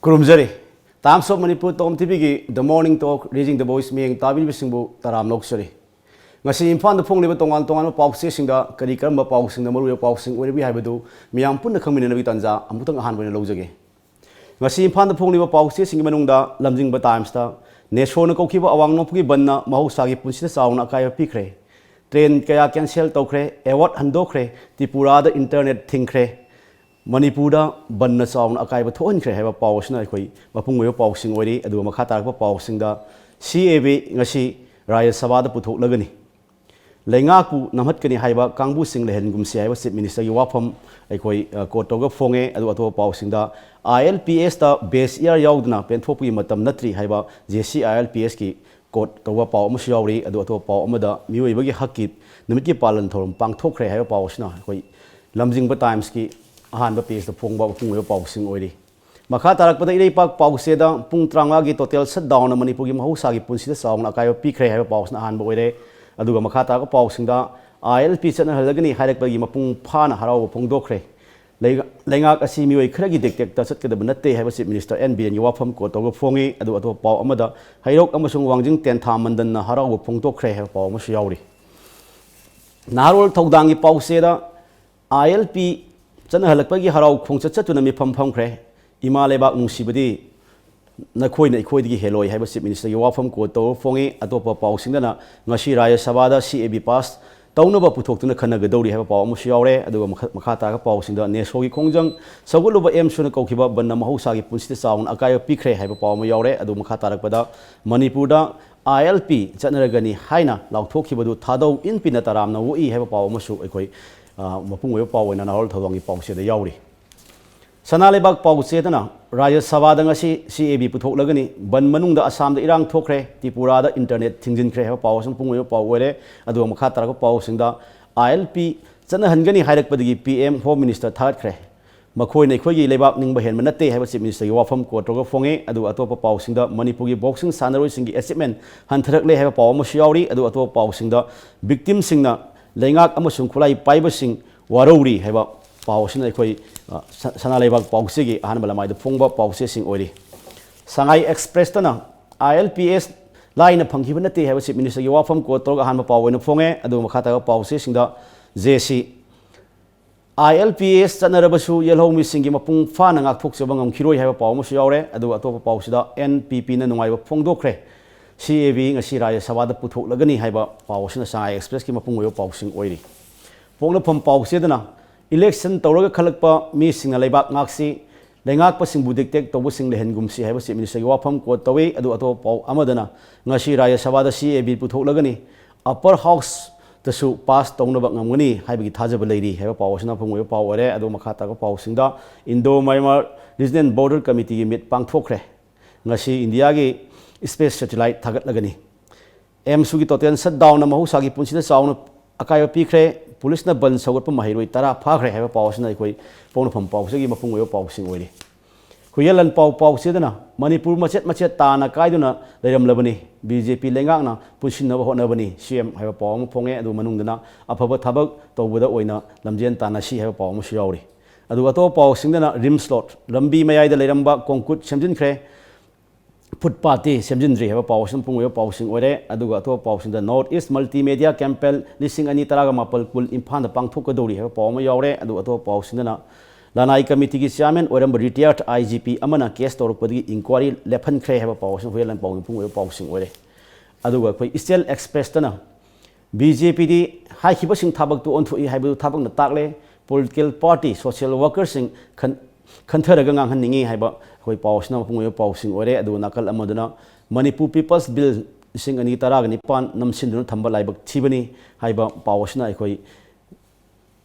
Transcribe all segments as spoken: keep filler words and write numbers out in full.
ꯈꯨꯔꯨꯝꯖꯔꯤ꯫ Times of Manipur, Tom ꯇꯤꯚꯤꯒꯤ The Morning Talk, Raising the Voice ꯃꯤꯠꯌꯦꯡ ꯇꯥꯕꯤꯔꯤꯕꯁꯤꯡꯕꯨ ꯇꯔꯥꯝꯅ ꯑꯣꯛꯆꯔꯤ꯫ ꯉꯁꯤ ꯏꯝꯐꯥꯜꯗ ꯐꯣꯡꯂꯤꯕ ꯇꯣꯉꯥꯟ ꯇꯣꯉꯥꯟꯕ ꯄꯥꯎꯆꯦꯁꯤꯡꯗ ꯀꯔꯤ ꯀꯔꯝꯕ ꯄꯥꯎꯁꯤꯡꯅ ꯃꯔꯨꯑꯣꯏꯕ ꯄꯥꯎꯁꯤꯡ ꯑꯣꯏꯔꯤꯕꯒꯦ ꯍꯥꯏꯕꯗꯨ ꯃꯤꯌꯥꯝ ꯄꯨꯟꯅ ꯈꯪꯃꯤꯟꯅꯅꯕꯒꯤ ꯇꯥꯟꯖꯥ ꯑꯃꯨꯛꯇꯪ ꯑꯍꯥꯟꯕ ꯑꯣꯏꯅ ꯂꯧꯖꯒꯦ꯫ ꯉꯁꯤ ꯏꯝꯐꯥꯜꯗ ꯐꯣꯡꯂꯤꯕ ꯄꯥꯎꯆꯦꯁꯤꯡꯒꯤ ꯃꯅꯨꯡꯗ ꯂꯝꯖꯤꯡꯕ Times ꯇ NESO ꯅ ꯀꯧꯈꯤꯕ ꯑꯋꯥꯡ ꯅꯣꯡꯄꯣꯛꯀꯤ ꯕꯟꯅ ꯃꯍꯧꯁꯥꯒꯤ ꯄꯨꯟꯁꯤꯗ ꯆꯥꯎꯅ ꯑꯀꯥꯏꯕ ꯄꯤꯈ꯭ꯔꯦ꯫ Train ꯀꯌꯥ cancel ꯇꯧꯈ꯭ꯔꯦ, award ꯍꯟꯗꯣꯛꯈ꯭ꯔꯦ, ꯇ꯭ꯔꯤꯄꯨꯔꯥꯗ internet ꯊꯤꯡꯈ꯭ꯔꯦ, ꯃꯅꯤꯄꯨꯔꯗ ꯕꯟꯅ ꯆꯥꯎꯅ ꯑꯀꯥꯏꯕ ꯊꯣꯛꯍꯟꯈ꯭ꯔꯦ ꯍꯥꯏꯕ ꯄꯥꯎ ꯑꯁꯤꯅ ꯑꯩꯈꯣꯏ ꯃꯄꯨꯡ ꯑꯣꯏꯕ ꯄꯥꯎꯁꯤꯡ ꯑꯣꯏꯔꯤ꯫ ꯑꯗꯨꯒ ꯃꯈꯥ ꯇꯥꯔꯛꯄ ꯄꯥꯎꯁꯤꯡꯗ, CAB ꯉꯁꯤ ꯔꯥꯖ꯭ꯌ ꯁꯚꯥꯗ ꯄꯨꯊꯣꯛꯂꯒꯅꯤ, ꯂꯩꯉꯥꯛꯄꯨ ꯅꯝꯍꯠꯀꯅꯤ ꯍꯥꯏꯕ ꯀꯥꯡꯕꯨꯁꯤꯡ ꯂꯩꯍꯟꯒꯨꯝꯁꯤ ꯍꯥꯏꯕ Chief Minister ꯒꯤ ꯋꯥꯐꯝ ꯑꯩꯈꯣꯏ, ꯑ, quote ꯇꯧꯔꯒ ꯐꯣꯡꯉꯦ꯫ ꯑꯗꯨ ꯑꯇꯣꯞꯄ ꯄꯥꯎꯁꯤꯡꯗ, ILPS ꯇ base year ꯌꯥꯎꯗꯅ ꯄꯦꯟꯊꯣꯛꯄꯒꯤ ꯃꯇꯝ ꯅꯠꯇ꯭ꯔꯤ ꯍꯥꯏꯕ JC ILPS ꯀꯤ quote ꯇꯧꯕ ꯄꯥꯎ ꯑꯃꯁꯨ ꯌꯥꯎꯔꯤ꯫ ꯑꯗꯨ ꯑꯇꯣꯞꯄ ꯄꯥꯎ ꯑꯃꯗ, ꯃꯤꯑꯣꯏꯕꯒꯤ ꯍꯛꯀꯤ ꯅꯨꯃꯤꯠꯀꯤ ꯄꯥꯂꯟ ꯊꯧꯔꯝ ꯄꯥꯡꯊꯣꯛꯈ꯭ꯔꯦ ꯍꯥꯏꯕ ꯄꯥꯎ ꯑꯁꯤꯅ ꯑꯩꯈꯣꯏ ꯂꯝꯖꯤꯡꯕ Times ꯀꯤ ꯑꯍꯥꯟꯕ page ꯇ ꯐꯣꯡꯕ ꯃꯄꯨꯡ ꯑꯣꯏꯕ ꯄꯥꯎꯁꯤꯡ ꯑꯣꯏꯔꯤ꯫ ꯃꯈꯥ ꯇꯥꯔꯛꯄꯗ, ꯏꯔꯩꯄꯥꯛ ꯄꯥꯎꯆꯦꯗ ꯄꯨꯡ ꯇꯔꯥꯃꯉꯥꯒꯤ total shutdown ꯅ ꯃꯅꯤꯄꯨꯔꯒꯤ ꯃꯍꯧꯁꯥꯒꯤ ꯄꯨꯟꯁꯤꯗ ꯆꯥꯎꯅ ꯑꯀꯥꯏꯕ ꯄꯤꯈ꯭ꯔꯦ ꯍꯥꯏꯕ ꯄꯥꯎꯁꯤꯅ ꯑꯍꯥꯟꯕ ꯑꯣꯏꯔꯦ꯫ ꯑꯗꯨꯒ ꯃꯈꯥ ꯇꯥꯔꯛꯄ ꯄꯥꯎꯁꯤꯡꯗ, ILP ꯆꯠꯅꯍꯜꯂꯒꯅꯤ ꯍꯥꯏꯔꯛꯄꯒꯤ ꯃꯄꯨꯡ ꯐꯥꯅ ꯍꯔꯥꯎꯕ ꯐꯣꯡꯗꯣꯛꯈ꯭ꯔꯦ꯫ ꯂꯩ-, ꯂꯩꯉꯥꯛ ꯑꯁꯤ ꯃꯤꯑꯣꯏ ꯈꯔꯒꯤ ꯇꯦꯛꯇꯦꯛꯇ ꯆꯠꯀꯗꯕ ꯅꯠꯇꯦ ꯍꯥꯏꯕ Chief Minister N ꯕꯤꯔꯦꯟꯒꯤ ꯋꯥꯐꯝ quote ꯇꯧꯔꯒ ꯐꯣꯡꯉꯤ꯫ ꯑꯗꯨ ꯑꯇꯣꯞꯄ ꯄꯥꯎ ꯑꯃꯗ, ꯍꯩꯔꯣꯛ ꯑꯃꯁꯨꯡ ꯋꯥꯡꯖꯤꯡ ꯇꯦꯟꯊꯥ ꯃꯟꯗꯟꯅ ꯍꯔꯥꯎꯕ ꯐꯣꯡꯗꯣꯛꯈ꯭ꯔꯦ ꯍꯥꯏꯕ ꯄꯥꯎ ꯑꯃꯁꯨ ꯌꯥꯎꯔꯤ꯫ ꯅꯍꯥꯔꯣꯜ ꯊꯧꯗꯥꯡꯒꯤ ꯄꯥꯎꯆꯦꯗ, ILP ꯆꯠꯅꯍꯜꯂꯛꯄꯒꯤ ꯍꯔꯥꯎ ꯈꯣꯡꯆꯠ ꯆꯠꯇꯨꯅ ꯃꯤꯐꯝ ꯐꯝꯈ꯭ꯔꯦ꯫ ꯏꯃꯥ ꯂꯩꯕꯥꯛ ꯅꯨꯡꯁꯤꯕꯗꯤ ꯅꯈꯣꯏꯅ ꯑꯩꯈꯣꯏꯗꯒꯤ ꯍꯦꯜꯂꯣꯏ ꯍꯥꯏꯕ Chief Minister ꯒꯤ ꯋꯥꯐꯝ quote ꯇꯧꯔ ꯐꯣꯡꯉꯤ꯫ ꯑꯇꯣꯞꯄ ꯄꯥꯎꯁꯤꯡꯗꯅ, ꯉꯁꯤ ꯔꯥꯖ꯭ꯌ ꯁꯚꯥꯗ CAB pass ꯇꯧꯅꯕ ꯄꯨꯊꯣꯛꯇꯨꯅ ꯈꯟꯅꯒꯗꯧꯔꯤ ꯍꯥꯏꯕ ꯄꯥꯎ ꯑꯃꯁꯨ ꯌꯥꯎꯔꯦ꯫ ꯑꯗꯨꯒ ꯃꯈ-, ꯃꯈꯥ ꯇꯥꯔꯛꯄ ꯄꯥꯎꯁꯤꯡꯗ, NESO ꯒꯤ ꯈꯣꯡꯖꯪ ꯁꯧꯒꯠꯂꯨꯕ AIIMS ꯅ ꯀꯧꯈꯤꯕ ꯕꯟꯅ ꯃꯍꯧꯁꯥꯒꯤ ꯄꯨꯟꯁꯤꯗ ꯆꯥꯎꯅ ꯑꯀꯥꯏꯕ ꯄꯤꯈ꯭ꯔꯦ ꯍꯥꯏꯕ ꯄꯥꯎ ꯑꯃ ꯌꯥꯎꯔꯦ꯫ ꯑꯗꯨ ꯃꯈꯥ ꯇꯥꯔꯛꯄꯗ, ꯃꯅꯤꯄꯨꯔꯗ ILP ꯆꯠꯅꯔꯒꯅꯤ ꯍꯥꯏꯅ ꯂꯥꯎꯊꯣꯛꯈꯤꯕꯗꯨ ꯊꯥꯗꯧ ꯏꯟꯄꯤꯅ ꯇꯔꯥꯝꯅ ꯑꯣꯛꯏ ꯍꯥꯏꯕ ꯄꯥꯎ ꯑꯃꯁꯨ ꯑꯩꯈꯣꯏ, ꯑ, ꯃꯄꯨꯡ ꯑꯣꯏꯕ ꯄꯥꯎ ꯑꯣꯏꯅ ꯅꯍꯥꯔꯣꯜ ꯊꯧꯗꯥꯡꯒꯤ ꯄꯥꯎꯆꯦꯗ ꯌꯥꯎꯔꯤ꯫ ꯁꯅꯥ ꯂꯩꯕꯥꯛ ꯄꯥꯎꯆꯦꯗꯅ, ꯔꯥꯖ꯭ꯌ ꯁꯚꯥꯗ ꯉꯁꯤ CAB ꯄꯨꯊꯣꯛꯂꯒꯅꯤ, ꯕꯟ ꯃꯅꯨꯡꯗ ꯑꯁꯥꯝꯗ ꯏꯔꯥꯡ ꯊꯣꯛꯈ꯭ꯔꯦ, ꯇ꯭ꯔꯤꯄꯨꯔꯥꯗ internet ꯊꯤꯡꯖꯤꯟꯈ꯭ꯔꯦ ꯍꯥꯏꯕ ꯄꯥꯎ ꯑꯁꯤ ꯃꯄꯨꯡ ꯑꯣꯏꯕ ꯄꯥꯎ ꯑꯣꯏꯔꯦ꯫ ꯑꯗꯨꯒ ꯃꯈꯥ ꯇꯥꯔꯛꯄ ꯄꯥꯎꯁꯤꯡꯗ, ILP ꯆꯠꯅꯍꯟꯒꯅꯤ ꯍꯥꯏꯔꯛꯄꯗꯒꯤ PM, Home Minister ꯊꯥꯒꯠꯈ꯭ꯔꯦ꯫ ꯃꯈꯣꯏꯅ ꯑꯩꯈꯣꯏꯒꯤ ꯂꯩꯕꯥꯛ ꯅꯤꯡꯕ ꯍꯦꯟꯕ ꯅꯠꯇꯦ ꯍꯥꯏꯕ Chief Minister ꯒꯤ ꯋꯥꯐꯝ quote ꯇꯧꯔꯒ ꯐꯣꯡꯉꯤ꯫ ꯑꯗꯨꯒ ꯑꯇꯣꯞꯄ ꯄꯥꯎꯁꯤꯡꯗ, ꯃꯅꯤꯄꯨꯔꯒꯤ boxing ꯁꯥꯟꯅꯔꯣꯏꯁꯤꯡꯒꯤ achievement ꯍꯟꯊꯔꯛꯂꯦ ꯍꯥꯏꯕ ꯄꯥꯎ ꯑꯃꯁꯨ ꯌꯥꯎꯔꯤ꯫ ꯑꯗꯨꯒ ꯑꯇꯣꯞꯄ ꯄꯥꯎꯁꯤꯡꯗ, victim ꯁꯤꯡꯅ ꯂꯩꯉꯥꯛ ꯑꯃꯁꯨꯡ ꯈꯨꯠꯂꯥꯏ ꯄꯥꯏꯕꯁꯤꯡ ꯋꯥꯔꯧꯔꯤ ꯍꯥꯏꯕ ꯄꯥꯎ ꯑꯁꯤꯅ ꯑꯩꯈꯣꯏ, ꯑ, ꯁ-, ꯁꯅꯥ ꯂꯩꯕꯥꯛ ꯄꯥꯎꯆꯦꯒꯤ ꯑꯍꯥꯟꯕ ꯂꯃꯥꯏꯗ ꯐꯣꯡꯕ ꯄꯥꯎꯆꯦꯁꯤꯡ ꯑꯣꯏꯔꯤ꯫ ꯁꯉꯥꯏ ꯑꯦꯛꯁꯄ꯭ꯔꯦꯁꯇꯅ I L P S ꯂꯥꯏꯅ ꯐꯪꯈꯤꯕ ꯅꯠꯇꯦ ꯍꯥꯏꯕ Chief Ministerꯒꯤ ꯋꯥꯐꯝ quote ꯇꯧꯔꯒ ꯑꯍꯥꯟꯕ ꯄꯥꯎ ꯑꯣꯏꯅ ꯐꯣꯡꯉꯦ꯫ ꯑꯗꯨꯒ ꯃꯈꯥ ꯇꯥꯕ ꯄꯥꯎꯆꯦꯁꯤꯡꯗ J C, I L P S ꯆꯠꯅꯔꯕꯁꯨ ꯌꯦꯜꯍꯧꯃꯤꯁꯤꯡꯒꯤ ꯃꯄꯨꯡ ꯐꯥꯅ ꯉꯥꯛꯊꯣꯛꯆꯕ ꯉꯝꯈꯤꯔꯣꯏ ꯍꯥꯏꯕ ꯄꯥꯎ ꯑꯃꯁꯨ ꯌꯥꯎꯔꯦ꯫ ꯑꯗꯨꯒ ꯑꯇꯣꯞꯄ ꯄꯥꯎꯁꯤꯗ N P Pꯅ ꯅꯨꯡꯉꯥꯏꯕ ꯐꯣꯡꯗꯣꯛꯈ꯭ꯔꯦ, C A B ꯉꯁꯤ ꯔꯥꯖ꯭ꯌ ꯁꯚꯥꯗ ꯄꯨꯊꯣꯛꯂꯒꯅꯤ ꯍꯥꯏꯕ ꯄꯥꯎ ꯑꯁꯤꯅ ꯁꯉꯥꯏ ꯑꯦꯛꯁꯄ꯭ꯔꯦꯁꯀꯤ ꯃꯄꯨꯡ ꯑꯣꯏꯕ ꯄꯥꯎꯁꯤꯡ ꯑꯣꯏꯔꯤ꯫ ꯄꯣꯛꯅꯐꯝ ꯄꯥꯎꯆꯦꯗꯅ election ꯇꯧꯔꯒ ꯈꯜꯂꯛꯄ ꯃꯤꯁꯤꯡꯅ ꯂꯩꯕꯥꯛ ꯉꯥꯛꯁꯤ, ꯂꯩꯉꯥꯛꯄꯁꯤꯡꯕꯨ dictate ꯇꯧꯕꯁꯤꯡ ꯂꯩꯍꯟꯒꯨꯝꯁꯤ ꯍꯥꯏꯕ Chief Ministerꯒꯤ ꯋꯥꯐꯝ quote ꯇꯧꯏ꯫ ꯑꯗꯨ ꯑꯇꯣꯞꯄ ꯄꯥꯎ ꯑꯃꯗꯅ ꯉꯁꯤ ꯔꯥꯖ꯭ꯌ ꯁꯚꯥꯗ C A B ꯄꯨꯊꯣꯛꯂꯒꯅꯤ, Upper Houseꯇꯁꯨ pass ꯇꯧꯅꯕ ꯉꯝꯒꯅꯤ ꯍꯥꯏꯕꯒꯤ ꯊꯥꯖꯕ ꯂꯩꯔꯤ ꯍꯥꯏꯕ ꯄꯥꯎ ꯑꯁꯤꯅ ꯃꯄꯨꯡ ꯑꯣꯏꯕ ꯄꯥꯎ ꯑꯣꯏꯔꯦ꯫ ꯑꯗꯨ ꯃꯈꯥ ꯇꯥꯕ ꯄꯥꯎꯁꯤꯡꯗ Indo Myanmar Regional Border Committeeꯒꯤ meet ꯄꯥꯡꯊꯣꯛꯈ꯭ꯔꯦ꯫ ꯉꯁꯤ ꯏꯟꯗꯤꯌꯥꯒꯤ space satellite ꯊꯥꯒꯠꯂꯒꯅꯤ꯫ ꯑꯦꯝꯁꯨꯒꯤ total shutdownꯅ ꯃꯍꯧꯁꯥꯒꯤ ꯄꯨꯟꯁꯤꯗ ꯆꯥꯎꯅ ꯑꯀꯥꯏꯕ ꯄꯤꯈ꯭ꯔꯦ꯫ ꯄꯨꯂꯤꯁꯅ ꯕꯟ ꯁꯧꯒꯠꯄ ꯃꯍꯩꯔꯣꯏ ꯇꯔꯥ ꯐꯥꯈ꯭ꯔꯦ ꯍꯥꯏꯕ ꯄꯥꯎ ꯑꯁꯤꯅ ꯑꯩꯈꯣꯏ ꯄꯣꯛꯅꯐꯝ ꯄꯥꯎꯆꯦꯒꯤ ꯃꯄꯨꯡ ꯑꯣꯏꯕ ꯄꯥꯎꯁꯤꯡ ꯑꯣꯏꯔꯤ꯫ ꯍꯨꯏꯌꯦꯟ ꯂꯥꯟꯄꯥꯎ ꯄꯥꯎꯆꯦꯗꯅ ꯃꯅꯤꯄꯨꯔ ꯃꯆꯦꯠ ꯃꯆꯦꯠ ꯇꯥꯅ ꯀꯥꯏꯗꯨꯅ ꯂꯩꯔꯝꯂꯕꯅꯤ, B J P ꯂꯩꯉꯥꯛꯅ ꯄꯨꯟꯁꯤꯟꯅꯕ ꯍꯣꯠꯅꯕꯅꯤ, C M ꯍꯥꯏꯕ ꯄꯥꯎ ꯑꯃ ꯐꯣꯡꯉꯦ꯫ ꯑꯗꯨ ꯃꯅꯨꯡꯗꯅ ꯑꯐꯕ ꯊꯕꯛ ꯇꯧꯕꯗ ꯑꯣꯏꯅ ꯂꯝꯖꯦꯟ ꯇꯥꯟꯅꯁꯤ ꯍꯥꯏꯕ ꯄꯥꯎ ꯑꯃꯁꯨ ꯌꯥꯎꯔꯤ꯫ ꯑꯗꯨꯒ ꯑꯇꯣꯞꯄ ꯄꯥꯎꯁꯤꯡꯗꯅ RIMS road ꯂꯝꯕꯤ ꯃꯌꯥꯏꯗ ꯂꯩꯔꯝꯕ concrete ꯁꯦꯝꯖꯤꯟꯈ꯭ꯔꯦ, footpathꯇꯤ ꯁꯦꯝꯖꯤꯟꯗ꯭ꯔꯤ ꯍꯥꯏꯕ ꯄꯥꯎ ꯑꯁꯤꯅ ꯃꯄꯨꯡ ꯑꯣꯏꯕ ꯄꯥꯎꯁꯤꯡ ꯑꯣꯏꯔꯦ꯫ ꯑꯗꯨꯒ ꯑꯇꯣꯞꯄ ꯄꯥꯎꯁꯤꯡꯗ North East Multimedia Campaign ꯂꯤꯁꯤꯡ ꯑꯅꯤ ꯇꯔꯥꯒ ꯃꯥꯄꯜ ꯀꯨꯜ ꯏꯝꯐꯥꯜꯗ ꯄꯥꯡꯊꯣꯛꯀꯗꯧꯔꯤ ꯍꯥꯏꯕ ꯄꯥꯎ ꯑꯃ ꯌꯥꯎꯔꯦ꯫ ꯑꯗꯨꯒ ꯑꯇꯣꯞꯄ ꯄꯥꯎꯁꯤꯡꯗꯅ ꯂꯅꯥꯏ committeeꯒꯤ chairman ꯑꯣꯏꯔꯝꯕ retired I G P ꯑꯃꯅ case ꯇꯧꯔꯛꯄꯗꯒꯤ inquiry ꯂꯦꯞꯍꯟꯈ꯭ꯔꯦ ꯍꯥꯏꯕ ꯄꯥꯎ ꯑꯁꯤꯅ ꯍꯨꯏꯌꯦꯟ ꯂꯥꯟꯄꯥꯎꯒꯤ ꯃꯄꯨꯡ ꯑꯣꯏꯕ ꯄꯥꯎꯁꯤꯡ ꯑꯣꯏꯔꯦ꯫ ꯑꯗꯨꯒ ꯑꯩꯈꯣꯏ Eastern Expressꯇꯅ B J Pꯗꯤ ꯍꯥꯏꯈꯤꯕꯁꯤꯡ ꯊꯕꯛꯇꯨ ꯑꯣꯟꯊꯣꯛꯏ ꯍꯥꯏꯕꯗꯨ ꯊꯕꯛꯅ ꯇꯥꯛꯂꯦ꯫ Political party, social workerꯁꯤꯡ ꯈꯟ-, ꯈꯟꯊꯔꯒ ꯉꯥꯡꯍꯟꯅꯤꯡꯏ ꯍꯥꯏꯕ ꯑꯩꯈꯣꯏ ꯄꯥꯎꯁꯤꯅ ꯃꯄꯨꯡ ꯑꯣꯏꯕ ꯄꯥꯎꯁꯤꯡ ꯑꯣꯏꯔꯦ꯫ ꯑꯗꯨꯒ ꯅꯥꯀꯜ ꯑꯃꯗꯨꯅ Manipur People's Bill ꯂꯤꯁꯤꯡ ꯑꯅꯤ ꯇꯔꯥꯒ ꯅꯤꯄꯥꯟ ꯅꯝꯁꯤꯟꯗꯨꯅ ꯊꯝꯕ ꯂꯥꯏꯕꯛ ꯊꯤꯕꯅꯤ ꯍꯥꯏꯕ ꯄꯥꯎ ꯑꯁꯤꯅ ꯑꯩꯈꯣꯏ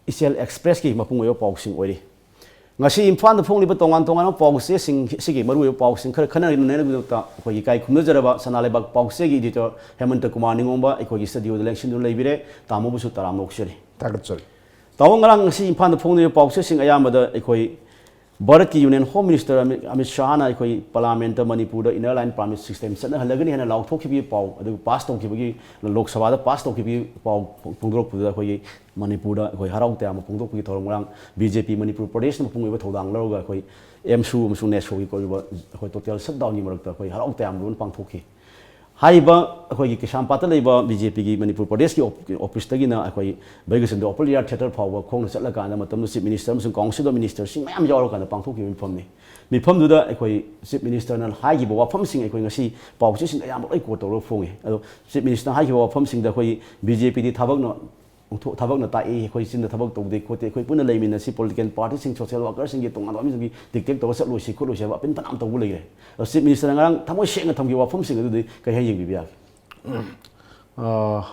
Eastern Expressꯀꯤ ꯃꯄꯨꯡ ꯑꯣꯏꯕ ꯄꯥꯎꯁꯤꯡ ꯑꯣꯏꯔꯤ꯫ ꯉꯁꯤ ꯏꯝꯐꯥꯜꯗ ꯐꯣꯡꯂꯤꯕ ꯇꯣꯉꯥꯟ ꯇꯣꯉꯥꯟꯕ ꯄꯥꯎꯆꯦꯁꯤꯡ ꯑꯁꯤꯒꯤ ꯃꯔꯨꯑꯣꯏꯕ ꯄꯥꯎꯁꯤꯡ ꯈꯔ ꯈꯟꯅꯅꯕꯒꯤꯗꯃꯛꯇ ꯑꯩꯈꯣꯏꯒꯤ ꯏꯀꯥꯏ ꯈꯨꯝꯅꯖꯔꯕ ꯁꯅꯥ ꯂꯩꯕꯥꯛ ꯄꯥꯎꯆꯦꯒꯤ editor ꯍꯦꯃꯟꯇ ꯀꯨꯃꯥꯔ ꯅꯤꯉꯣꯝꯕ ꯑꯩꯈꯣꯏꯒꯤ studioꯗ ꯂꯦꯡꯁꯤꯟꯗꯨꯅ ꯂꯩꯕꯤꯔꯦ꯫ ꯇꯥꯃꯣꯕꯨꯁꯨ ꯇꯔꯥꯝꯅ ꯑꯣꯛꯆꯔꯤ꯫ ꯊꯥꯒꯠꯆꯔꯤ꯫ ꯇꯥꯃꯣ, ꯉꯔꯥꯡ ꯉꯁꯤ ꯏꯝꯐꯥꯜꯗ ꯐꯣꯡꯂꯤꯕ ꯄꯥꯎꯆꯦꯁꯤꯡ ꯑꯌꯥꯝꯕꯗ ꯑꯩꯈꯣꯏ ꯚꯥꯔꯠꯀꯤ union home minister Amit, Amit ꯁꯥꯍꯅ ꯑꯩꯈꯣꯏ ꯄꯥꯔꯂꯥꯃꯦꯟꯠꯇ ꯃꯅꯤꯄꯨꯔꯗ ꯏꯅꯔ ꯂꯥꯏꯟ ꯄꯥꯔꯃꯤꯠ ꯁꯤꯁꯇꯦꯝ ꯆꯠꯅꯍꯜꯂꯒꯅꯤ ꯍꯥꯏꯅ ꯂꯥꯎꯊꯣꯛꯈꯤꯕꯒꯤ ꯄꯥꯎ, ꯑꯗꯨꯒ ꯄꯥꯁ ꯇꯧꯈꯤꯕꯒꯤ, ꯂꯣꯛ ꯁꯚꯥꯗ ꯄꯥꯁ ꯇꯧꯈꯤꯕꯒꯤ ꯄꯥꯎ ꯐꯣꯡꯗꯣꯔꯛꯄꯗꯨꯗ ꯑꯩꯈꯣꯏꯒꯤ ꯃꯅꯤꯄꯨꯔꯗ ꯑꯩꯈꯣꯏ ꯍꯔꯥꯎ ꯇꯌꯥꯝꯕ ꯐꯣꯡꯗꯣꯛꯄꯒꯤ ꯊꯧꯔꯝ ꯉꯔꯥꯡ ꯕꯤ ꯖꯦ ꯄꯤ ꯃꯅꯤꯄꯨꯔ ꯄ꯭ꯔꯗꯦꯁꯅ ꯃꯄꯨꯡ ꯑꯣꯏꯕ ꯊꯧꯗꯥꯡ ꯂꯧꯔꯒ ꯑꯩꯈꯣꯏ ꯑꯦꯝꯁꯨ ꯑꯃꯁꯨꯡ ꯅꯦꯁꯣꯒꯤ ꯀꯣꯏꯔꯤꯕ ꯑꯩꯈꯣꯏ ꯇꯣꯇꯦꯜ ꯁꯠꯗꯥꯎꯟꯒꯤ ꯃꯔꯛꯇ ꯑꯩꯈꯣꯏ ꯍꯔꯥꯎ ꯇꯌꯥꯝꯕ ꯂꯣꯏꯅ ꯄꯥꯡꯊꯣꯛꯈꯤ꯫ ꯍꯥꯏꯔꯤꯕ ꯑꯩꯈꯣꯏꯒꯤ ꯀꯩꯁꯥꯝꯄꯥꯠꯇ ꯂꯩꯕ ꯕꯤ ꯖꯦ ꯄꯤꯒꯤ ꯃꯅꯤꯄꯨꯔ ꯄ꯭ꯔꯗꯦꯁꯀꯤ ꯑꯣꯞ-, ꯑꯣꯐꯤꯁꯇꯒꯤꯅ ꯑꯩꯈꯣꯏ ꯕꯩꯒꯁꯟꯗ ꯑꯣꯄꯟ ꯑꯦꯌꯥꯔ ꯊꯤꯌꯦꯇꯔ ꯐꯥꯎꯕ ꯈꯣꯡꯅ ꯆꯠꯂꯀꯥꯟꯗ ꯃꯇꯝꯗꯨ ꯆꯤꯐ ꯃꯤꯅꯤꯁꯇꯔ ꯑꯃꯁꯨꯡ ꯀꯥꯎꯟꯁꯤꯜ ꯑꯣꯐ ꯃꯤꯅꯤꯁꯇꯔꯁꯤꯡ ꯃꯌꯥꯝ ꯌꯥꯎꯔꯀꯥꯟꯗ ꯄꯥꯡꯊꯣꯛꯈꯤꯕ ꯃꯤꯐꯝꯅꯤ꯫ ꯃꯤꯐꯝꯗꯨꯗ ꯑꯩꯈꯣꯏ ꯆꯤꯐ ꯃꯤꯅꯤꯁꯇꯔꯅ ꯍꯥꯏꯈꯤꯕ ꯋꯥꯐꯝꯁꯤꯡ ꯑꯩꯈꯣꯏ ꯉꯁꯤ ꯄꯥꯎꯆꯦꯁꯤꯡꯗ ꯑꯌꯥꯝꯕ ꯂꯣꯏ ꯀꯣꯠ ꯇꯧꯔꯒ ꯐꯣꯡꯉꯤ꯫ ꯑꯗꯣ ꯆꯤꯐ ꯃꯤꯅꯤꯁꯇꯔꯅ ꯍꯥꯏꯈꯤꯕ ꯋꯥꯐꯝꯁꯤꯡꯗ ꯑꯩꯈꯣꯏ ꯕꯤ ꯖꯦ ꯄꯤꯗꯤ ꯊꯕꯛꯅ ꯑꯣꯟꯊꯣꯛ-, ꯊꯕꯛꯅ ꯇꯥꯛꯏ, ꯑꯩꯈꯣꯏ ꯆꯤꯟꯗ ꯊꯕꯛ ꯇꯧꯗꯦ ꯈꯣꯠꯇꯦ, ꯑꯩꯈꯣꯏ ꯄꯨꯟꯅ ꯂꯩꯃꯤꯟꯅꯁꯤ, ꯄꯣꯂꯤꯇꯤꯀꯦꯜ ꯄꯥꯔꯇꯤꯁꯤꯡ, ꯁꯣꯁꯤꯌꯦꯜ ꯋꯥꯔꯀꯔꯁꯤꯡꯒꯤ ꯇꯣꯉꯥꯟꯕ ꯃꯤꯁꯤꯡꯒꯤ ꯗꯤꯛꯇꯦꯛ ꯇꯧꯔꯒ ꯆꯠꯂꯣꯏꯁꯤ ꯈꯣꯠꯂꯣꯏꯁꯤ ꯍꯥꯏꯕ ꯑꯄꯤꯜ ꯐꯅꯌꯥꯝ ꯇꯧꯕ ꯂꯩꯈ꯭ꯔꯦ꯫ ꯑꯗꯣ ꯆꯤꯐ ꯃꯤꯅꯤꯁꯇꯔꯅ ꯉꯔꯥꯡ ꯊꯃꯣꯏ ꯁꯦꯡꯅ ꯊꯝꯈꯤꯕ ꯋꯥꯐꯝꯁꯤꯡ ꯑꯗꯨꯗꯤ ꯀꯩ ꯍꯥꯏꯅ ꯌꯦꯡꯕꯤꯕ ꯌꯥꯒꯦ? ꯑ,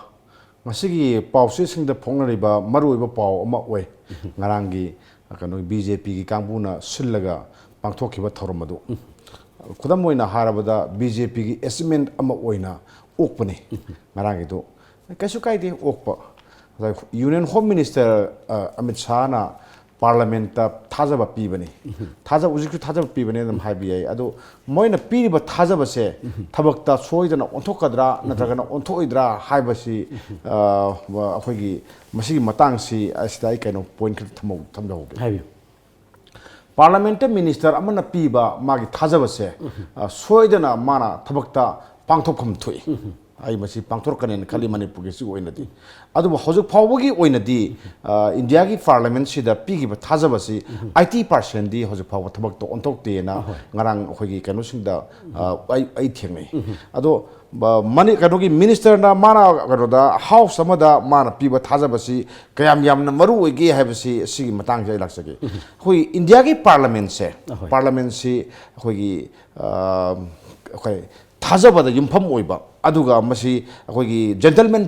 ꯉꯁꯤꯒꯤ ꯄꯥꯎꯆꯦꯁꯤꯡꯗ ꯐꯣꯡꯅꯔꯤꯕ ꯃꯔꯨꯑꯣꯏꯕ ꯄꯥꯎ ꯑꯃ ꯑꯣꯏ꯫ ꯉꯔꯥꯡꯒꯤ, ꯑ, ꯀꯩꯅꯣ, ꯕꯤ ꯖꯦ ꯄꯤꯒꯤ ꯀꯥꯡꯕꯨꯅ ꯁꯤꯜꯂꯒ ꯄꯥꯡꯊꯣꯛꯈꯤꯕ ꯊꯧꯔꯝ ꯑꯗꯨ꯫ ꯈꯨꯗꯝ ꯑꯣꯏꯅ ꯍꯥꯏꯔꯕꯗ, ꯕꯤ ꯖꯦ ꯄꯤꯒꯤ ꯑꯦꯆꯤꯞꯃꯦꯟ ꯑꯃ ꯑꯣꯏꯅ ꯑꯣꯛꯄꯅꯤ ꯉꯔꯥꯡꯒꯤꯗꯨ꯫ ꯀꯩꯁꯨ ꯀꯥꯏꯗꯦ ꯑꯣꯛꯄ꯫ ꯉꯁꯥꯏ ꯌꯨꯅꯤꯌꯟ ꯍꯣꯝ ꯃꯤꯅꯤꯁꯇꯔ, ꯑ, ꯑꯃꯤꯠ ꯁꯥꯍꯅ ꯄꯥꯔꯂꯥꯃꯦꯟꯠꯇ ꯊꯥꯖꯕ ꯄꯤꯕꯅꯤ꯫ ꯊꯥꯖꯕ, ꯍꯧꯖꯤꯛꯁꯨ ꯊꯥꯖꯕ ꯄꯤꯕꯅꯤ ꯑꯗꯨꯝ ꯍꯥꯏꯕ ꯌꯥꯏ꯫ ꯑꯗꯣ ꯃꯣꯏꯅ ꯄꯤꯔꯤꯕ ꯊꯥꯖꯕꯁꯦ ꯊꯕꯛꯇ ꯁꯣꯏꯗꯅ ꯑꯣꯟꯊꯣꯛꯀꯗ꯭ꯔꯥ ꯅꯠꯇ꯭ꯔꯒꯅ ꯑꯣꯟꯊꯣꯛꯑꯣꯏꯗ꯭ꯔꯥ ꯍꯥꯏꯕꯁꯤ, ꯑ, ꯑꯩꯈꯣꯏꯒꯤ ꯃꯁꯤꯒꯤ ꯃꯇꯥꯡꯁꯤ ꯑꯁꯤꯗ ꯑꯩ ꯀꯩꯅꯣ ꯄꯣꯏꯟꯠ ꯈꯔ ꯊꯝꯍꯧ-, ꯊꯝꯖꯍꯧꯒꯦ꯫ ꯍꯥꯏꯕꯤꯌꯨ꯫ ꯄꯥꯔꯂꯥꯃꯦꯟꯠꯇ ꯃꯤꯅꯤꯁꯇꯔ ꯑꯃꯅ ꯄꯤꯕ ꯃꯥꯒꯤ ꯊꯥꯖꯕꯁꯦ, ꯑ, ꯁꯣꯏꯗꯅ ꯃꯥꯅ ꯊꯕꯛꯇ ꯄꯥꯡꯊꯣꯛꯐꯝ ꯊꯣꯛꯏ꯫ ꯑꯩ ꯃꯁꯤ ꯄꯥꯡꯊꯣꯔꯛꯀꯅꯦꯅ ꯈꯜꯂꯤ ꯃꯅꯤꯄꯨꯔꯒꯤ ꯁꯤꯒꯤ ꯑꯣꯏꯅꯗꯤ꯫ ꯑꯗꯨꯕꯨ ꯍꯧꯖꯤꯛ ꯐꯥꯎꯕꯒꯤ ꯑꯣꯏꯅꯗꯤ, ꯑ, ꯏꯟꯗꯤꯌꯥꯒꯤ ꯄꯥꯔꯂꯥꯃꯦꯟꯠꯁꯤꯗ ꯄꯤꯈꯤꯕ ꯊꯥꯖꯕꯁꯤ ꯑꯥꯏꯇꯤ ꯄꯥꯔꯁꯦꯟꯗꯤ ꯍꯧꯖꯤꯛ ꯐꯥꯎꯕ ꯊꯕꯛꯇ ꯑꯣꯟꯊꯣꯛꯇꯦꯅ ꯉꯔꯥꯡ ꯑꯩꯈꯣꯏꯒꯤ ꯀꯩꯅꯣꯁꯤꯡꯗ, ꯑ, ꯑꯩ, ꯑꯩ ꯊꯦꯡꯅꯩ꯫ ꯑꯗꯣ, ꯑ, ꯃꯅꯤ-, ꯀꯩꯅꯣꯒꯤ ꯃꯤꯅꯤꯁꯇꯔꯅ ꯃꯥꯅ ꯀꯩꯅꯣꯗ ꯍꯥꯎꯁ ꯑꯃꯗ ꯃꯥꯅ ꯄꯤꯕ ꯊꯥꯖꯕꯁꯤ ꯀꯌꯥꯝ ꯌꯥꯝꯅ ꯃꯔꯨ ꯑꯣꯏꯒꯦ ꯍꯥꯏꯕꯁꯤ ꯁꯤꯒꯤ ꯃꯇꯥꯡꯁꯤꯗ ꯑꯩ ꯂꯥꯛꯆꯒꯦ꯫ ꯑꯩꯈꯣꯏ ꯏꯟꯗꯤꯌꯥꯒꯤ ꯄꯥꯔꯂꯥꯃꯦꯟꯠꯁꯦ, ꯑꯍꯣꯏ꯫ ꯄꯥꯔꯂꯥꯃꯦꯟꯠꯁꯤ ꯑꯩꯈꯣꯏꯒꯤ, ꯑ, ꯑꯩꯈꯣꯏ ꯊꯥꯖꯕꯗ ꯌꯨꯝꯐꯝ ꯑꯣꯏꯕ ꯑꯗꯨꯒ ꯃꯁꯤ ꯑꯩꯈꯣꯏꯒꯤ gentleman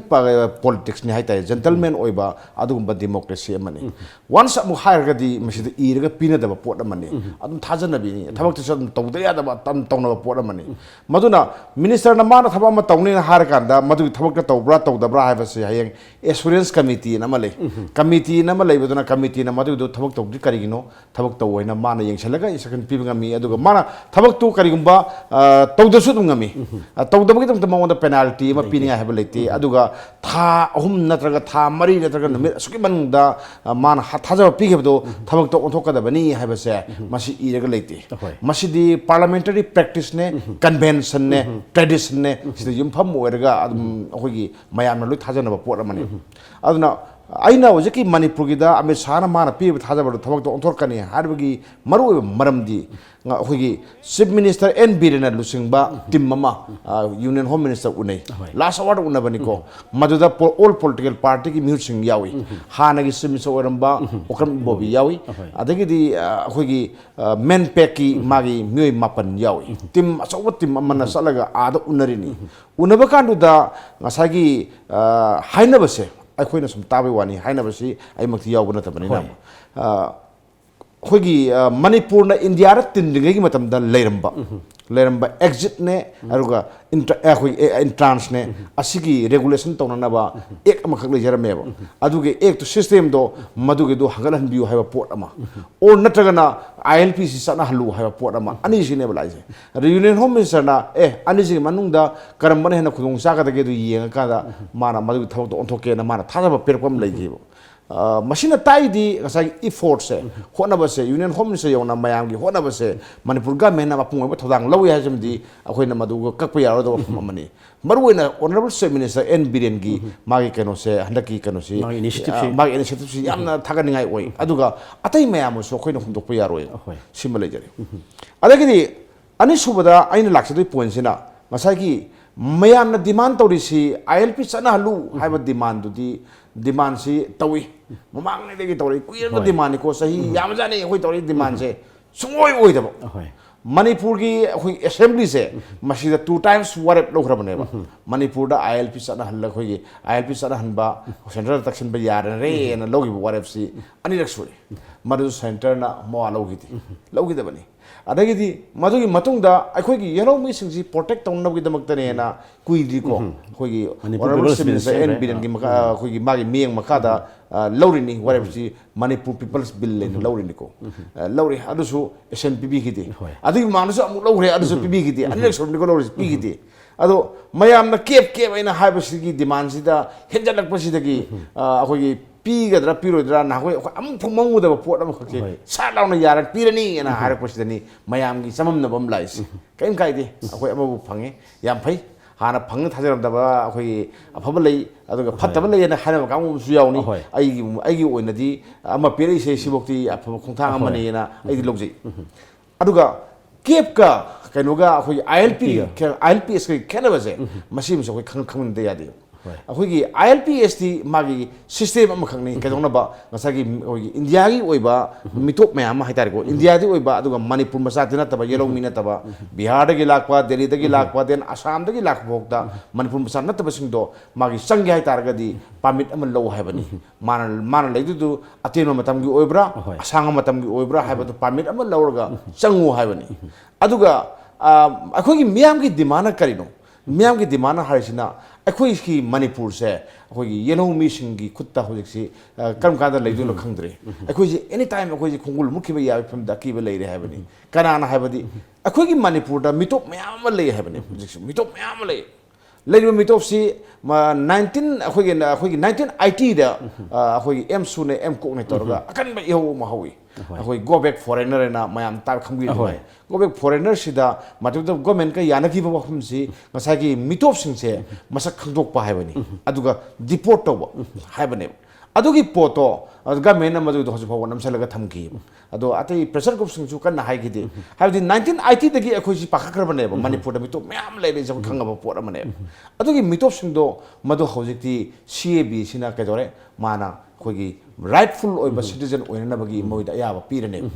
politics ꯅꯤ ꯍꯥꯏꯇꯥꯔꯦ, gentleman ꯑꯣꯏꯕ ꯑꯗꯨꯒꯨꯝꯕ democracy ꯑꯃꯅꯤ꯫ Once ꯑꯃꯨꯛ ꯍꯥꯏꯔꯒꯗꯤ ꯃꯁꯤꯗ ꯏꯔꯒ ꯄꯤꯅꯗꯕ ꯄꯣꯠ ꯑꯃꯅꯤ꯫ ꯑꯗꯨꯝ ꯊꯥꯖꯅꯕꯤꯅꯤ, ꯊꯕꯛꯇꯨꯁꯨ ꯑꯗꯨꯝ ꯇꯧꯗ ꯌꯥꯗꯕ, ꯑꯗꯨꯝ ꯇꯧꯅꯕ ꯄꯣꯠ ꯑꯃꯅꯤ꯫ ꯃꯗꯨꯅ minister ꯅ ꯃꯥꯅ ꯊꯕꯛ ꯑꯃ ꯇꯧꯅꯤꯅ ꯍꯥꯏꯔꯀꯥꯟꯗ ꯃꯗꯨꯒꯤ ꯊꯕꯛꯇ ꯇꯧꯕ꯭ꯔꯥ ꯇꯧꯗꯕ꯭ꯔꯥ ꯍꯥꯏꯕꯁꯤ ꯍꯌꯦꯡ assurance committee ꯑꯅ ꯑꯃ ꯂꯩ꯫ Committee ꯑꯅ ꯑꯃ ꯂꯩꯕꯗꯨꯅ committee ꯅ ꯃꯗꯨꯒꯤꯗꯣ ꯊꯕꯛ ꯇꯧꯗ꯭ꯔꯤ ꯀꯔꯤꯒꯤꯅꯣ, ꯊꯕꯛ ꯇꯧ ꯍꯥꯏꯅ ꯃꯥꯅ ꯌꯦꯡꯁꯤꯜꯂꯒ instruction ꯄꯤꯕ ꯉꯝꯃꯤ꯫ ꯑꯗꯨꯒ ꯃꯥꯅ ꯊꯕꯛꯇꯨ ꯀꯔꯤꯒꯨꯝꯕ, ꯑ, ꯇꯧꯗ꯭ꯔꯁꯨ ꯑꯗꯨꯝ ꯉꯝꯃꯤ꯫ ꯑ, ꯇꯧꯗꯕꯒꯤꯗꯃꯛꯇ ꯃꯉꯣꯟꯗ penalty ꯑꯃ ꯄꯤꯅꯤꯡꯉꯥꯏ ꯍꯥꯏꯕ ꯂꯩꯇꯦ꯫ ꯑꯗꯨꯒ ꯊꯥ ꯑꯍꯨꯝ ꯅꯠꯇ꯭ꯔꯒ ꯊꯥ ꯃꯔꯤ ꯅꯠꯇ꯭ꯔꯒ ꯅꯨꯃꯤꯠ ꯑꯁꯨꯛꯀꯤ ꯃꯅꯨꯡꯗ, ꯑ, ꯃꯥꯅ ꯍꯥ-, ꯊꯥꯖꯕ ꯄꯤꯈꯤꯕꯗꯣ ꯊꯕꯛꯇ ꯑꯣꯟꯊꯣꯛꯀꯗꯕꯅꯤ ꯍꯥꯏꯕꯁꯦ ꯃꯁꯤ ꯏꯔꯒ ꯂꯩꯇꯦ꯫ ꯑꯍꯣꯏ꯫ ꯃꯁꯤꯗꯤ parliamentary practice ꯅꯦ, convention ꯅꯦ, tradition ꯅꯦ, ꯁꯤꯗ ꯌꯨꯝꯐꯝ ꯑꯣꯏꯔꯒ ꯑꯗꯨꯝ ꯑꯩꯈꯣꯏꯒꯤ ꯃꯌꯥꯝꯅ ꯂꯣꯏ ꯊꯥꯖꯅꯕ ꯄꯣꯠ ꯑꯃꯅꯤ꯫ ꯑꯗꯨꯅ ꯑꯩꯅ ꯍꯧꯖꯤꯛꯀꯤ ꯃꯅꯤꯄꯨꯔꯒꯤꯗ ꯑꯃꯤꯠ ꯁꯥꯍꯅ ꯃꯥꯅ ꯄꯤꯔꯤꯕ ꯊꯥꯖꯕꯗꯣ ꯊꯕꯛꯇ ꯑꯣꯟꯊꯣꯔꯛꯀꯅꯤ ꯍꯥꯏꯕꯒꯤ ꯃꯔꯨꯑꯣꯏꯕ ꯃꯔꯝꯗꯤ, ꯉ-, ꯑꯩꯈꯣꯏꯒꯤ Chief Minister ꯑꯦꯟ ꯕꯤꯔꯦꯟꯅ ꯂꯨꯆꯤꯡꯕ team ꯑꯃ, ꯑ, Union Home Minister ꯎꯅꯩ꯫ ꯑꯍꯣꯏ꯫ Last hour ꯗ ꯎꯅꯕꯅꯤꯀꯣ꯫ ꯃꯗꯨꯗ ꯄꯣ-, all political party ꯒꯤ ꯃꯤꯍꯨꯠꯁꯤꯡ ꯌꯥꯎꯏ꯫ ꯍꯥꯟꯅꯒꯤ Chief Minister ꯑꯣꯏꯔꯝꯕ ꯑꯣꯀ꯭ꯔꯝ ꯏꯕꯣꯕꯤ ꯌꯥꯎꯏ꯫ ꯑꯍꯣꯏ꯫ ꯑꯗꯒꯤꯗꯤ, ꯑ, ꯑꯩꯈꯣꯏꯒꯤ, ꯑ, MENPAC ꯀꯤ ꯃꯥꯒꯤ ꯃꯤꯑꯣꯏ ꯃꯥꯄꯟ ꯌꯥꯎꯏ꯫ Team, ꯑꯆꯧꯕ team ꯑꯃꯅ ꯆꯠꯂꯒ ꯑꯥꯗ ꯎꯅꯔꯤꯅꯤ꯫ ꯎꯅꯕ ꯀꯥꯟꯗꯨꯗ ꯉꯁꯥꯏꯒꯤ, ꯑ, ꯍꯥꯏꯅꯕꯁꯦ, ꯑꯩꯈꯣꯏꯅ ꯁꯨꯝ ꯇꯥꯕꯩ ꯋꯥꯅꯤ, ꯍꯥꯏꯅꯕꯁꯤ ꯑꯩꯃꯛꯇꯤ ꯌꯥꯎꯕ ꯅꯠꯇꯕꯅꯤꯅ꯫ ꯍꯣꯏ꯫ ꯑ, ꯑꯩꯈꯣꯏꯒꯤ, ꯑ, ꯃꯅꯤꯄꯨꯔꯅ ꯏꯟꯗꯤꯌꯥꯗ ꯇꯤꯟꯗ꯭ꯔꯤꯉꯩꯒꯤ ꯃꯇꯝꯗ ꯂꯩꯔꯝꯕ, ꯂꯩꯔꯝꯕ exit ꯅꯦ, ꯑꯗꯨꯒ intra-, ꯑ, ꯑꯩꯈꯣꯏꯒꯤ, ꯑ, entrance ꯅꯦ, ꯑꯁꯤꯒꯤ regulation ꯇꯧꯅꯅꯕ act ꯑꯃꯈꯛ ꯂꯩꯖꯔꯝꯃꯦꯕ꯫ ꯑꯗꯨꯒꯤ act ꯇꯨ, system ꯗꯣ, ꯃꯗꯨꯒꯤꯗꯨ ꯍꯟꯒꯠꯍꯟꯕꯤꯌꯨ ꯍꯥꯏꯕ ꯄꯣꯠ ꯑꯃ, or ꯅꯠꯇ꯭ꯔꯒꯅ I L P C ꯆꯠꯅꯍꯜꯂꯨ ꯍꯥꯏꯕ ꯄꯣꯠ ꯑꯃ, ꯑꯅꯤꯁꯤꯅꯦꯕ ꯂꯥꯛꯏꯁꯦ꯫ ꯑꯗ Union Home Minister ꯅ, "ꯑꯦ, ꯑꯅꯤꯁꯤꯒꯤ ꯃꯅꯨꯡꯗ ꯀꯔꯝꯕꯅ ꯍꯦꯟꯅ ꯈꯨꯗꯣꯡ ꯆꯥꯒꯗꯒꯦ?" ꯑꯗꯨ ꯌꯦꯡꯉꯀꯥꯟꯗ ꯃꯥꯅ ꯃꯗꯨꯒꯤ ꯊꯕꯛꯇꯣ ꯑꯣꯟꯊꯣꯛꯀꯦꯅ ꯃꯥꯅ ꯊꯥꯖꯕ ꯄꯤꯔꯛꯄ ꯑꯃ ꯂꯩꯈꯤꯕ꯫ ꯑ, ꯃꯁꯤꯅ ꯇꯥꯛꯏꯗꯤ ꯉꯁꯥꯏꯒꯤ effort ꯁꯦ, ꯍꯣꯠꯅꯕꯁꯦ, Union Home Minister ꯌꯧꯅ ꯃꯌꯥꯝꯒꯤ ꯍꯣꯠꯅꯕꯁꯦ ꯃꯅꯤꯄꯨꯔ government ꯅ ꯃꯄꯨꯡ ꯑꯣꯏꯕ ꯊꯧꯗꯥꯡ ꯂꯧꯏ ꯍꯥꯏꯕꯁꯤꯃꯗꯤ ꯑꯩꯈꯣꯏꯅ ꯃꯗꯨ ꯀꯛꯄ ꯌꯥꯔꯣꯏꯗꯕ ꯋꯥꯐꯝ ꯑꯃꯅꯤ꯫ ꯃꯔꯨꯑꯣꯏꯅ Honourable Chief Minister ꯑꯦꯟ ꯕꯤꯔꯦꯟꯒꯤ ꯃꯥꯒꯤ ꯀꯩꯅꯣꯁꯦ, ꯍꯟꯗꯛꯀꯤ ꯀꯩꯅꯣꯁꯤ, ꯃꯥꯒꯤ initiative ꯁꯤ꯫ ꯑ, ꯃꯥꯒꯤ initiative ꯁꯤ ꯌꯥꯝꯅ ꯊꯥꯒꯠꯅꯤꯡꯉꯥꯏ ꯑꯣꯏ꯫ ꯑꯗꯨꯒ ꯑꯇꯩ ꯃꯌꯥꯝ ꯑꯃꯁꯨ ꯑꯩꯈꯣꯏꯅ ꯍꯨꯟꯗꯣꯛꯄ ꯌꯥꯔꯣꯏ꯫ ꯍꯣꯏ꯫ ꯁꯤꯃ ꯂꯩꯖꯔꯤ꯫ ꯑꯗꯒꯤꯗꯤ ꯑꯅꯤꯁꯨꯕꯗ ꯑꯩꯅ ꯂꯥꯛꯆꯗꯣꯏ point ꯁꯤꯅ ꯉꯁꯥꯏꯒꯤ ꯃꯌꯥꯝꯅ demand ꯇꯧꯔꯤꯁꯤ I L P ꯆꯠꯅꯍꯜꯂꯨ ꯍꯥꯏꯕ demand ꯗꯨꯗꯤ, demand ꯁꯤ ꯇꯧꯏ꯫ ꯃꯃꯥꯡꯉꯩꯗꯒꯤ ꯇꯧꯔꯛꯏ, ꯀꯨꯏꯔꯕ ꯍꯣꯏ꯫ Demand ꯅꯤꯀꯣ, ꯆꯍꯤ ꯌꯥꯝꯖꯥꯠꯅꯤ ꯑꯩꯈꯣꯏ ꯇꯧꯔꯛꯏ demand ꯁꯦ꯫ ꯁꯨꯡꯑꯣꯏ ꯑꯣꯏꯗꯕ꯫ ꯑꯍꯣꯏ꯫ ꯃꯅꯤꯄꯨꯔꯒꯤ ꯑꯩꯈꯣꯏ ꯑꯦꯁꯦꯝꯕ꯭ꯂꯤꯁꯦ ꯃꯁꯤꯗ two times ꯋꯥꯔꯦꯞ ꯂꯧꯈ꯭ꯔꯕꯅꯦꯕ꯫ ꯃꯅꯤꯄꯨꯔꯗ ꯑꯥꯏ ꯑꯦꯜ ꯄꯤ ꯆꯠꯅꯍꯜꯂ ꯑꯩꯈꯣꯏꯒꯤ ꯑꯥꯏ ꯑꯦꯜ ꯄꯤ ꯆꯠꯅꯍꯟꯕ, ꯁꯦꯟꯇ꯭ꯔꯦꯜꯗ ꯇꯛꯁꯤꯟꯕ ꯌꯥꯔꯔꯦꯅ ꯂꯧꯈꯤꯕ ꯋꯥꯔꯦꯞꯁꯤ ꯑꯅꯤꯔꯛ ꯁꯨꯔꯦ꯫ ꯃꯗꯨꯁꯨ ꯁꯦꯟꯇꯔꯅ ꯃꯋꯥ ꯂꯧꯈꯤꯗꯦ꯫ ꯂꯧꯈꯤꯗꯕꯅꯤ꯫ ꯑꯗꯒꯤꯗꯤ ꯃꯗꯨꯒꯤ ꯃꯇꯨꯡꯗ ꯑꯩꯈꯣꯏꯒꯤ ꯌꯦꯜꯍꯧ ꯃꯤꯁꯤꯡꯁꯤ ꯄ꯭ꯔꯣꯇꯦꯛ ꯇꯧꯅꯕꯒꯤꯗꯃꯛꯇꯅꯦꯅ ꯀꯨꯏꯗ꯭ꯔꯤꯀꯣ ꯑꯩꯈꯣꯏꯒꯤ Honourable Chief Minister N Biren ꯒꯤ ꯃꯈꯥ ꯑꯩꯈꯣꯏꯒꯤ ꯃꯥꯒꯤ ꯃꯤꯠꯌꯦꯡ ꯃꯈꯥꯗ ꯂꯧꯔꯤꯅꯤ ꯋꯥꯔꯦꯞꯁꯤ꯫ ꯃꯅꯤꯄꯨꯔ ꯄꯤꯄꯜꯁ ꯕꯤꯜ ꯍꯥꯏꯅ ꯂꯧꯔꯤꯅꯤꯀꯣ꯫ ꯂꯧꯔꯤ꯫ ꯑꯗꯨꯁꯨ ꯑꯦꯁꯦꯟ ꯄꯤꯕꯤꯈꯤꯗꯦ꯫ ꯑꯗꯨꯒꯤ ꯃꯃꯥꯡꯗꯁꯨ ꯑꯃꯨꯛ ꯂꯧꯈ꯭ꯔꯦ꯫ ꯑꯗꯨꯁꯨ ꯄꯤꯕꯤꯈꯤꯗꯦ꯫ ꯑꯅꯤꯔꯛ ꯁꯨꯔꯕꯅꯤꯀꯣ ꯂꯧꯔꯤꯁꯤ ꯄꯤꯈꯤꯗꯦ꯫ ꯑꯗꯣ ꯃꯌꯥꯝꯅ ꯀꯦꯞ ꯀꯦꯞ ꯑꯩꯅ ꯍꯥꯏꯕꯁꯤꯒꯤ ꯗꯤꯃꯥꯟꯁꯤꯗ ꯍꯦꯟꯖꯜꯂꯛꯄꯁꯤꯗꯒꯤ ꯑꯩꯈꯣꯏꯒꯤ ꯄꯤꯒꯗ꯭ꯔꯥ ꯄꯤꯔꯣꯏꯗ꯭ꯔꯥ ꯅꯍꯥꯟꯈꯣꯏ ꯑꯩꯈꯣꯏ ꯑꯃꯨꯛ ꯐꯥꯎ ꯃꯪꯉꯨꯗꯕ ꯄꯣꯠ ꯑꯃꯈꯛꯁꯦ ꯁꯥꯠ ꯂꯥꯎꯅ ꯌꯥꯔ ꯄꯤꯔꯅꯤꯅ ꯍꯥꯏꯔꯛꯄꯁꯤꯗꯅꯤ ꯃꯌꯥꯝꯒꯤ ꯆꯃꯝꯅꯕ ꯑꯃ ꯂꯥꯛꯏꯁꯦ꯫ ꯀꯔꯤꯝ ꯀꯥꯏꯗꯦ꯫ ꯑꯩꯈꯣꯏ ꯑꯃꯕꯨ ꯐꯪꯉꯦ꯫ ꯌꯥꯝ ꯐꯩ꯫ ꯍꯥꯟꯅ ꯐꯪꯅ ꯊꯥꯖꯔꯝꯗꯕ ꯑꯩꯈꯣꯏꯒꯤ ꯑꯐꯕ ꯂꯩ, ꯑꯗꯨꯒ ꯐꯠꯇꯕ ꯂꯩ ꯍꯥꯏꯅ ꯍꯥꯏꯅꯕ ꯀꯥꯡꯕꯨ ꯑꯃꯁꯨ ꯌꯥꯎꯅꯤ꯫ ꯑꯩꯒꯤ ꯑꯩꯒꯤ ꯑꯣꯏꯅꯗꯤ ꯑꯃ ꯄꯤꯔꯛꯏꯁꯦ ꯁꯤꯐꯥꯎꯗꯤ ꯑꯐꯕ ꯈꯣꯡꯊꯥꯡ ꯑꯃꯅꯦꯅ ꯑꯩꯗꯤ ꯂꯧꯖꯩ꯫ ꯑꯗꯨꯒ ꯀꯦꯞꯀ ꯀꯩꯅꯣꯒ ꯑꯩꯈꯣꯏꯒꯤ ꯑꯥꯏ ꯑꯦꯜ ꯄꯤ, ꯑꯥꯏ ꯑꯦꯜ ꯄꯤ ꯑꯦꯁꯀꯒꯤ ꯈꯦꯠꯅꯕꯁꯦ ꯃꯁꯤꯃꯁꯨ ꯑꯩꯈꯣꯏ ꯈꯪ-, ꯈꯪꯃꯤꯟꯅꯗ ꯌꯥꯗꯦ꯫ ꯑꯩꯈꯣꯏꯒꯤ ꯑꯥꯏ ꯑꯦꯜ ꯄꯤ ꯑꯦꯁꯇꯤ ꯃꯥꯒꯤ ꯁꯤꯁꯇꯦꯝ ꯑꯃꯈꯛꯅꯤ꯫ ꯀꯩꯗꯧꯅꯕ ꯉꯁꯥꯏꯒꯤ ꯑꯩꯈꯣꯏꯒꯤ ꯏꯟꯗꯤꯌꯥꯒꯤ ꯑꯣꯏꯕ ꯃꯤꯇꯣꯞ ꯃꯌꯥꯝ ꯑꯃ ꯍꯥꯏꯇꯥꯔꯦꯀꯣ, ꯏꯟꯗꯤꯌꯥꯗꯤ ꯑꯣꯏꯕ ꯑꯗꯨꯒ ꯃꯅꯤꯄꯨꯔ ꯃꯆꯥꯗꯤ ꯅꯠꯇꯕ, ꯌꯦꯜꯍꯧ ꯃꯤ ꯅꯠꯇꯕ, ꯕꯤꯍꯥꯔꯗꯒꯤ ꯂꯥꯛꯄ, ꯗꯦꯜꯂꯤꯗꯒꯤ ꯂꯥꯛꯄ, then ꯑꯁꯥꯝꯗꯒꯤ ꯂꯥꯛꯄ ꯐꯥꯎꯗ ꯃꯅꯤꯄꯨꯔ ꯃꯆꯥ ꯅꯠꯇꯕꯁꯤꯡꯗꯣ ꯃꯥꯒꯤ ꯆꯪꯒꯦ ꯍꯥꯏꯇꯥꯔꯒꯗꯤ ꯄꯥꯔꯃꯤꯠ ꯑꯃ ꯂꯧ ꯍꯥꯏꯕꯅꯤ꯫ ꯃꯥꯅ, ꯃꯥꯅ ꯂꯩꯗꯨꯗꯨ ꯑꯇꯦꯟꯕ ꯃꯇꯝꯒꯤ ꯑꯣꯏꯕ꯭ꯔꯥ, ꯑꯁꯥꯡꯕ ꯃꯇꯝꯒꯤ ꯑꯣꯏꯕ꯭ꯔꯥ ꯍꯥꯏꯕꯗꯨ ꯄꯥꯔꯃꯤꯠ ꯑꯃ ꯂꯧꯔꯒ ꯆꯪꯉꯨ ꯍꯥꯏꯕꯅꯤ꯫ ꯑꯗꯨꯒ ꯑ, ꯑꯩꯈꯣꯏꯒꯤ ꯃꯤꯌꯥꯝꯒꯤ ꯗꯤꯃꯥꯟꯅ ꯀꯔꯤꯅꯣ? ꯃꯤꯌꯥꯝꯒꯤ ꯗꯤꯃꯥꯟꯅ ꯍꯥꯏꯔꯤꯁꯤꯅ ꯑꯩꯈꯣꯏꯒꯤ ꯃꯅꯤꯄꯨꯔꯁꯦ ꯑꯩꯈꯣꯏꯒꯤ ꯌꯦꯜꯍꯧ ꯃꯤꯁꯤꯡꯒꯤ ꯈꯨꯠꯇ ꯍꯧꯖꯤꯛꯁꯤ ꯑ, ꯀꯔꯝ ꯀꯥꯟꯗ ꯂꯩꯗꯣꯏꯅꯣ ꯈꯪꯗ꯭ꯔꯦ꯫ ꯑꯩꯈꯣꯏꯁꯦ ꯑꯦꯅꯤ ꯇꯥꯏꯝ ꯑꯩꯈꯣꯏꯁꯦ ꯈꯣꯡꯒꯨꯜ ꯃꯨꯠꯈꯤꯕ ꯌꯥꯕꯒꯤ ꯐꯤꯕꯝꯗ ꯑꯀꯤꯕ ꯂꯩꯔꯦ ꯍꯥꯏꯕꯅꯤ꯫ ꯀꯅꯥꯅ ꯍꯥꯏꯕꯗꯤ ꯑꯩꯈꯣꯏꯒꯤ ꯃꯅꯤꯄꯨꯔꯗ ꯃꯤꯇꯣꯞ ꯃꯌꯥꯝ ꯑꯃ ꯂꯩ ꯍꯥꯏꯕꯅꯤ꯫ ꯍꯧꯖꯤꯛꯁꯨ ꯃꯤꯇꯣꯞ ꯃꯌꯥꯝ ꯑꯃ ꯂꯩ꯫ ꯂꯩꯔꯤꯕ ꯃꯤꯇꯣꯞꯁꯤ ꯃ-, ꯅꯥꯏꯟꯇꯤꯟ, ꯑꯩꯈꯣꯏꯒꯤ, ꯑꯩꯈꯣꯏꯒꯤ ꯅꯥꯏꯟꯇꯤꯟ ꯑꯥꯏꯇꯤꯗ, ꯑ, ꯑꯩꯈꯣꯏꯒꯤ ꯑꯦꯝ ꯁꯨꯅꯦ, ꯑꯦꯝ ꯀꯣꯛꯅꯦ ꯇꯧꯔꯒ ꯑꯀꯟꯕ ꯏꯍꯧ ꯑꯃ ꯍꯧꯋꯤ꯫ ꯑꯩꯈꯣꯏ Go Back Foreigner ꯍꯥꯏꯅ ꯃꯌꯥꯝ ꯇꯥ ꯈꯪꯕꯤꯔꯝꯕ ꯌꯥꯏ꯫ Go Back Foreigner ꯁꯤꯗ ꯃꯇꯝꯗꯨꯗ ꯒꯣꯔꯃꯦꯟꯀ ꯌꯥꯅꯈꯤꯕ ꯋꯥꯐꯝꯁꯤ ꯉꯁꯥꯏꯒꯤ ꯃꯤꯇꯣꯞꯁꯤꯡꯁꯦ ꯃꯁꯛ ꯈꯪꯗꯣꯛꯄ ꯍꯥꯏꯕꯅꯤ꯫ ꯑꯗꯨꯒ ꯗꯤꯄꯣꯔꯠ ꯇꯧꯕ ꯍꯥꯏꯕꯅꯦꯕ꯫ ꯑꯗꯨꯒꯤ ꯄꯣꯠꯇꯣ ꯒꯣꯔꯃꯦꯟꯅ ꯃꯗꯨꯗꯣ ꯍꯧꯖꯤꯛ ꯐꯥꯎꯕ ꯅꯝꯁꯤꯜꯂꯒ ꯊꯝꯈꯤ꯫ ꯑꯗꯣ ꯑꯇꯩ ꯄ꯭ꯔꯦꯁꯔ ꯒ꯭ꯔꯨꯞꯁꯤꯡꯁꯨ ꯀꯟꯅ ꯍꯥꯏꯈꯤꯗꯦ꯫ ꯍꯥꯏꯕꯗꯤ ꯅꯥꯏꯟꯇꯤꯟ ꯑꯥꯏꯇꯤꯗꯒꯤ ꯑꯩꯈꯣꯏꯁꯤ ꯄꯥꯈꯠꯈ꯭ꯔꯕꯅꯦꯕ, ꯃꯅꯤꯄꯨꯔꯗ ꯃꯤꯇꯣꯞ ꯃꯌꯥꯝ ꯂꯩꯔꯦꯁꯦ ꯑꯩꯈꯣꯏ ꯈꯪꯉꯕ ꯄꯣꯠ ꯑꯃꯅꯦꯕ꯫ ꯑꯗꯨꯒꯤ ꯃꯤꯇꯣꯞꯁꯤꯡꯗꯣ ꯃꯗꯨ ꯍꯧꯖꯤꯛꯇꯤ ꯁꯤ ꯑꯦ ꯕꯤ ꯁꯤꯅ ꯀꯩꯗꯧꯔꯦ? ꯃꯥꯅ ꯑꯩꯈꯣꯏꯒꯤ ꯔꯥꯏꯠꯐꯨꯜ ꯑꯣꯏꯕ ꯁꯤꯇꯤꯖꯟ ꯑꯣꯏꯅꯅꯕꯒꯤ ꯃꯣꯏꯗ ꯑꯌꯥꯕ ꯄꯤꯔꯅꯦꯕ꯫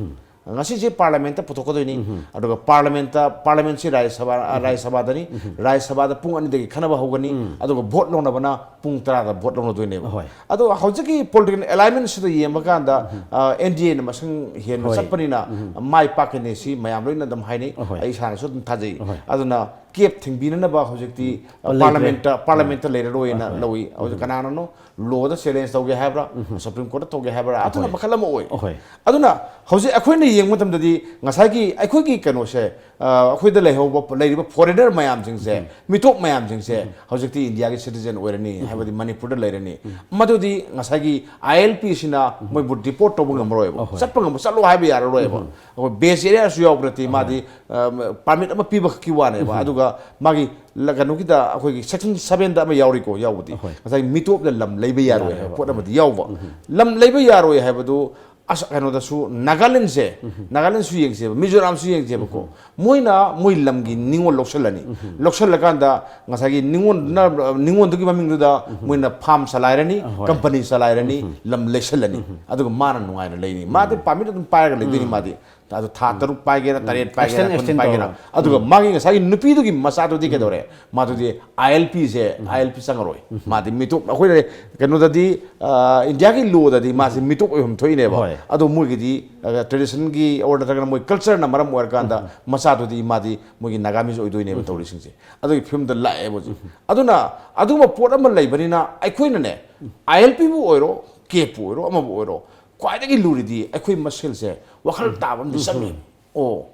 ꯉꯁꯤꯁꯦ ꯄꯥꯔꯂꯤꯌꯥꯃꯦꯟꯠꯇ ꯄꯨꯊꯣꯛꯀꯗꯣꯏꯅꯤ꯫ ꯑꯗꯨꯒ ꯄꯥꯔꯂꯤꯌꯥꯃꯦꯟꯠꯇ, ꯄꯥꯔꯂꯤꯌꯥꯃꯦꯟꯠꯁꯤ ꯔꯥꯖ꯭ꯌ ꯁꯚꯥ, ꯔꯥꯖ꯭ꯌ ꯁꯚꯥꯗꯅꯤ꯫ ꯔꯥꯖ꯭ꯌ ꯁꯚꯥꯗ ꯄꯨꯡ ꯑꯅꯤꯗꯒꯤ ꯈꯟꯅꯕ ꯍꯧꯒꯅꯤ꯫ ꯑꯗꯨꯒ ꯚꯣꯠ ꯂꯧꯅꯕꯅ ꯄꯨꯡ ꯇꯔꯥꯗ ꯚꯣꯠ ꯂꯧꯅꯗꯣꯏꯅꯦꯕ꯫ ꯑꯍꯣꯏ꯫ ꯑꯗꯣ ꯍꯧꯖꯤꯛꯀꯤ ꯄꯣꯂꯤꯇꯤꯀꯦꯜ ꯑꯦꯂꯥꯏꯟꯃꯦꯟꯠꯁꯤꯗ ꯌꯦꯡꯕ ꯀꯥꯟꯗ, ꯑ, ꯑꯦꯟ ꯗꯤ ꯑꯦꯅ ꯃꯁꯤꯡ ꯍꯦꯟꯕ ꯍꯣꯏ꯫ ꯆꯠꯄꯅꯤꯅ ꯃꯥꯏ ꯄꯥꯛꯀꯅꯤ ꯁꯤ ꯃꯌꯥꯝ ꯂꯣꯏꯅ ꯑꯗꯨꯝ ꯍꯥꯏꯅꯩ꯫ ꯑꯍꯣꯏ꯫ ꯑꯩ ꯏꯁꯥꯅꯁꯨ ꯑꯗꯨꯝ ꯊꯥꯖꯩ꯫ ꯑꯍꯣꯏ꯫ ꯑꯗꯨꯅ ꯀꯦꯞ ꯊꯤꯡꯕꯤꯅꯅꯕ ꯍꯧꯖꯤꯛꯇꯤ, ꯑ, ꯂꯩꯇ꯭ꯔꯦ꯫ ꯄꯥꯔꯂꯤꯌꯥꯃꯦꯟꯠꯇ, ꯄꯥꯔꯂꯤꯌꯥꯃꯦꯟꯠꯇ ꯂꯩꯔꯔꯣꯏꯅ ꯂꯧꯏ꯫ ꯍꯧꯖꯤꯛ ꯀꯅꯥꯅꯅꯣ ꯂꯣꯗ ꯆꯦꯂꯦꯟꯖ ꯇꯧꯒꯦ ꯍꯥꯏꯕ꯭ꯔꯥ, ꯁꯨꯄ꯭ꯔꯤꯝ ꯀꯣꯔꯠꯇ ꯇꯧꯒꯦ ꯍꯥꯏꯕ꯭ꯔꯥ, ꯑꯗꯨꯅ ꯑꯍꯣꯏ꯫ ꯃꯈꯜ ꯑꯃ ꯑꯣꯏ꯫ ꯑꯍꯣꯏ꯫ ꯑꯗꯨꯅ ꯍꯧꯖꯤꯛ ꯑꯩꯈꯣꯏꯅ ꯌꯦꯡꯕ ꯃꯇꯝꯗꯗꯤ ꯉꯁꯥꯏꯒꯤ ꯑꯩꯈꯣꯏꯒꯤ ꯀꯩꯅꯣꯁꯦ, ꯑ, ꯑꯩꯈꯣꯏꯗ ꯂꯩꯍꯧꯕ, ꯂꯩꯔꯤꯕ ꯐꯣꯔꯦꯅꯔ ꯃꯌꯥꯝꯁꯤꯡꯁꯦ, ꯃꯤꯇꯣꯞ ꯃꯌꯥꯝꯁꯤꯡꯁꯦ ꯍꯧꯖꯤꯛꯇꯤ ꯏꯟꯗꯤꯌꯥꯒꯤ ꯁꯤꯇꯤꯖꯦꯟ ꯑꯣꯏꯔꯅꯤ, ꯍꯥꯏꯕꯗꯤ ꯃꯅꯤꯄꯨꯔꯗ ꯂꯩꯔꯅꯤ꯫ ꯃꯗꯨꯗꯤ ꯉꯁꯥꯏꯒꯤ ꯑꯥꯏ ꯑꯦꯜ ꯄꯤꯁꯤꯅ ꯃꯣꯏꯕꯨ ꯗꯤꯄꯣꯔꯠ ꯇꯧꯕ ꯉꯝꯃꯔꯣꯏꯕ꯫ ꯑꯍꯣꯏ꯫ ꯆꯠꯄ ꯉꯝꯕ, ꯆꯠꯂꯣ ꯍꯥꯏꯕ ꯌꯥꯔꯔꯣꯏꯕ꯫ ꯑꯩꯈꯣꯏ ꯕꯦꯁ ꯑꯦꯔꯤꯌꯥꯁꯨ ꯌꯥꯎꯕ ꯅꯠꯇꯦ, ꯃꯥꯗꯤ, ꯑ, ꯄꯥꯔꯃꯤꯠ ꯑꯃ ꯄꯤꯕ ꯈꯛꯀꯤ ꯋꯥꯅꯦꯕ꯫ ꯑꯗꯨꯒ ꯃꯥꯒꯤ ꯂ-, ꯀꯩꯅꯣꯒꯤꯗ ꯑꯩꯈꯣꯏꯒꯤ ꯁꯦꯛꯁꯟ ꯁꯚꯦꯟꯗ ꯑꯃ ꯌꯥꯎꯔꯤꯀꯣ, ꯌꯥꯎꯕꯗꯤ꯫ ꯑꯍꯣꯏ꯫ ꯉꯁꯥꯏ ꯃꯤꯇꯣꯞꯅ ꯂꯝ ꯂꯩꯕ ꯌꯥꯔꯣꯏ ꯍꯥꯏꯕ ꯌꯥꯔꯣꯏ꯫ ꯄꯣꯠ ꯑꯃꯗꯤ ꯌꯥꯎꯕ꯫ ꯂꯝ ꯂꯩꯕ ꯌꯥꯔꯣꯏ ꯍꯥꯏꯕꯗꯨ ꯑꯁ, ꯀꯩꯅꯣꯗꯁꯨ ꯅꯥꯒꯥꯂꯦꯟꯁꯦ, ꯅꯥꯒꯥꯂꯦꯟꯁꯨ ꯌꯦꯡꯁꯦꯕ, ꯃꯤꯖꯣꯔꯥꯝꯁꯨ ꯌꯦꯡꯁꯦꯕꯀꯣ꯫ ꯃꯣꯏꯅ ꯃꯣꯏ ꯂꯝꯒꯤ ꯅꯤꯉꯣꯜ ꯂꯧꯁꯜꯂꯅꯤ꯫ ꯂꯧꯁꯜꯂꯀꯥꯟꯗ ꯉꯁꯥꯏꯒꯤ ꯅꯤꯉꯣꯜꯗꯨꯅ, ꯅꯤꯉꯣꯜꯗꯨꯒꯤ ꯃꯃꯤꯡꯗꯨꯗ ꯃꯣꯏꯅ ꯐꯥꯔꯝ ꯆꯂꯥꯏꯔꯅꯤ, ꯑꯍꯣꯏ꯫ ꯀꯝꯄꯅꯤ ꯆꯂꯥꯏꯔꯅꯤ, ꯂꯝ ꯂꯩꯁꯜꯂꯅꯤ꯫ ꯑꯗꯨꯒ ꯃꯥꯅ ꯅꯨꯡꯉꯥꯏꯅ ꯂꯩꯅꯤ꯫ ꯃꯥꯗꯤ ꯄꯥꯔꯃꯤꯠ ꯑꯗꯨꯝ ꯄꯥꯏꯔꯒ ꯂꯩꯗꯣꯏꯅꯤ ꯃꯥꯗꯤ꯫ ꯑꯗꯣ ꯊꯥ ꯇꯔꯨꯛ ꯄꯥꯏꯒꯦꯔꯥ, ꯇꯔꯦꯠ ꯄꯥꯏꯒꯦꯔꯥ, ꯑꯦꯛꯁꯇꯦꯟ, ꯀꯨꯟ ꯑꯦꯛꯁꯇꯦꯟ ꯄꯥꯏꯒꯦꯔꯥ꯫ ꯇꯧꯔꯒ꯫ ꯑꯗꯨꯒ ꯃꯥꯒꯤ ꯉꯁꯥꯏꯒꯤ ꯅꯨꯄꯤꯗꯨꯒꯤ ꯃꯆꯥꯗꯨꯗꯤ ꯀꯩꯗꯧꯔꯦ? ꯃꯥꯗꯨꯗꯤ ꯑꯥꯏ ꯑꯦꯜ ꯄꯤꯁꯦ, ꯑꯥꯏ ꯑꯦꯜ ꯄꯤ ꯆꯪꯉꯔꯣꯏ꯫ ꯃꯥꯗꯤ ꯃꯤꯇꯣꯞ, ꯑꯩꯈꯣꯏꯅ ꯀꯩꯅꯣꯗꯗꯤ, ꯑ, ꯏꯟꯗꯤꯌꯥꯒꯤ ꯂꯣꯗꯗꯤ ꯃꯥꯁꯦ ꯃꯤꯇꯣꯞ ꯑꯣꯏꯐꯝ ꯊꯣꯛꯏꯅꯦꯕ꯫ ꯍꯣꯏ꯫ ꯑꯗꯣ ꯃꯣꯏꯒꯤꯗꯤ, ꯑ, ꯇ꯭ꯔꯦꯗꯤꯁꯟꯒꯤ ꯑꯣꯔ ꯅꯠꯇ꯭ꯔꯒꯅ ꯃꯣꯏ ꯀꯜꯆꯔꯅ ꯃꯔꯝ ꯑꯣꯏꯔꯀꯥꯟꯗ ꯃꯆꯥꯗꯨꯗꯤ ꯃꯥꯗꯤ ꯃꯣꯏꯒꯤ ꯅꯥꯒꯥꯃꯤꯁ ꯑꯣꯏꯗꯣꯏꯅꯦꯕ ꯇꯧꯔꯤꯁꯤꯡꯁꯦ꯫ ꯑꯗꯨꯒꯤ ꯐꯤꯕꯝꯗ ꯂꯥꯛꯑꯦꯕ ꯍꯧꯖꯤꯛ꯫ ꯑꯗꯨꯅ ꯑꯗꯨꯒꯨꯝꯕ ꯄꯣꯠ ꯑꯃ ꯂꯩꯕꯅꯤꯅ ꯑꯩꯈꯣꯏꯅꯅꯦ, ꯑꯥꯏ ꯑꯦꯜ ꯄꯤꯕꯨ ꯑꯣꯏꯔꯣ, ꯀꯦꯞꯄꯨ ꯑꯣꯏꯔꯣ, ꯑꯃꯕꯨ ꯑꯣꯏꯔꯣ, ꯈ꯭ꯋꯥꯏꯗꯒꯤ ꯂꯨꯔꯤꯗꯤ ꯑꯩꯈꯣꯏ ꯃꯁꯦꯜꯁꯦ ꯋꯥꯈꯜ ꯇꯥꯕ ꯑꯃꯗꯤ ꯆꯪꯉꯤ꯫ ꯑꯣ,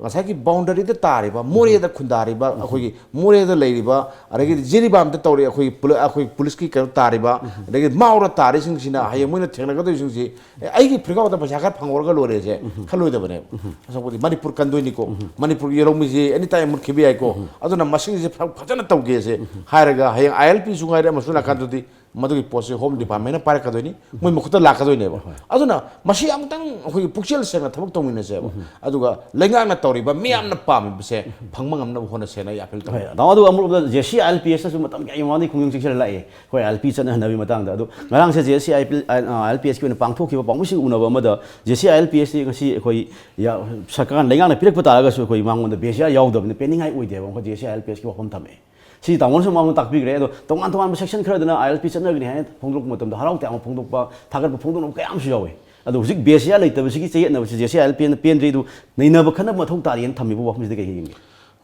ꯉꯁꯥꯏꯒꯤ ꯕꯥꯎꯟꯗꯔꯤꯗ ꯇꯥꯔꯤꯕ, ꯃꯣꯔꯦꯗ ꯈꯨꯟꯗꯥꯔꯤꯕ, ꯑꯩꯈꯣꯏꯒꯤ ꯃꯣꯔꯦꯗ ꯂꯩꯔꯤꯕ, ꯑꯗꯒꯤꯗꯤ ꯖꯤꯔꯤꯕꯥꯝꯗ ꯇꯧꯔꯤ, ꯑꯩꯈꯣꯏꯒꯤ ꯄꯨꯂꯤ-, ꯑꯩꯈꯣꯏ ꯄꯨꯂꯤꯁꯀꯤ ꯀꯩꯅꯣ ꯇꯥꯔꯤꯕ, ꯑꯗꯒꯤ ꯃꯥꯎꯗ ꯇꯥꯔꯤꯁꯤꯡꯁꯤꯅ ꯍꯌꯦꯡ ꯃꯣꯏꯅ ꯊꯦꯡꯅꯒꯗꯧꯔꯤꯁꯤꯡꯁꯤ, "ꯑꯦ, ꯑꯩꯒꯤ ꯐꯤꯔꯒꯥꯎꯗ ꯄꯩꯁꯥ ꯈꯔ ꯐꯪꯍꯧꯔꯒ ꯂꯣꯏꯔꯦꯁꯦ" ꯈꯜꯂꯣꯏꯗꯕꯅꯦꯕ꯫ ꯑꯁꯣꯛꯄꯗꯤ ꯃꯅꯤꯄꯨꯔ ꯀꯟꯗꯣꯏꯅꯤꯀꯣ, ꯃꯅꯤꯄꯨꯔꯒꯤ ꯌꯦꯜꯍꯧꯃꯤꯁꯤ ꯑꯦꯅꯤ ꯇꯥꯏꯝ ꯃꯨꯠꯈꯤꯕ ꯌꯥꯏꯀꯣ, ꯑꯗꯨꯅ ꯃꯁꯤꯒꯤꯁꯦ ꯐ-, ꯐꯖꯅ ꯇꯧꯒꯦꯁꯦ ꯍꯥꯏꯔꯒ ꯍꯌꯦꯡ ꯑꯥꯏ ꯑꯦꯜ ꯄꯤꯁꯨ ꯉꯥꯏꯔꯦ, ꯑꯃꯁꯨ ꯅꯥꯀꯥꯟꯗꯗꯤ ꯃꯗꯨꯒꯤ ꯄꯣꯠꯁꯤ ꯍꯣꯝ ꯗꯤꯄꯥꯔꯠꯃꯦꯟꯅ ꯄꯥꯏꯔꯛꯀꯗꯣꯏꯅꯤ, ꯃꯣꯏ ꯃꯈꯨꯠꯇ ꯂꯥꯛꯀꯗꯣꯏꯅꯦꯕ꯫ ꯑꯗꯨꯅ ꯃꯁꯤ ꯑꯃꯨꯛꯇꯪ ꯑꯩꯈꯣꯏꯒꯤ ꯄꯨꯛꯆꯦꯜ ꯁꯦꯡꯅ ꯊꯕꯛ ꯇꯧꯃꯤꯟꯅꯁꯦꯕ꯫ ꯑꯗꯨꯒ ꯂꯩꯉꯥꯛꯅ ꯇꯧꯔꯤꯕ ꯃꯤꯌꯥꯝꯅ ꯄꯥꯝꯃꯤꯕꯁꯦ ꯐꯪꯕ ꯉꯝꯅꯕ ꯍꯣꯠꯅꯁꯦꯅ ꯑꯩ ꯑꯄꯤꯜ ꯇꯧꯏ꯫ ꯍꯣꯏ, ꯇꯥꯃꯣ, ꯑꯗꯨꯒ ꯑꯃꯔꯣꯝꯗ J C I L P ꯑꯦꯁꯇꯁꯨ ꯃꯇꯝ ꯀꯌꯥꯒꯤ ꯃꯃꯥꯡꯗꯒꯤ ꯈꯣꯡꯖꯪ ꯆꯪꯁꯤꯜꯂ ꯂꯥꯛꯑꯦ, ꯑꯩꯈꯣꯏ ꯑꯥꯏ ꯑꯦꯜ ꯄꯤ ꯆꯠꯅꯍꯟꯅꯕꯒꯤ ꯃꯇꯥꯡꯗ꯫ ꯑꯗꯣ ꯉꯔꯥꯡꯁꯦ J C I P I L P ꯑꯦꯁꯀꯤ ꯑꯣꯏꯅ ꯄꯥꯡꯊꯣꯛꯈꯤꯕ ꯄꯥꯎꯃꯤꯁꯤꯡ ꯎꯅꯕ ꯑꯃꯗ J C I L P ꯑꯦꯁꯁꯤ ꯉꯁꯤ ꯑꯩꯈꯣꯏ ꯌꯥ-, ꯁꯔꯀꯥꯔꯅ, ꯂꯩꯉꯥꯛꯅ ꯄꯤꯔꯛꯄ ꯇꯥꯔꯒꯁꯨ ꯑꯩꯈꯣꯏ ꯃꯉꯣꯟꯗ ꯕꯦꯖꯤꯌꯥ ꯌꯥꯎꯗꯕꯅꯤ, ꯄꯦꯟꯅꯤꯡꯉꯥꯏ ꯑꯣꯏꯗꯦꯕ, ꯑꯃꯨꯛꯀ J C I L P ꯑꯦꯁꯀꯤ ꯋꯥꯐꯝ ꯊꯝꯃꯛꯑꯦ꯫ ꯁꯤ ꯇꯥꯃꯣꯅꯁꯨ ꯃꯃꯥꯡꯗ ꯇꯥꯛꯄꯤꯈ꯭ꯔꯦ꯫ ꯑꯗꯣ ꯇꯣꯉꯥꯟ ꯇꯣꯉꯥꯟꯕ ꯁꯦꯛꯁꯟ ꯈꯔꯗꯅ ꯑꯥꯏ ꯑꯦꯜ ꯄꯤ ꯆꯠꯅꯒꯅꯤ ꯍꯥꯏꯅ ꯐꯣꯡꯗꯣꯔꯛꯄ ꯃꯇꯝꯗ ꯍꯔꯥꯎ ꯇꯌꯥꯝꯕ ꯐꯣꯡꯗꯣꯛꯄ, ꯊꯥꯒꯠꯄ ꯐꯣꯡꯗꯣꯛꯅꯕ ꯀꯌꯥ ꯑꯃꯁꯨ ꯌꯥꯎꯋꯤ꯫ ꯑꯗꯣ ꯍꯧꯖꯤꯛ ꯕꯦꯖꯤꯌꯥ ꯂꯩꯇꯕꯁꯤꯒꯤ ꯆꯌꯦꯠꯅꯕꯁꯤ J C I L P ꯑꯦꯜꯅ ꯄꯦꯟꯗ꯭ꯔꯤ, ꯑꯗꯨ ꯅꯩꯅꯕ ꯈꯟꯅꯕ ꯃꯊꯧ ꯇꯥꯔꯤꯅ ꯊꯝꯃꯤꯕ ꯋꯥꯐꯝꯁꯤꯗ ꯀꯩ ꯌꯦꯡꯒꯦ?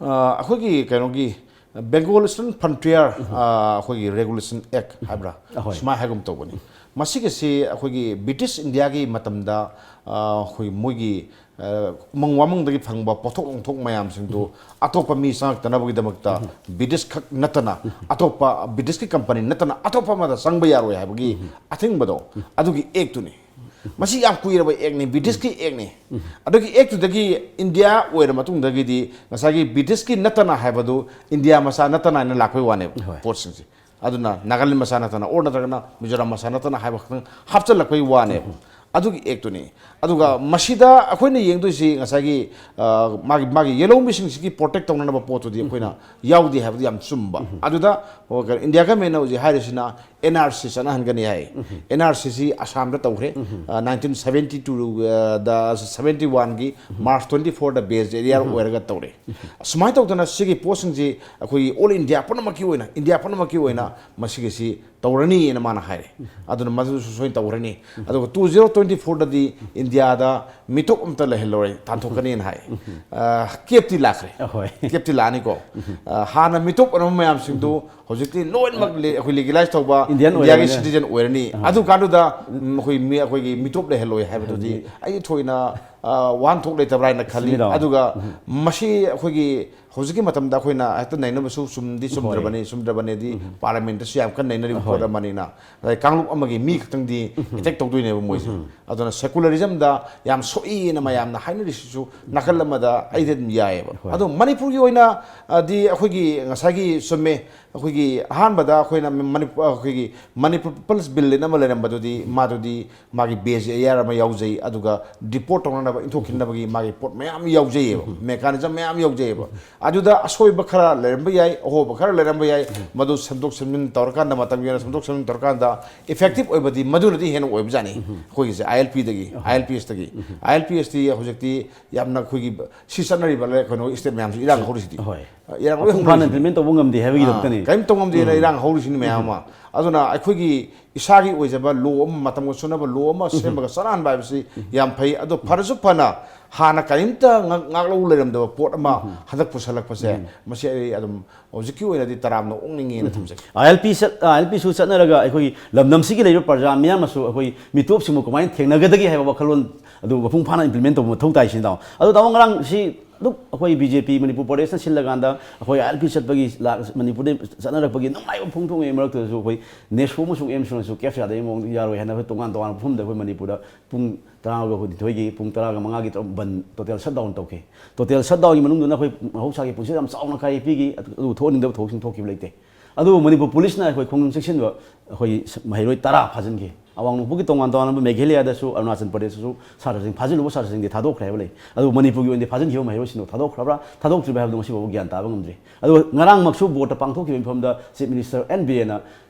ꯑ, ꯑꯩꯈꯣꯏꯒꯤ ꯀꯩꯅꯣꯒꯤ ꯕꯦꯡꯒꯣꯜ ꯏꯁꯇꯔꯟ ꯐ꯭ꯔꯟꯇꯤꯌꯔ, ꯑ, ꯑꯩꯈꯣꯏꯒꯤ ꯔꯦꯒꯨꯂꯦꯁꯟ ꯑꯦꯛ ꯍꯥꯏꯕ꯭ꯔꯥ, ꯑꯍꯣꯏ꯫ ꯁꯨꯃꯥꯏꯅ ꯍꯥꯏꯒꯨꯝ ꯇꯧꯕꯅꯤ꯫ ꯃꯁꯤꯒꯤꯁꯤ ꯑꯩꯈꯣꯏꯒꯤ ꯕ꯭ꯔꯤꯇꯤꯁ ꯏꯟꯗꯤꯌꯥꯒꯤ ꯃꯇꯝꯗ, ꯑ, ꯑꯩꯈꯣꯏ ꯃꯣꯏꯒꯤ, ꯑ, ꯎꯃꯪ ꯋꯥꯃꯪꯗꯒꯤ ꯐꯪꯕ ꯄꯣꯠꯊꯣꯛ ꯅꯨꯡꯊꯣꯛ ꯃꯌꯥꯝꯁꯤꯡꯗꯨ ꯑꯇꯣꯞꯄ ꯃꯤ ꯆꯪꯉꯛꯇꯅꯕꯒꯤꯗꯃꯛꯇ ꯕ꯭ꯔꯤꯇꯤꯁ ꯈꯛ ꯅꯠꯇꯅ ꯑꯇꯣꯞꯄ, ꯕ꯭ꯔꯤꯇꯤꯁꯀꯤ ꯀꯝꯄꯅꯤ ꯅꯠꯇꯅ ꯑꯇꯣꯞꯄ ꯑꯃꯗ ꯆꯪꯕ ꯌꯥꯔꯣꯏ ꯍꯥꯏꯕꯒꯤ ꯑꯊꯤꯡꯕꯗꯣ, ꯑꯗꯨꯒꯤ ꯑꯦꯛꯇꯨꯅꯤ꯫ ꯃꯁꯤ ꯌꯥꯝ ꯀꯨꯏꯔꯕ ꯑꯦꯛꯅꯤ, ꯕ꯭ꯔꯤꯇꯤꯁꯀꯤ ꯑꯦꯛꯅꯤ꯫ ꯑꯗꯨꯒꯤ ꯑꯦꯛꯇꯨꯗꯒꯤ ꯏꯟꯗꯤꯌꯥ ꯑꯣꯏꯔ ꯃꯇꯨꯡꯗꯒꯤꯗꯤ ꯉꯁꯥꯏꯒꯤ ꯕ꯭ꯔꯤꯇꯤꯁꯀꯤ ꯅꯠꯇꯅ ꯍꯥꯏꯕꯗꯨ ꯏꯟꯗꯤꯌꯥ ꯃꯆꯥ ꯅꯠꯇꯅ ꯍꯥꯏꯅ ꯂꯥꯛꯄꯩ ꯋꯥꯅꯦꯕ, ꯍꯣꯏ꯫ ꯄꯣꯠꯁꯤꯡꯁꯦ꯫ ꯑꯗꯨꯅ ꯅꯥꯒꯥꯂꯦꯟ ꯃꯆꯥ ꯅꯠꯇꯅ, ꯑꯣꯔ ꯅꯠꯇ꯭ꯔꯒꯅ ꯃꯤꯖꯣꯔꯥꯝ ꯃꯆꯥ ꯅꯠꯇꯅ ꯍꯥꯏꯕ ꯈꯛꯇꯪ ꯍꯥꯞꯆꯤꯜꯂꯛꯄꯩ ꯋꯥꯅꯦꯕ꯫ ꯑꯗꯨꯒꯤ ꯑꯦꯛꯇꯨꯅꯤ꯫ ꯑꯗꯨꯒ ꯃꯁꯤꯗ ꯑꯩꯈꯣꯏꯅ ꯌꯦꯡꯗꯣꯏꯁꯤ ꯉꯁꯥꯏꯒꯤ, ꯑ, ꯃꯥꯒꯤ, ꯃꯥꯒꯤ ꯌꯦꯜꯍꯧꯃꯤꯁꯤꯡꯁꯤꯒꯤ ꯄ꯭ꯔꯣꯇꯦꯛ ꯇꯧꯅꯅꯕ ꯄꯣꯠꯇꯨꯗꯤ ꯑꯩꯈꯣꯏꯅ ꯌꯥꯎꯗꯦ ꯍꯥꯏꯕꯗꯨ ꯌꯥꯝ ꯆꯨꯝꯕ꯫ ꯑꯗꯨꯗ, ꯑꯣ, ꯀꯩꯅꯣ, ꯏꯟꯗꯤꯌꯥ ꯒꯃꯦꯟꯅ ꯍꯧꯖꯤꯛ ꯍꯥꯏꯔꯤꯁꯤꯅ and R C ꯆꯠꯅꯍꯟꯒꯅꯤ high. And R ꯁꯤꯁꯤ ꯑꯁꯥꯝꯗ ꯇꯧꯈ꯭ꯔꯦ꯫ ꯑ, ꯅꯥꯏꯟꯇꯤꯟ ꯁꯚꯦꯟꯇꯤ ꯇꯨꯗ, ꯁꯚꯦꯟꯇꯤ ꯋꯥꯟꯒꯤ ꯃꯥꯔꯆ ꯇ꯭ꯋꯦꯟꯇꯤ ꯐꯣꯔꯗ ꯕꯦꯖ ꯑꯦꯔꯤꯌꯥ ꯑꯣꯏꯔꯒ ꯇꯧꯔꯦ꯫ ꯁꯨꯃꯥꯏꯅ ꯇꯧꯗꯅ ꯁꯤꯒꯤ ꯄꯣꯠꯁꯤꯡꯁꯤ ꯑꯩꯈꯣꯏꯒꯤ ꯑꯣꯜ ꯏꯟꯗꯤꯌꯥ ꯄꯨꯝꯅꯃꯛꯀꯤ ꯑꯣꯏꯅ, ꯏꯟꯗꯤꯌꯥ ꯄꯨꯝꯅꯃꯛꯀꯤ ꯑꯣꯏꯅ ꯃꯁꯤꯒꯤꯁꯤ ꯇꯧꯔꯅꯤꯅ ꯃꯥꯅ ꯍꯥꯏꯔꯦ꯫ ꯑꯗꯨꯅ ꯃꯗꯨꯁꯨ ꯁꯣꯏꯅ ꯇꯧꯔꯅꯤ꯫ ꯑꯗꯨꯒ ꯇꯨ ꯖꯤꯔꯣ ꯇ꯭ꯋꯦꯟꯇꯤ ꯐꯣꯔꯗꯗꯤ ꯏꯟꯗꯤꯌꯥꯗ ꯃꯤꯇꯣꯞ ꯑꯝꯇ ꯂꯩꯍꯜꯂꯔꯣꯏ, ꯇꯥꯟꯊꯣꯛꯀꯅꯤꯅ ꯍꯥꯏ꯫ ꯑ, ꯀꯦꯞꯇꯤ ꯂꯥꯛꯈ꯭ꯔꯦ꯫ ꯑꯍꯣꯏ꯫ ꯀꯦꯞꯇꯤ ꯂꯥꯛꯑꯅꯤꯀꯣ꯫ ꯑ, ꯍꯥꯟꯅ ꯃꯤꯇꯣꯞ ꯑꯣꯏꯔꯝꯕ ꯃꯌꯥꯝꯁꯤꯡꯗꯨ ꯍꯧꯖꯤꯛꯇꯤ ꯂꯣꯏꯅꯃꯛ ꯂꯦ-, ꯑꯩꯈꯣꯏ ꯂꯤꯒꯦꯂꯥꯏꯁ ꯇꯧꯕ ꯏꯟꯗꯤꯌꯟ ꯏꯟꯗꯤꯌꯥꯒꯤ ꯑꯣꯏꯔꯕꯅꯤꯅ꯫ ꯁꯤꯇꯤꯖꯟ ꯑꯣꯏꯔꯅꯤ꯫ ꯑꯗꯨ ꯀꯥꯟꯗꯨꯗ, ꯎꯝ, ꯑꯩꯈꯣꯏ ꯃꯤ-, ꯑꯩꯈꯣꯏꯒꯤ ꯃꯤꯇꯣꯞ ꯂꯩꯍꯜꯂꯣꯏ ꯍꯥꯏꯕꯗꯨꯗꯤ ꯑꯩ ꯊꯣꯏꯅ ꯑ, ꯋꯥꯍꯟꯊꯣꯛ ꯂꯩꯇꯕ꯭ꯔꯥ ꯍꯥꯏꯅ ꯈꯜꯂꯤ꯫ ꯁꯤꯃꯤꯗꯣ꯫ ꯑꯗꯨꯒ ꯃꯁꯤ ꯑꯩꯈꯣꯏꯒꯤ ꯍꯧꯖꯤꯛꯀꯤ ꯃꯇꯝꯗ ꯑꯩꯈꯣꯏꯅ ꯍꯦꯛꯇ ꯅꯩꯅꯕꯁꯨ ꯆꯨꯝꯗꯤ ꯆꯨꯝꯗ꯭ꯔꯕꯅꯤ꯫ ꯆꯨꯝꯗ꯭ꯔꯕꯅꯦꯗꯤ ꯄꯥꯔꯂꯤꯌꯥꯃꯦꯟꯇꯁꯨ ꯌꯥꯝ ꯀꯟꯅ ꯅꯩꯅꯔꯤꯕ ꯄꯣꯠ ꯑꯃꯅꯤꯅ, ꯉꯁꯥꯏ ꯀꯥꯡꯂꯨꯞ ꯑꯃꯒꯤ ꯃꯤ ꯈꯛꯇꯪꯗꯤ ꯑꯦꯇꯦꯛ ꯇꯧꯗꯣꯏꯅꯦꯕ ꯃꯣꯏꯁꯦ꯫ ꯑꯗꯨꯅ ꯁꯦꯀꯨꯂꯔꯤꯖꯝꯗ ꯌꯥꯝ ꯁꯣꯛꯏꯅ ꯃꯌꯥꯝꯅ ꯍꯥꯏꯅꯔꯤꯁꯤꯁꯨ ꯅꯥꯀꯜ ꯑꯃꯗ ꯑꯩꯗꯤ ꯑꯗꯨꯝ ꯌꯥꯏꯑꯕ꯫ ꯑꯗꯣ ꯃꯅꯤꯄꯨꯔꯒꯤ ꯑꯣꯏꯅ ꯑꯗꯤ ꯑꯩꯈꯣꯏꯒꯤ ꯉꯁꯥꯏꯒꯤ ꯆꯨꯝꯃꯦ, ꯑꯩꯈꯣꯏꯒꯤ ꯑꯍꯥꯟꯕꯗ ꯑꯩꯈꯣꯏꯅ ꯃꯅꯤꯄꯨꯔ, ꯑꯩꯈꯣꯏꯒꯤ ꯃꯅꯤꯄꯨꯔ ꯄꯤꯄꯜꯁ ꯕꯤꯜ ꯑꯃ ꯂꯩꯔꯝꯕꯗꯨꯗꯤ, ꯃꯥꯗꯨꯗꯤ ꯃꯥꯒꯤ ꯕꯦꯁ ꯑꯦ ꯑꯥꯔ ꯑꯃ ꯌꯥꯎꯖꯩ, ꯑꯗꯨꯒ ꯗꯤꯄꯣꯔꯠ ꯇꯧꯅꯅꯕ, ꯏꯟꯊꯣꯛꯈꯤꯅꯕꯒꯤ ꯃꯥꯒꯤ ꯄꯣꯠ ꯃꯌꯥꯝ ꯌꯥꯎꯖꯩꯑꯕ, ꯃꯦꯀꯥꯅꯤꯖꯝ ꯃꯌꯥꯝ ꯌꯥꯎꯖꯩꯑꯕ꯫ ꯑꯗꯨꯗ ꯑꯁꯣꯏꯕ ꯈꯔ ꯂꯩꯔꯝꯕ ꯌꯥꯏ, ꯑꯍꯣꯕ ꯈꯔ ꯂꯩꯔꯝꯕ ꯌꯥꯏ꯫ ꯃꯗꯨ ꯁꯦꯝꯗꯣꯛ ꯁꯦꯝꯖꯤꯟ ꯇꯧꯔꯀꯥꯟꯗ, ꯃꯇꯝꯒꯤ ꯑꯣꯏꯅ ꯁꯦꯝꯗꯣꯛ ꯁꯦꯝꯖꯤꯟ ꯇꯧꯔꯀꯥꯟꯗ ꯏꯐꯦꯛꯇꯤꯞ ꯑꯣꯏꯕꯗꯤ ꯃꯗꯨꯅꯗꯤ ꯍꯦꯟꯅ ꯑꯣꯏꯕꯖꯥꯠꯅꯤ꯫ ꯑꯩꯈꯣꯏꯒꯤꯁꯦ ꯑꯥꯏ ꯑꯦꯜ ꯄꯤꯗꯒꯤ, ꯑꯥꯏ ꯑꯦꯜ ꯄꯤ ꯑꯦꯁꯇꯒꯤ, ꯑꯥꯏ ꯑꯦꯜ ꯄꯤ ꯑꯦꯁꯇꯤ ꯍꯧꯖꯤꯛꯇꯤ ꯌꯥꯝꯅ ꯑꯩꯈꯣꯏꯒꯤ ꯁꯤ ꯆꯠꯅꯔꯤꯕ ꯀꯩꯅꯣ ꯏꯁꯇꯦꯠ ꯃꯌꯥꯝꯁꯤ ꯏꯔꯥꯡ ꯍꯧꯔꯤꯁꯤꯗꯤ꯫ ꯍꯣꯏ꯫ ꯏꯔꯥꯡ ꯂꯣꯏ ꯃꯄꯨꯡ ꯐꯥꯅ ꯍꯧꯅꯔꯤꯁꯤꯗꯤ꯫ ꯏꯝꯄ꯭ꯂꯤꯃꯦꯟ ꯇꯧꯕ ꯉꯝꯗꯦ ꯍꯥꯏꯕꯒꯤꯗꯃꯛꯇꯅꯤ꯫ ꯑꯥ, ꯀꯔꯤꯝ ꯇꯧ ꯉꯝꯗꯦꯅ ꯏꯔꯥꯡ ꯍꯧꯔꯤꯁꯤꯅꯤ ꯃꯌꯥꯝ ꯑꯃ꯫ ꯑꯗꯨꯅ ꯑꯩꯈꯣꯏꯒꯤ ꯏꯁꯥꯒꯤ ꯑꯣꯏꯖꯕ ꯂꯣ ꯑꯃ, ꯃꯇꯝꯒ ꯆꯨꯅꯕ ꯂꯣ ꯑꯃ ꯁꯦꯝꯃꯒ ꯆꯠꯅꯍꯟꯕ ꯍꯥꯏꯕꯁꯤ ꯌꯥꯝ ꯐꯩ꯫ ꯑꯗꯣ ꯐꯔꯁꯨ ꯐꯅ ꯍꯥꯟꯅ ꯀꯔꯤꯝꯇ ꯉꯥꯛ-, ꯉꯥꯛꯂꯧ ꯂꯩꯔꯝꯗꯕ ꯄꯣꯠ ꯑꯃ ꯍꯟꯗꯛ ꯄꯨꯁꯜꯂꯛꯄꯁꯦ, ꯃꯁꯤ ꯑꯩ ꯑꯗꯨꯝ ꯍꯧꯖꯤꯛꯀꯤ ꯑꯣꯏꯅꯗꯤ ꯇꯔꯥꯝꯅ ꯑꯣꯛꯅꯤꯡꯉꯦꯅ ꯊꯝꯖꯒꯦ꯫ ꯑꯥꯏ ꯑꯦꯜ ꯄꯤ ꯆꯠ-, ꯑꯥꯏ ꯑꯦꯜ ꯄꯤꯁꯨ ꯆꯠꯅꯔꯒ ꯑꯩꯈꯣꯏꯒꯤ ꯂꯝꯗꯝꯁꯤꯒꯤ ꯂꯩꯔꯤꯕ ꯄ꯭ꯔꯖꯥ ꯃꯤꯌꯥꯝꯅꯁꯨ ꯑꯩꯈꯣꯏ ꯃꯤꯇꯣꯞꯁꯤꯡꯕꯨ ꯀꯃꯥꯏꯅ ꯊꯦꯡꯅꯒꯗꯒꯦ ꯍꯥꯏꯕ ꯋꯥꯈꯜꯂꯣꯟ ꯑꯗꯨ ꯃꯄꯨꯡ ꯐꯥꯅ ꯏꯝꯄ꯭ꯂꯤꯃꯦꯟ ꯇꯧꯕ ꯃꯊꯧ ꯇꯥꯏ ꯁꯤꯅꯤ ꯇꯥꯃꯣ꯫ ꯑꯗꯣ ꯇꯥꯃꯣ, ꯉꯔꯥꯡ ꯁꯤ ꯑꯗꯨꯝ ꯑꯩꯈꯣꯏ ꯕꯤ ꯖꯦ ꯄꯤ ꯃꯅꯤꯄꯨꯔ ꯄ꯭ꯔꯗꯦꯁꯅ ꯁꯤꯜꯂꯀꯥꯟꯗ ꯑꯩꯈꯣꯏ ꯑꯥꯏ ꯑꯦꯜ ꯄꯤ ꯆꯠꯄꯒꯤ ꯂꯥꯛ-, ꯃꯅꯤꯄꯨꯔꯗ ꯆꯠꯅꯔꯛꯄꯒꯤ ꯅꯨꯡꯉꯥꯏꯕ ꯐꯣꯡꯗꯣꯛꯉꯩ ꯃꯔꯛꯇꯨꯗꯁꯨ ꯑꯩꯈꯣꯏ ꯅꯦꯁꯣ ꯑꯃꯁꯨꯡ ꯑꯦꯝꯁꯨꯅꯁꯨ ꯀꯦꯞ ꯌꯥꯗꯕꯒꯤ ꯃꯑꯣꯡꯗ ꯌꯥꯔꯣꯏ ꯍꯥꯏꯅ ꯑꯩꯈꯣꯏ ꯇꯣꯉꯥꯟ ꯇꯣꯉꯥꯟꯕ ꯃꯐꯝꯗ ꯑꯩꯈꯣꯏ ꯃꯅꯤꯄꯨꯔꯗ ꯄꯨꯡ ꯇꯔꯥꯒ ꯀꯨꯟꯅꯤꯊꯣꯏꯒꯤ, ꯄꯨꯡ ꯇꯔꯥꯒ ꯃꯉꯥꯒꯤ ꯕꯟ, ꯇꯣꯇꯦꯜ ꯁꯠ ꯗꯥꯎꯟ ꯇꯧꯈꯤ꯫ ꯇꯣꯇꯦꯜ ꯁꯠ ꯗꯥꯎꯟꯒꯤ ꯃꯅꯨꯡꯗꯨꯅ ꯑꯩꯈꯣꯏ ꯃꯍꯧꯁꯥꯒꯤ ꯄꯨꯟꯁꯤꯗ ꯌꯥꯝ ꯆꯥꯎꯅ ꯀꯥꯏ ꯄꯤꯈꯤ꯫ ꯑꯗꯨ ꯊꯣꯛꯍꯟꯅꯤꯡꯗꯕ ꯊꯧꯑꯣꯡꯁꯤꯡ ꯊꯣꯛꯈꯤꯕ ꯂꯩꯇꯦ꯫ ꯑꯗꯨꯕꯨ ꯃꯅꯤꯄꯨꯔ ꯄꯨꯂꯤꯁꯅ ꯑꯩꯈꯣꯏ ꯈꯣꯡꯖꯪ ꯆꯦꯛꯁꯤꯟꯕ ꯑꯩꯈꯣꯏ ꯃꯍꯩꯔꯣꯏ ꯇꯔꯥ ꯐꯥꯖꯤꯟꯈꯤ꯫ ꯑꯋꯥꯡ ꯅꯣꯡꯄꯣꯛꯀꯤ ꯇꯣꯉꯥꯟ ꯇꯣꯉꯥꯟꯕ ꯃꯦꯘꯥꯂꯌꯥꯗꯁꯨ, ꯑꯔꯨꯅꯥꯆꯜ ꯄ꯭ꯔꯗꯦꯁꯇꯁꯨ ꯁꯥꯇ꯭ꯔꯁꯤꯡ ꯐꯥꯖꯤꯜꯂꯨꯕ ꯁꯥꯇ꯭ꯔꯁꯤꯡꯗꯤ ꯊꯥꯗꯣꯛꯈ꯭ꯔꯦ ꯍꯥꯏꯕ ꯂꯩ꯫ ꯑꯗꯨꯕꯨ ꯃꯅꯤꯄꯨꯔꯒꯤ ꯑꯣꯏꯅꯗꯤ ꯐꯥꯖꯤꯟꯈꯤꯕ ꯃꯍꯩꯔꯣꯏꯁꯤꯡꯗꯨ ꯊꯥꯗꯣꯛꯈ꯭ꯔꯕ꯭ꯔꯥ, ꯊꯥꯗꯣꯛꯇ꯭ꯔꯤꯕ꯭ꯔꯥ ꯍꯥꯏꯕꯗꯨ ꯉꯁꯤꯐꯥꯎꯕ ꯒ꯭ꯌꯥꯟ ꯇꯥꯕ ꯉꯝꯗ꯭ꯔꯤ꯫ ꯑꯗꯨꯒ ꯉꯔꯥꯡꯃꯛꯁꯨ ꯕꯣꯔꯗ ꯄꯥꯡꯊꯣꯛꯈꯤꯕ ꯃꯤꯐꯝꯗ ꯆꯤꯐ ꯃꯤꯅꯤꯁꯇꯔ ꯑꯦꯟ ꯕꯤꯔꯦꯟꯅ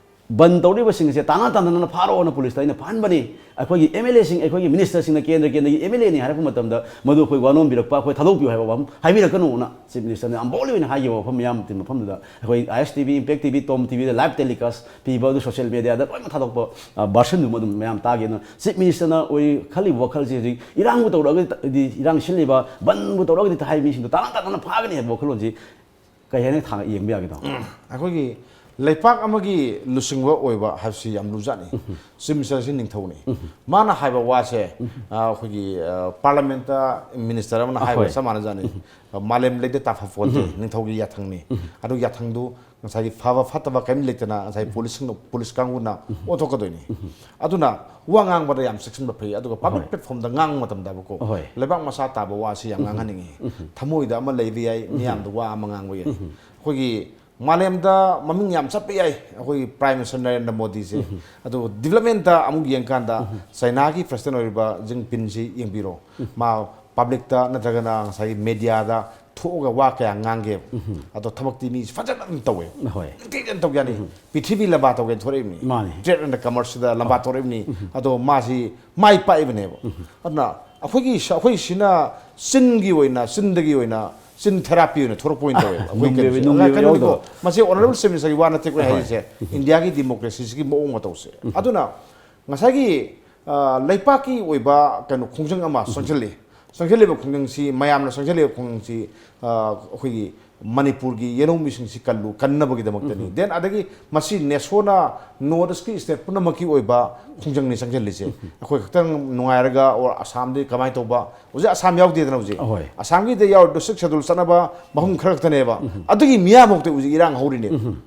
ꯕꯟ ꯇꯧꯔꯤꯕꯁꯤꯡ ꯑꯁꯦ ꯇꯥꯟꯅ ꯇꯥꯟꯅꯅ ꯐꯥꯔꯛꯑꯣꯅ ꯄꯨꯂꯤꯁꯇ ꯑꯩꯅ ꯐꯥꯍꯟꯕꯅꯤ꯫ ꯑꯩꯈꯣꯏꯒꯤ ꯑꯦꯝ ꯑꯦꯜ ꯑꯦꯁꯤꯡ, ꯑꯩꯈꯣꯏꯒꯤ ꯃꯤꯅꯤꯁꯇꯔꯁꯤꯡꯅ ꯀꯦꯟꯗ꯭ꯔ ꯀꯦꯟꯗ꯭ꯔꯒꯤ ꯑꯦꯝ ꯑꯦꯜ ꯑꯦꯅꯤ ꯍꯥꯏꯔꯛꯄ ꯃꯇꯝꯗ ꯃꯗꯨ ꯑꯩꯈꯣꯏ ꯋꯥꯅꯣꯝꯕꯤꯔꯛꯄ, ꯑꯩꯈꯣꯏ ꯊꯥꯗꯣꯛꯄꯤꯌꯨ ꯍꯥꯏꯕ ꯋꯥꯐꯝ ꯍꯥꯏꯕꯤꯔꯛꯀꯅꯨꯅ ꯆꯤꯐ ꯃꯤꯅꯤꯁꯇꯔꯅ ꯌꯥꯝ ꯕꯣꯜꯗ ꯑꯣꯏꯅ ꯍꯥꯏꯈꯤꯕ ꯋꯥꯐꯝ ꯃꯌꯥꯝ ꯃꯐꯝꯗꯨꯗ ꯑꯩꯈꯣꯏ I S T V, Impact T V, Tom T ꯚꯤꯗ ꯂꯥꯏꯚ ꯇꯦꯂꯤꯀꯥꯁ ꯄꯤꯕ, ꯑꯗꯨ ꯁꯣꯁꯤꯌꯦꯜ ꯃꯦꯗꯤꯌꯥꯗ ꯂꯣꯏꯅ ꯊꯥꯗꯣꯛꯄ, ꯑ, ꯚꯥꯔꯁꯟꯗꯨꯃ ꯑꯗꯨꯝ ꯃꯌꯥꯝ ꯇꯥꯒꯦ꯫ ꯑꯗꯨꯅ ꯆꯤꯐ ꯃꯤꯅꯤꯁꯇꯔꯅ ꯑꯣꯏ ꯈꯜꯂꯤꯕ ꯋꯥꯈꯜꯁꯦ ꯍꯧꯖꯤꯛ ꯏꯔꯥꯡꯕꯨ ꯇꯧꯔꯒꯗꯤ, ꯏꯔꯥꯡ ꯁꯤꯜꯂꯤꯕ ꯕꯟꯕꯨ ꯇꯧꯔꯒꯗꯤ ꯍꯥꯏ ꯃꯤꯁꯤꯡꯗꯣ ꯇꯥꯅ ꯇꯥꯅ ꯐꯥꯒꯅꯤ ꯍꯥꯏꯕ ꯋꯥꯈꯜꯂꯣꯟꯁꯤ ꯀꯩ ꯍꯥꯏꯅ ꯊꯥꯡ-, ꯌꯦꯡꯕ ꯌꯥꯒꯦ ꯇꯥꯃꯣ? ꯑꯩꯈꯣꯏꯒꯤ ꯂꯩꯄꯥꯛ ꯑꯃꯒꯤ ꯂꯨꯆꯤꯡꯕ ꯑꯣꯏꯕ ꯍꯥꯏꯕꯁꯤ ꯌꯥꯝ ꯂꯨꯖꯥꯠꯅꯤ꯫ ꯆꯤꯐ ꯃꯤꯅꯤꯁꯇꯔꯁꯤ ꯅꯤꯡꯊꯧꯅꯤ꯫ ꯃꯥꯅ ꯍꯥꯏꯕ ꯋꯥꯁꯦ, ꯑ, ꯑꯩꯈꯣꯏꯒꯤ, ꯑ, ꯄꯥꯔꯂꯤꯌꯥꯃꯦꯟꯇ ꯃꯤꯅꯤꯁꯇꯔ ꯑꯃꯅ ꯍꯥꯏꯕ ꯑꯍꯣꯏ꯫ ꯆꯞ ꯃꯥꯟꯅꯖꯥꯠꯅꯤ꯫ ꯑ, ꯃꯥꯂꯦꯝ ꯂꯩꯗ ꯇꯥꯐ ꯄꯣꯠꯇꯦ, ꯅꯤꯡꯊꯧꯒꯤ ꯌꯥꯊꯪꯅꯤ꯫ ꯑꯗꯨ ꯌꯥꯊꯪꯗꯨ ꯉꯁꯥꯏꯒꯤ ꯐꯕ ꯐꯠꯇꯕ ꯀꯔꯤꯝ ꯂꯩꯇꯅ ꯉꯁꯥꯏ ꯄꯨꯂꯤꯁꯁꯤꯡꯅ, ꯄꯨꯂꯤꯁ ꯀꯥꯡꯕꯨꯅ ꯑꯣꯟꯊꯣꯛꯀꯗꯣꯏꯅꯤ꯫ ꯑꯗꯨꯅ ꯋꯥ ꯉꯥꯡꯕꯗ ꯌꯥꯝ ꯆꯦꯛꯁꯤꯟꯕ ꯐꯩ, ꯑꯗꯨꯒ ꯄꯥꯕ꯭ꯂꯤꯛ ꯑꯍꯣꯏ꯫ ꯄ꯭ꯂꯦꯠꯐꯣꯝꯗ ꯉꯥꯡꯕ ꯃꯇꯝꯗꯕꯀꯣ ꯑꯍꯣꯏ꯫ ꯂꯩꯕꯥꯛ ꯃꯆꯥ ꯇꯥꯕ ꯋꯥꯁꯤ ꯌꯥꯝ ꯉꯥꯡꯍꯟꯅꯤꯡꯉꯤ꯫ ꯊꯃꯣꯏꯗ ꯑꯃ ꯂꯩꯕ ꯌꯥꯏ, ꯃꯤꯌꯥꯝꯗ ꯋꯥ ꯑꯃ ꯉꯥꯡꯕ ꯌꯥꯏ꯫ ꯑꯩꯈꯣꯏꯒꯤ ꯃꯥꯂꯦꯝꯗ ꯃꯃꯤꯡ ꯌꯥꯝ ꯆꯠꯄ ꯌꯥꯏ ꯑꯩꯈꯣꯏꯒꯤ ꯄ꯭ꯔꯥꯏꯝ ꯃꯤꯅꯤꯁꯇꯔ ꯅꯔꯦꯟꯗ꯭ꯔ ꯃꯣꯗꯤꯁꯦ꯫ ꯑꯗꯨ ꯗꯤꯕ꯭ꯂꯞꯃꯦꯟꯇ ꯑꯃꯨꯛ ꯌꯦꯡꯀꯥꯟꯗ ꯆꯩꯅꯥꯒꯤ ꯄ꯭ꯔꯁꯤꯗꯦꯟ ꯑꯣꯏꯔꯤꯕ ꯖꯤꯟꯄꯤꯟꯁꯤ ꯌꯦꯡꯕꯤꯔꯣ꯫ ꯃꯥ ꯄꯥꯕ꯭ꯂꯤꯛꯇ ꯅꯠꯇ꯭ꯔꯒꯅ ꯉꯁꯥꯏꯒꯤ ꯃꯦꯗꯤꯌꯥꯗ ꯊꯣꯛꯑꯒ ꯋꯥ ꯀꯌꯥ ꯉꯥꯡꯒꯦꯕ꯫ ꯑꯗꯣ ꯊꯕꯛꯇꯤ ꯃꯤ ꯐꯖꯅ ꯑꯗꯨꯝ ꯇꯧꯋꯦ꯫ ꯍꯣꯏ꯫ ꯅꯨꯡꯇꯤꯒꯤ ꯑꯗꯨꯝ ꯇꯧꯒꯦ ꯍꯥꯏꯅꯤ꯫ ꯄ꯭ꯔꯤꯊꯤꯕꯤ ꯂꯝꯕꯥ ꯇꯧꯒꯦꯅ ꯊꯣꯔꯛꯏꯕꯅꯤ꯫ ꯃꯥꯅꯤ꯫ ꯇ꯭ꯔꯦꯗ ꯑꯦꯟ ꯀꯃꯔꯁꯁꯤꯗ ꯂꯝꯕꯥ ꯊꯣꯔꯛꯏꯕꯅꯤ꯫ ꯑꯗꯣ ꯃꯥꯁꯤ ꯃꯥꯏ ꯄꯥꯛꯏꯕꯅꯦꯕ꯫ ꯑꯗꯨꯅ ꯑꯩꯈꯣꯏꯒꯤ ꯁ-, ꯑꯩꯈꯣꯏ ꯁꯤꯅ ꯆꯤꯟꯒꯤ ꯑꯣꯏꯅ, ꯆꯤꯟꯗꯒꯤ ꯑꯣꯏꯅ, ꯆꯤꯟ ꯊꯦꯔꯥꯄꯤ ꯑꯣꯏꯅ ꯊꯣꯔꯛꯄ ꯑꯣꯏꯅ ꯇꯧꯋꯦꯕ꯫ ꯑꯩꯈꯣꯏ ꯅꯨꯡꯒꯤ ꯀꯩꯅꯣꯁꯦ꯫ ꯅꯨꯡꯒꯤ ꯑꯉꯥꯡ ꯑꯣꯏꯅ ꯀꯩꯅꯣꯅꯤꯀꯣ, ꯌꯥꯎꯗꯕ꯫ ꯃꯁꯤ ꯑꯣꯅꯔꯦꯕꯜ ꯆꯤꯐ ꯃꯤꯅꯤꯁꯇꯔꯒꯤ ꯋꯥ ꯅꯠꯇꯦ ꯑꯩꯈꯣꯏ ꯍꯣꯏ꯫ ꯍꯥꯏꯔꯤꯁꯦ, ꯏꯟꯗꯤꯌꯥꯒꯤ ꯗꯤꯃꯣꯀ꯭ꯔꯦꯁꯤꯁꯤꯒꯤ ꯃꯑꯣꯡ ꯃꯇꯧꯁꯦ꯫ ꯑꯗꯨꯅ ꯉꯁꯥꯏꯒꯤ, ꯑ, ꯂꯩꯄꯥꯛꯀꯤ ꯑꯣꯏꯕ ꯀꯩꯅꯣ ꯈꯣꯡꯖꯪ ꯑꯃ ꯆꯪꯁꯤꯜꯂꯤ꯫ ꯆꯪꯁꯤꯜꯂꯤꯕ ꯈꯣꯡꯖꯪꯁꯤ, ꯃꯌꯥꯝꯅ ꯆꯪꯁꯤꯜꯂꯤꯕ ꯈꯣꯡꯖꯪꯁꯤ, ꯑ, ꯑꯩꯈꯣꯏꯒꯤ ꯃꯅꯤꯄꯨꯔꯒꯤ ꯌꯦꯜꯍꯧꯃꯤꯁꯤꯡꯁꯤ ꯀꯜꯂꯨ, ꯀꯟꯅꯕꯒꯤꯗꯃꯛꯇꯅꯤ꯫ ꯎꯝ꯫ Then ꯑꯗꯒꯤ ꯃꯁꯤ ꯅꯦꯁꯣꯅ ꯅꯣꯔꯠ ꯏꯁꯀꯤ ꯁ꯭ꯇꯦꯠ ꯄꯨꯝꯅꯃꯛꯀꯤ ꯑꯣꯏꯕ ꯈꯣꯡꯖꯪꯅꯤ ꯆꯪꯁꯤꯜꯂꯤꯁꯦ꯫ ꯎꯝ꯫ ꯑꯩꯈꯣꯏ ꯈꯛꯇꯪ ꯅꯨꯡꯉꯥꯏꯔꯒ, or ꯑꯁꯥꯝꯗꯤ ꯀꯃꯥꯏꯅ ꯇꯧꯕ? ꯍꯧꯖꯤꯛ ꯑꯁꯥꯝ ꯌꯥꯎꯗꯦꯗꯅ ꯍꯧꯖꯤꯛ꯫ ꯑꯍꯣꯏ꯫ ꯑꯁꯥꯝꯒꯤꯗ ꯌꯥꯎꯔꯤꯗꯣ ꯁꯤꯛꯁ ꯁꯦꯗꯨꯜ ꯆꯠꯅꯕ ꯃꯐꯝ ꯈꯔ ꯈꯛꯇꯅꯦꯕ꯫ ꯎꯝ꯫ ꯑꯗꯨꯒꯤ ꯃꯤꯌꯥꯝꯐꯥꯎꯗ ꯍꯧꯖꯤꯛ ꯏꯔꯥꯡ ꯍꯧꯔꯤꯅꯦꯕ꯫ ꯎꯝ꯫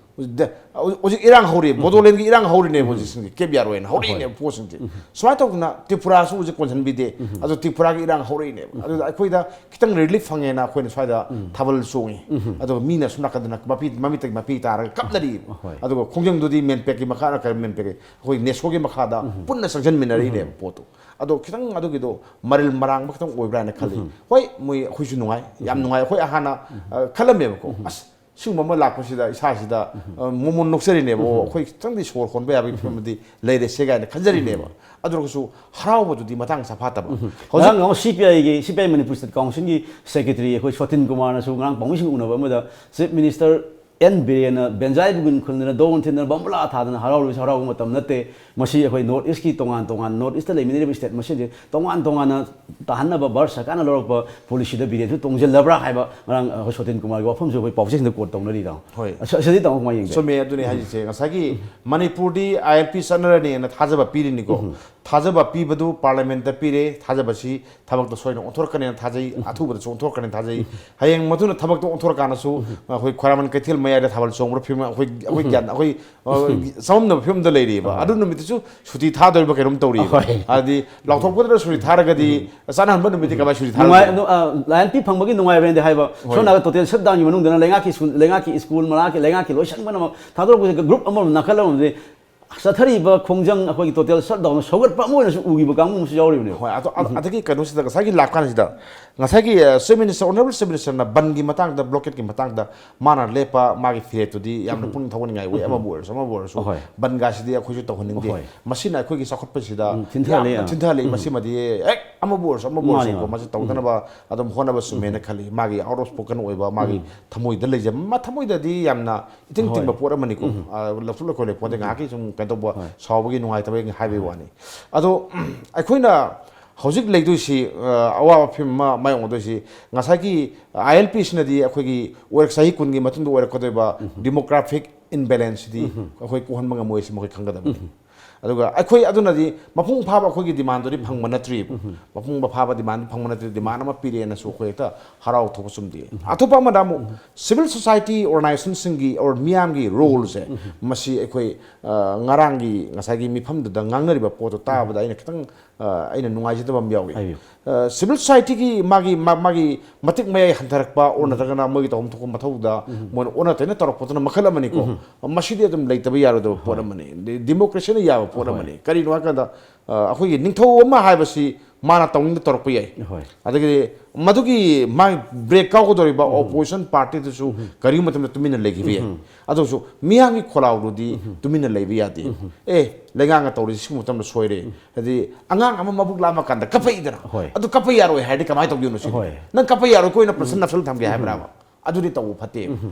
ꯍꯧꯖꯤꯛ ꯏꯔꯥꯡ ꯍꯧꯔꯤ, ꯎꯝ꯫ ꯕꯣꯗꯣꯂꯦꯟꯒꯤ ꯏꯔꯥꯡ ꯍꯧꯔꯤꯅꯦꯕ ꯎꯝ꯫ ꯍꯧꯖꯤꯛꯁꯤꯡꯁꯦ, ꯀꯦꯞ ꯌꯥꯔꯣꯏꯅ ꯍꯧꯔꯛꯏꯅꯦꯕ ꯍꯣꯏ꯫ ꯄꯣꯠꯁꯤꯡꯁꯦ꯫ ꯎꯝ꯫ ꯁꯨꯃꯥꯏꯅ ꯇꯧꯗꯅ ꯇ꯭ꯔꯤꯄꯨꯔꯥꯁꯨ ꯍꯧꯖꯤꯛ ꯀꯣꯟꯁꯤꯟꯕꯤꯗꯦ, ꯎꯝ꯫ ꯑꯗꯣ ꯇ꯭ꯔꯤꯄꯨꯔꯥꯒꯤ ꯏꯔꯥꯡ ꯍꯧꯔꯛꯏꯅꯦꯕ꯫ ꯎꯝ꯫ ꯑꯗꯨꯗ ꯑꯩꯈꯣꯏꯗ ꯈꯤꯇꯪ ꯔꯤꯂꯤꯐ ꯐꯪꯉꯦꯅ ꯑꯩꯈꯣꯏꯅ ꯁ꯭ꯋꯥꯏꯗ ꯎꯝ꯫ ꯊꯥꯕꯜ ꯆꯣꯡꯉꯤ꯫ ꯎꯝ꯫ ꯑꯗꯨꯒ ꯃꯤꯅ ꯁꯣꯝ ꯅꯥꯀꯟꯗꯅ ꯃꯄꯤ-, ꯃꯃꯤꯠꯇꯒꯤ ꯃꯄꯤ ꯇꯥꯔꯒ ꯀꯞꯅꯔꯤꯕ꯫ ꯍꯣꯏ꯫ ꯑꯗꯨꯒ ꯈꯣꯡꯖꯪꯗꯨꯗꯤ ꯃꯦꯟꯄꯦꯛꯀꯤ ꯃꯈꯥꯗ, ꯀꯔꯤ ꯃꯦꯟꯄꯦꯛꯀꯤ, ꯑꯩꯈꯣꯏ ꯅꯦꯁꯣꯒꯤ ꯃꯈꯥꯗ ꯎꯝ꯫ ꯄꯨꯟꯅ ꯆꯪꯁꯤꯟꯃꯤꯟꯅꯔꯤꯅꯦꯕ ꯎꯝ꯫ ꯄꯣꯠꯇꯣ꯫ ꯑꯗꯣ ꯈꯤꯇꯪ ꯑꯗꯨꯒꯤꯗꯣ ꯃꯔꯤꯜ ꯃꯔꯥꯡꯕ ꯈꯤꯇꯪ ꯑꯣꯏꯕ꯭ꯔꯥ ꯍꯥꯏꯅ ꯈꯜꯂꯤ꯫ ꯎꯝ꯫ ꯍꯣꯏ, ꯃꯣꯏ ꯑꯩꯈꯣꯏꯁꯨ ꯅꯨꯡꯉꯥꯏ, ꯌꯥꯝ ꯎꯝ꯫ ꯅꯨꯡꯉꯥꯏ꯫ ꯑꯩꯈꯣꯏ ꯍꯥꯟꯅ, ꯎꯝ꯫ ꯑ, ꯈꯜꯂꯝꯃꯦꯕꯀꯣ꯫ ꯎꯝ꯫ ꯑꯁ, ꯁꯤꯒꯨꯝꯕ ꯑꯃ ꯂꯥꯛꯄꯁꯤꯗ ꯏꯁꯥꯁꯤꯗ, ꯎꯝ꯫ ꯑ, ꯃꯣꯃꯣꯟ ꯅꯣꯛꯆꯔꯤꯅꯦꯕ꯫ ꯑꯣ, ꯎꯝ꯫ ꯑꯩꯈꯣꯏ ꯈꯤꯇꯪꯗꯤ ꯁꯣꯔ ꯍꯣꯟꯕ ꯌꯥꯕꯒꯤ ꯐꯤꯕꯝꯗꯤ ꯂꯩꯔꯦ ꯁꯦ ꯀꯥꯏꯅ ꯈꯟꯖꯔꯤꯅꯦꯕ꯫ ꯎꯝ꯫ ꯑꯗꯨ ꯑꯣꯏꯔꯒꯁꯨ ꯍꯔꯥꯎꯕꯗꯨꯗꯤ ꯃꯇꯥꯡ ꯆꯥ ꯐꯥꯠꯇꯕ꯫ ꯎꯝ꯫ ꯍꯧꯖꯤꯛ ꯉꯔꯥꯡ ꯁꯤ ꯄꯤ ꯑꯥꯏꯒꯤ, ꯁꯤ ꯄꯤ ꯑꯥꯏ ꯃꯅꯤꯄꯨꯔ ꯁ꯭ꯇꯦꯠ ꯀꯥꯎꯟꯁꯤꯜꯒꯤ ꯁꯦꯀ꯭ꯔꯦꯇꯔꯤ ꯑꯩꯈꯣꯏ ꯁꯣꯇꯤꯟ ꯀꯨꯃꯥꯔꯅꯁꯨ ꯉꯔꯥꯡ ꯄꯥꯎꯃꯤꯁꯤꯡ ꯎꯅꯕ ꯑꯃꯗ ꯆꯤꯐ ꯃꯤꯅꯤꯁꯇꯔ ꯑꯦꯟ ꯕꯤꯔꯦꯟꯅ ꯕꯦꯟꯖꯥꯏ ꯕꯨꯒꯤꯟ ꯈꯨꯟꯗꯅ ꯗꯣꯟ ꯊꯤꯟꯗꯅ ꯕꯝꯕꯨꯂꯥ ꯊꯥꯗꯅ ꯍꯔꯥꯎꯔꯤꯕꯁꯤ ꯍꯔꯥꯎꯕ ꯃꯇꯝ ꯅꯠꯇꯦ꯫ ꯃꯁꯤ ꯑꯩꯈꯣꯏ ꯅꯣꯔꯠ ꯏꯁꯀꯤ ꯇꯣꯉꯥꯟ ꯇꯣꯉꯥꯟ, ꯅꯣꯔꯠ ꯏꯁꯇ ꯂꯩꯃꯤꯟꯅꯔꯤꯕ ꯁ꯭ꯇꯦꯠ ꯃꯁꯦꯟꯁꯦ ꯇꯣꯉꯥꯟ ꯇꯣꯉꯥꯟꯅ ꯇꯥꯍꯟꯅꯕ ꯚꯥꯔꯠ ꯁꯔꯀꯥꯔꯅ ꯂꯧꯔꯛꯄ ꯄꯣꯂꯤꯁꯤꯗ ꯕꯤꯔꯦꯟꯁꯨ ꯇꯣꯡꯁꯤꯜꯂꯕ꯭ꯔꯥ ꯍꯥꯏꯕ ꯉꯔꯥꯡ ꯑꯩꯈꯣꯏ ꯁꯣꯇꯤꯟ ꯀꯨꯃꯥꯔꯒꯤ ꯋꯥꯐꯝꯁꯨ ꯑꯩꯈꯣꯏ ꯄꯥꯎꯆꯦꯁꯤꯡꯗ ꯀꯣꯠ ꯇꯧꯅꯔꯤꯗꯣ꯫ ꯍꯣꯏ꯫ ꯑꯁ-, ꯑꯁꯤꯗꯤ ꯇꯥꯃꯣ ꯀꯃꯥꯏꯅ ꯌꯦꯡꯒꯦ? ꯆꯨꯝꯃꯦ, ꯑꯗꯨꯅꯦ ꯍꯥꯏꯔꯤꯁꯦ꯫ ꯉꯁꯥꯏꯒꯤ ꯃꯅꯤꯄꯨꯔꯗꯤ ꯑꯥꯏ ꯑꯦꯜ ꯄꯤ ꯆꯠꯅꯔꯅꯤꯅ ꯊꯥꯖꯕ ꯄꯤꯔꯤꯅꯤꯀꯣ꯫ ꯊꯥꯖꯕ ꯄꯤꯕꯗꯨ ꯄꯥꯔꯂꯤꯌꯥꯃꯦꯟꯠꯇ ꯄꯤꯔꯦ, ꯊꯥꯖꯕꯁꯤ ꯊꯕꯛꯇ ꯁꯣꯏꯅ ꯑꯣꯟꯊꯣꯔꯛꯀꯅꯤꯅ ꯊꯥꯖꯩ, ꯑꯊꯨꯕꯗꯁꯨ ꯑꯣꯟꯊꯣꯔꯛꯀꯅꯤꯅ ꯊꯥꯖꯩ꯫ ꯍꯌꯦꯡ ꯃꯗꯨꯅ ꯊꯕꯛꯇ ꯑꯣꯟꯊꯣꯔꯛꯀꯥꯟꯗꯁꯨ ꯑꯩꯈꯣꯏ ꯈ꯭ꯋꯥꯏꯔꯝꯕꯟ ꯀꯩꯊꯦꯜ ꯃꯌꯥꯏꯗ ꯊꯥꯕꯜ ꯆꯣꯡꯕ꯭ꯔꯥ ꯐꯤꯕꯝ ꯑꯩꯈꯣꯏ, ꯑꯩꯈꯣꯏ ꯒ꯭ꯌꯥꯟ, ꯑꯩꯈꯣꯏ, ꯑ, ꯆꯃꯝꯅꯕ ꯐꯤꯕꯝꯗ ꯂꯩꯔꯤꯕ꯫ ꯑꯗꯨ ꯅꯨꯃꯤꯠꯇꯁꯨ ꯁꯨꯇꯤ ꯊꯥꯗꯣꯔꯤꯕ ꯀꯩꯅꯣꯝ ꯇꯧꯔꯤꯕ꯫ ꯍꯣꯏ꯫ ꯍꯥꯏꯗꯤ ꯂꯥꯎꯊꯣꯛꯄꯗꯨꯗ ꯁꯨꯇꯤ ꯊꯥꯔꯒꯗꯤ ꯆꯥꯅꯍꯟꯕ ꯅꯨꯃꯤꯠꯇꯤ ꯀꯃꯥꯏꯅ ꯁꯨꯇꯤ ꯅꯨꯡꯉꯥꯏ-, ꯊꯥꯔꯒꯗꯤ? ꯅꯨ-, ꯑ, ꯂꯥꯏꯟ ꯄꯤ ꯐꯪꯕꯒꯤ ꯅꯨꯡꯉꯥꯏꯕ ꯍꯥꯏꯗꯤ ꯍꯥꯏꯕ꯫ ꯍꯣꯏ꯫ ꯁꯣꯝ ꯅꯥꯀꯟ ꯇꯣꯇꯦꯜ ꯁꯠ ꯗꯥꯎꯟꯒꯤ ꯃꯅꯨꯡꯗꯅ ꯂꯩꯉꯥꯛꯀꯤ ꯁ꯭ꯀꯨꯜ, ꯂꯩꯉꯥꯛꯀꯤ ꯁ꯭ꯀꯨꯜ, ꯃꯅꯥꯛꯀꯤ, ꯂꯩꯉꯥꯛꯀꯤ ꯂꯣꯏꯁꯪ ꯄꯨꯝꯅꯃꯛ ꯊꯥꯗꯣꯔꯛꯄꯁꯦ ꯒ꯭ꯔꯨꯞ ꯑꯃꯔꯣꯝ ꯅꯥꯀꯜ ꯑꯃꯔꯣꯝꯁꯦ ꯆꯠꯊꯔꯤꯕ ꯈꯣꯡꯖꯪ ꯑꯩꯈꯣꯏꯒꯤ ꯇꯣꯇꯦꯜ ꯁꯠ ꯗꯥꯎꯟ ꯁꯧꯒꯠꯄ ꯑꯃ ꯑꯣꯏꯅꯁꯨ ꯎꯈꯤꯕ ꯀꯥꯡꯕꯨ ꯑꯃꯁꯨ ꯌꯥꯎꯔꯤꯕꯅꯦꯕ꯫ ꯍꯣꯏ, ꯑꯗꯣ ꯑ-, ꯑꯗꯒꯤ ꯀꯩꯅꯣꯁꯤꯗ ꯉꯁꯥꯏꯒꯤ ꯂꯥꯛꯀꯥꯟꯁꯤꯗ ꯉꯁꯥꯏꯒꯤ, ꯑ, ꯆꯤꯐ ꯃꯤꯅꯤꯁꯇꯔ, ꯑꯣꯅꯔꯦꯕꯜ ꯆꯤꯐ ꯃꯤꯅꯤꯁꯇꯔꯅ ꯕꯟꯒꯤ ꯃꯇꯥꯡꯗ, ꯕ꯭ꯂꯣꯀꯦꯠꯀꯤ ꯃꯇꯥꯡꯗ ꯃꯥꯅ ꯂꯦꯞꯄ ꯃꯥꯒꯤ ꯐꯤꯔꯦꯞꯇꯨꯗꯤ ꯌꯥꯝꯅ ꯄꯨꯛꯅꯤꯡ ꯊꯧꯒꯠꯅꯤꯡꯉꯥꯏ ꯑꯣꯏ꯫ ꯑꯃꯕꯨ ꯑꯣꯏꯔꯁꯨ, ꯑꯃꯕꯨ ꯑꯣꯏꯔꯁꯨ, ꯍꯣꯏ꯫ ꯕꯟꯒꯥꯁꯤꯗꯤ ꯑꯩꯈꯣꯏꯁꯨ ꯇꯧꯍꯟꯅꯤꯡꯗꯦ꯫ ꯍꯣꯏ꯫ ꯃꯁꯤꯅ ꯑꯩꯈꯣꯏꯒꯤ ꯆꯥꯎꯈꯠꯄꯁꯤꯗ ꯎꯝ, ꯊꯤꯟꯊꯍꯜꯂꯦ ꯌꯥꯝꯅ ꯌꯥꯝ꯫ ꯊꯤꯟꯊꯍꯜꯂꯤ꯫ ꯃꯁꯤꯃꯗꯤ ꯍꯦꯛ ꯑꯃꯕꯨ ꯑꯣꯏꯔꯁꯨ, ꯑꯃꯕꯨ ꯃꯥꯅꯤ, ꯑꯣꯏꯔꯁꯨꯀꯣ, ꯃꯥꯅꯤ꯫ ꯃꯁꯤ ꯇꯧꯗꯅꯕ ꯑꯗꯨꯝ ꯍꯣꯠꯅꯕ ꯆꯨꯝꯃꯦꯅ ꯈꯜꯂꯤ꯫ ꯃꯥꯒꯤ ꯑꯥꯎꯠ ꯑꯣꯐ ꯁ꯭ꯄꯣꯀꯟ ꯑꯣꯏꯕ, ꯃꯥꯒꯤ ꯊꯃꯣꯏꯗ ꯂꯩꯖꯕ, ꯃꯥ ꯊꯃꯣꯏꯗꯗꯤ ꯌꯥꯝꯅ ꯏꯇꯤꯡ ꯍꯣꯏ꯫ ꯇꯤꯡꯕ ꯄꯣꯠ ꯑꯃꯅꯤꯀꯣ꯫ ꯎꯝ꯫ ꯑ, ꯂꯧꯊꯣꯛ ꯂꯧꯊꯣꯛ ꯂꯩꯄꯣꯠꯇꯦ꯫ ꯉꯥꯏꯍꯥꯛꯀꯤ ꯁꯨꯝ ꯀꯩꯅꯣ ꯇꯧꯕ, ꯍꯣꯏ꯫ ꯁꯥꯎꯕꯒꯤ ꯅꯨꯡꯉꯥꯏꯇꯕꯒꯤ ꯍꯥꯏꯕꯒꯤ ꯋꯥꯅꯤ꯫ ꯑꯗꯣ, ꯎꯝ, ꯑꯩꯈꯣꯏꯅ ꯍꯧꯖꯤꯛ ꯂꯩꯗꯣꯏꯁꯤ, ꯑ, ꯑꯋꯥꯕ ꯐꯤꯕꯝ ꯑꯃ ꯃꯥꯌꯣꯛꯅꯗꯣꯏꯁꯤ ꯉꯁꯥꯏꯒꯤ ꯑꯥꯏ ꯑꯦꯜ ꯄꯤꯁꯤꯅꯗꯤ ꯑꯩꯈꯣꯏꯒꯤ ꯑꯣꯏꯔꯛ-, ꯆꯍꯤ ꯀꯨꯟꯒꯤ ꯃꯇꯨꯡꯗ ꯑꯣꯏꯔꯛꯀꯗꯣꯏꯕ ꯎꯝ꯫ ꯗꯤꯃꯣꯒ꯭ꯔꯥꯐꯤꯛ ꯏꯝꯕꯦꯂꯦꯟꯁꯁꯤꯗꯤ ꯎꯝ꯫ ꯑꯩꯈꯣꯏ ꯀꯣꯛꯍꯟꯕ ꯉꯝꯃꯣꯏꯁꯤ ꯃꯈꯣꯏ ꯈꯪꯒꯗꯕꯅꯤ꯫ ꯎꯝ꯫ ꯑꯗꯨꯒ ꯑꯩꯈꯣꯏ ꯑꯗꯨꯅꯗꯤ ꯃꯄꯨꯡ ꯐꯥꯕ ꯑꯩꯈꯣꯏꯒꯤ ꯗꯤꯃꯥꯟꯗꯨꯗꯤ ꯐꯪꯕ ꯅꯠꯇ꯭ꯔꯤꯕ꯫ ꯎꯝ꯫ ꯃꯄꯨꯡ ꯐꯥꯕ ꯗꯤꯃꯥꯟꯗꯨ ꯐꯪꯕ ꯅꯠꯇ꯭ꯔꯤ, ꯗꯤꯃꯥꯟ ꯑꯃ ꯄꯤꯔꯦꯅꯁꯨ ꯑꯩꯈꯣꯏ ꯍꯦꯛꯇ ꯍꯔꯥꯎ ꯊꯣꯛꯄ ꯆꯨꯝꯗꯦ꯫ ꯑꯇꯣꯞꯄ ꯑꯃꯗ ꯑꯃꯨꯛ ꯁꯤꯚꯤꯜ ꯁꯣꯁꯥꯏꯇꯤ ꯑꯣꯔꯒꯅꯥꯏꯖꯦꯁꯟꯁꯤꯡꯒꯤ ꯑꯣꯔ ꯃꯤꯌꯥꯝꯒꯤ ꯔꯣꯜꯁꯦ ꯃꯁꯤ ꯑꯩꯈꯣꯏ, ꯑ, ꯉꯔꯥꯡꯒꯤ ꯉꯁꯥꯏꯒꯤ ꯃꯤꯐꯝꯗꯨꯗ ꯉꯥꯡꯅꯔꯤꯕ ꯄꯣꯠꯇꯣ ꯇꯥꯕꯗ ꯑꯩꯅ ꯈꯤꯇꯪ, ꯑ, ꯑꯩꯅ ꯅꯨꯡꯉꯥꯏꯖꯗꯕ ꯑꯃ ꯌꯥꯎꯔꯤ꯫ ꯍꯥꯏꯕꯤꯌꯨ꯫ ꯑ, ꯁꯤꯚꯤꯜ ꯁꯣꯁꯥꯏꯇꯤꯒꯤ ꯃꯥꯒꯤ, ꯃꯥ-, ꯃꯥꯒꯤ ꯃꯇꯤꯛ ꯃꯌꯥꯏ ꯍꯟꯊꯔꯛꯄ ꯑꯣꯔ ꯅꯠꯇ꯭ꯔꯒꯅ ꯃꯣꯏꯒꯤ ꯇꯧꯐꯝ ꯊꯣꯛꯄ ꯃꯊꯧꯗ ꯃꯣꯏꯅ ꯑꯣꯟꯅ ꯇꯩꯅ ꯇꯧꯔꯛꯄꯗꯨꯅ ꯃꯈꯜ ꯑꯃꯅꯤꯀꯣ꯫ ꯃꯁꯤꯗꯤ ꯑꯗꯨꯝ ꯂꯩꯇꯕ ꯌꯥꯔꯣꯏꯗꯕ ꯄꯣꯠ ꯑꯃꯅꯤ꯫ ꯗꯤ-, ꯗꯤꯃꯣꯀ꯭ꯔꯦꯁꯤꯅ ꯌꯥꯕ ꯄꯣꯠ ꯑꯃꯅꯤ꯫ ꯀꯔꯤꯅꯣ ꯍꯥꯏꯀꯥꯟꯗ, ꯑ, ꯑꯩꯈꯣꯏꯒꯤ ꯅꯤꯡꯊꯧ ꯑꯃ ꯍꯥꯏꯕꯁꯤ ꯃꯥꯅ ꯇꯧꯅꯤꯡꯕ ꯇꯧꯔꯛꯄ ꯌꯥꯏ꯫ ꯍꯣꯏ꯫ ꯑꯗꯒꯤꯗꯤ ꯃꯗꯨꯒꯤ ꯃꯥꯒꯤ ꯕ꯭ꯔꯦꯛ ꯀꯥꯎꯒꯗꯧꯔꯤꯕ ꯑꯣꯄꯣꯖꯤꯁꯟ ꯄꯥꯔꯇꯤꯗꯨꯁꯨ ꯀꯔꯤꯒꯨꯝꯕ ꯃꯇꯝꯗ ꯇꯨꯃꯤꯟꯅ ꯂꯩꯈꯤꯕ ꯌꯥꯏ꯫ ꯑꯗꯨꯁꯨ ꯃꯤꯌꯥꯝꯒꯤ ꯈꯣꯜꯂꯥꯎꯗꯨꯗꯤ ꯇꯨꯃꯤꯟꯅ ꯂꯩꯕ ꯌꯥꯗꯦ꯫ ꯑꯦ, ꯂꯩꯉꯥꯛꯅ ꯇꯧꯔꯤꯁꯤ ꯁꯤꯒꯨꯝꯕ ꯃꯇꯝꯗ ꯁꯣꯏꯔꯦ꯫ ꯍꯥꯏꯗꯤ ꯑꯉꯥꯡ ꯑꯃ ꯃꯕꯨꯛ ꯂꯥꯝꯃ ꯀꯥꯟꯗ ꯀꯞꯄꯛꯏꯗꯅ꯫ ꯍꯣꯏ꯫ ꯑꯗꯨ ꯀꯞꯄ ꯌꯥꯔꯣꯏ ꯍꯥꯏꯔꯗꯤ ꯀꯃꯥꯏꯅ ꯇꯧꯗꯣꯏꯅꯣ ꯁꯤꯅꯤ? ꯍꯣꯏ꯫ ꯅꯪ ꯀꯞꯄ ꯌꯥꯔꯣꯏ, ꯑꯩꯈꯣꯏꯅ ꯄ꯭ꯔꯁꯟ ꯅꯞꯁꯜꯂ ꯊꯝꯒꯦ ꯍꯥꯏꯕ꯭ꯔꯥꯕ? ꯑꯗꯨꯗꯤ ꯇꯧꯕ ꯐꯠꯇꯦ꯫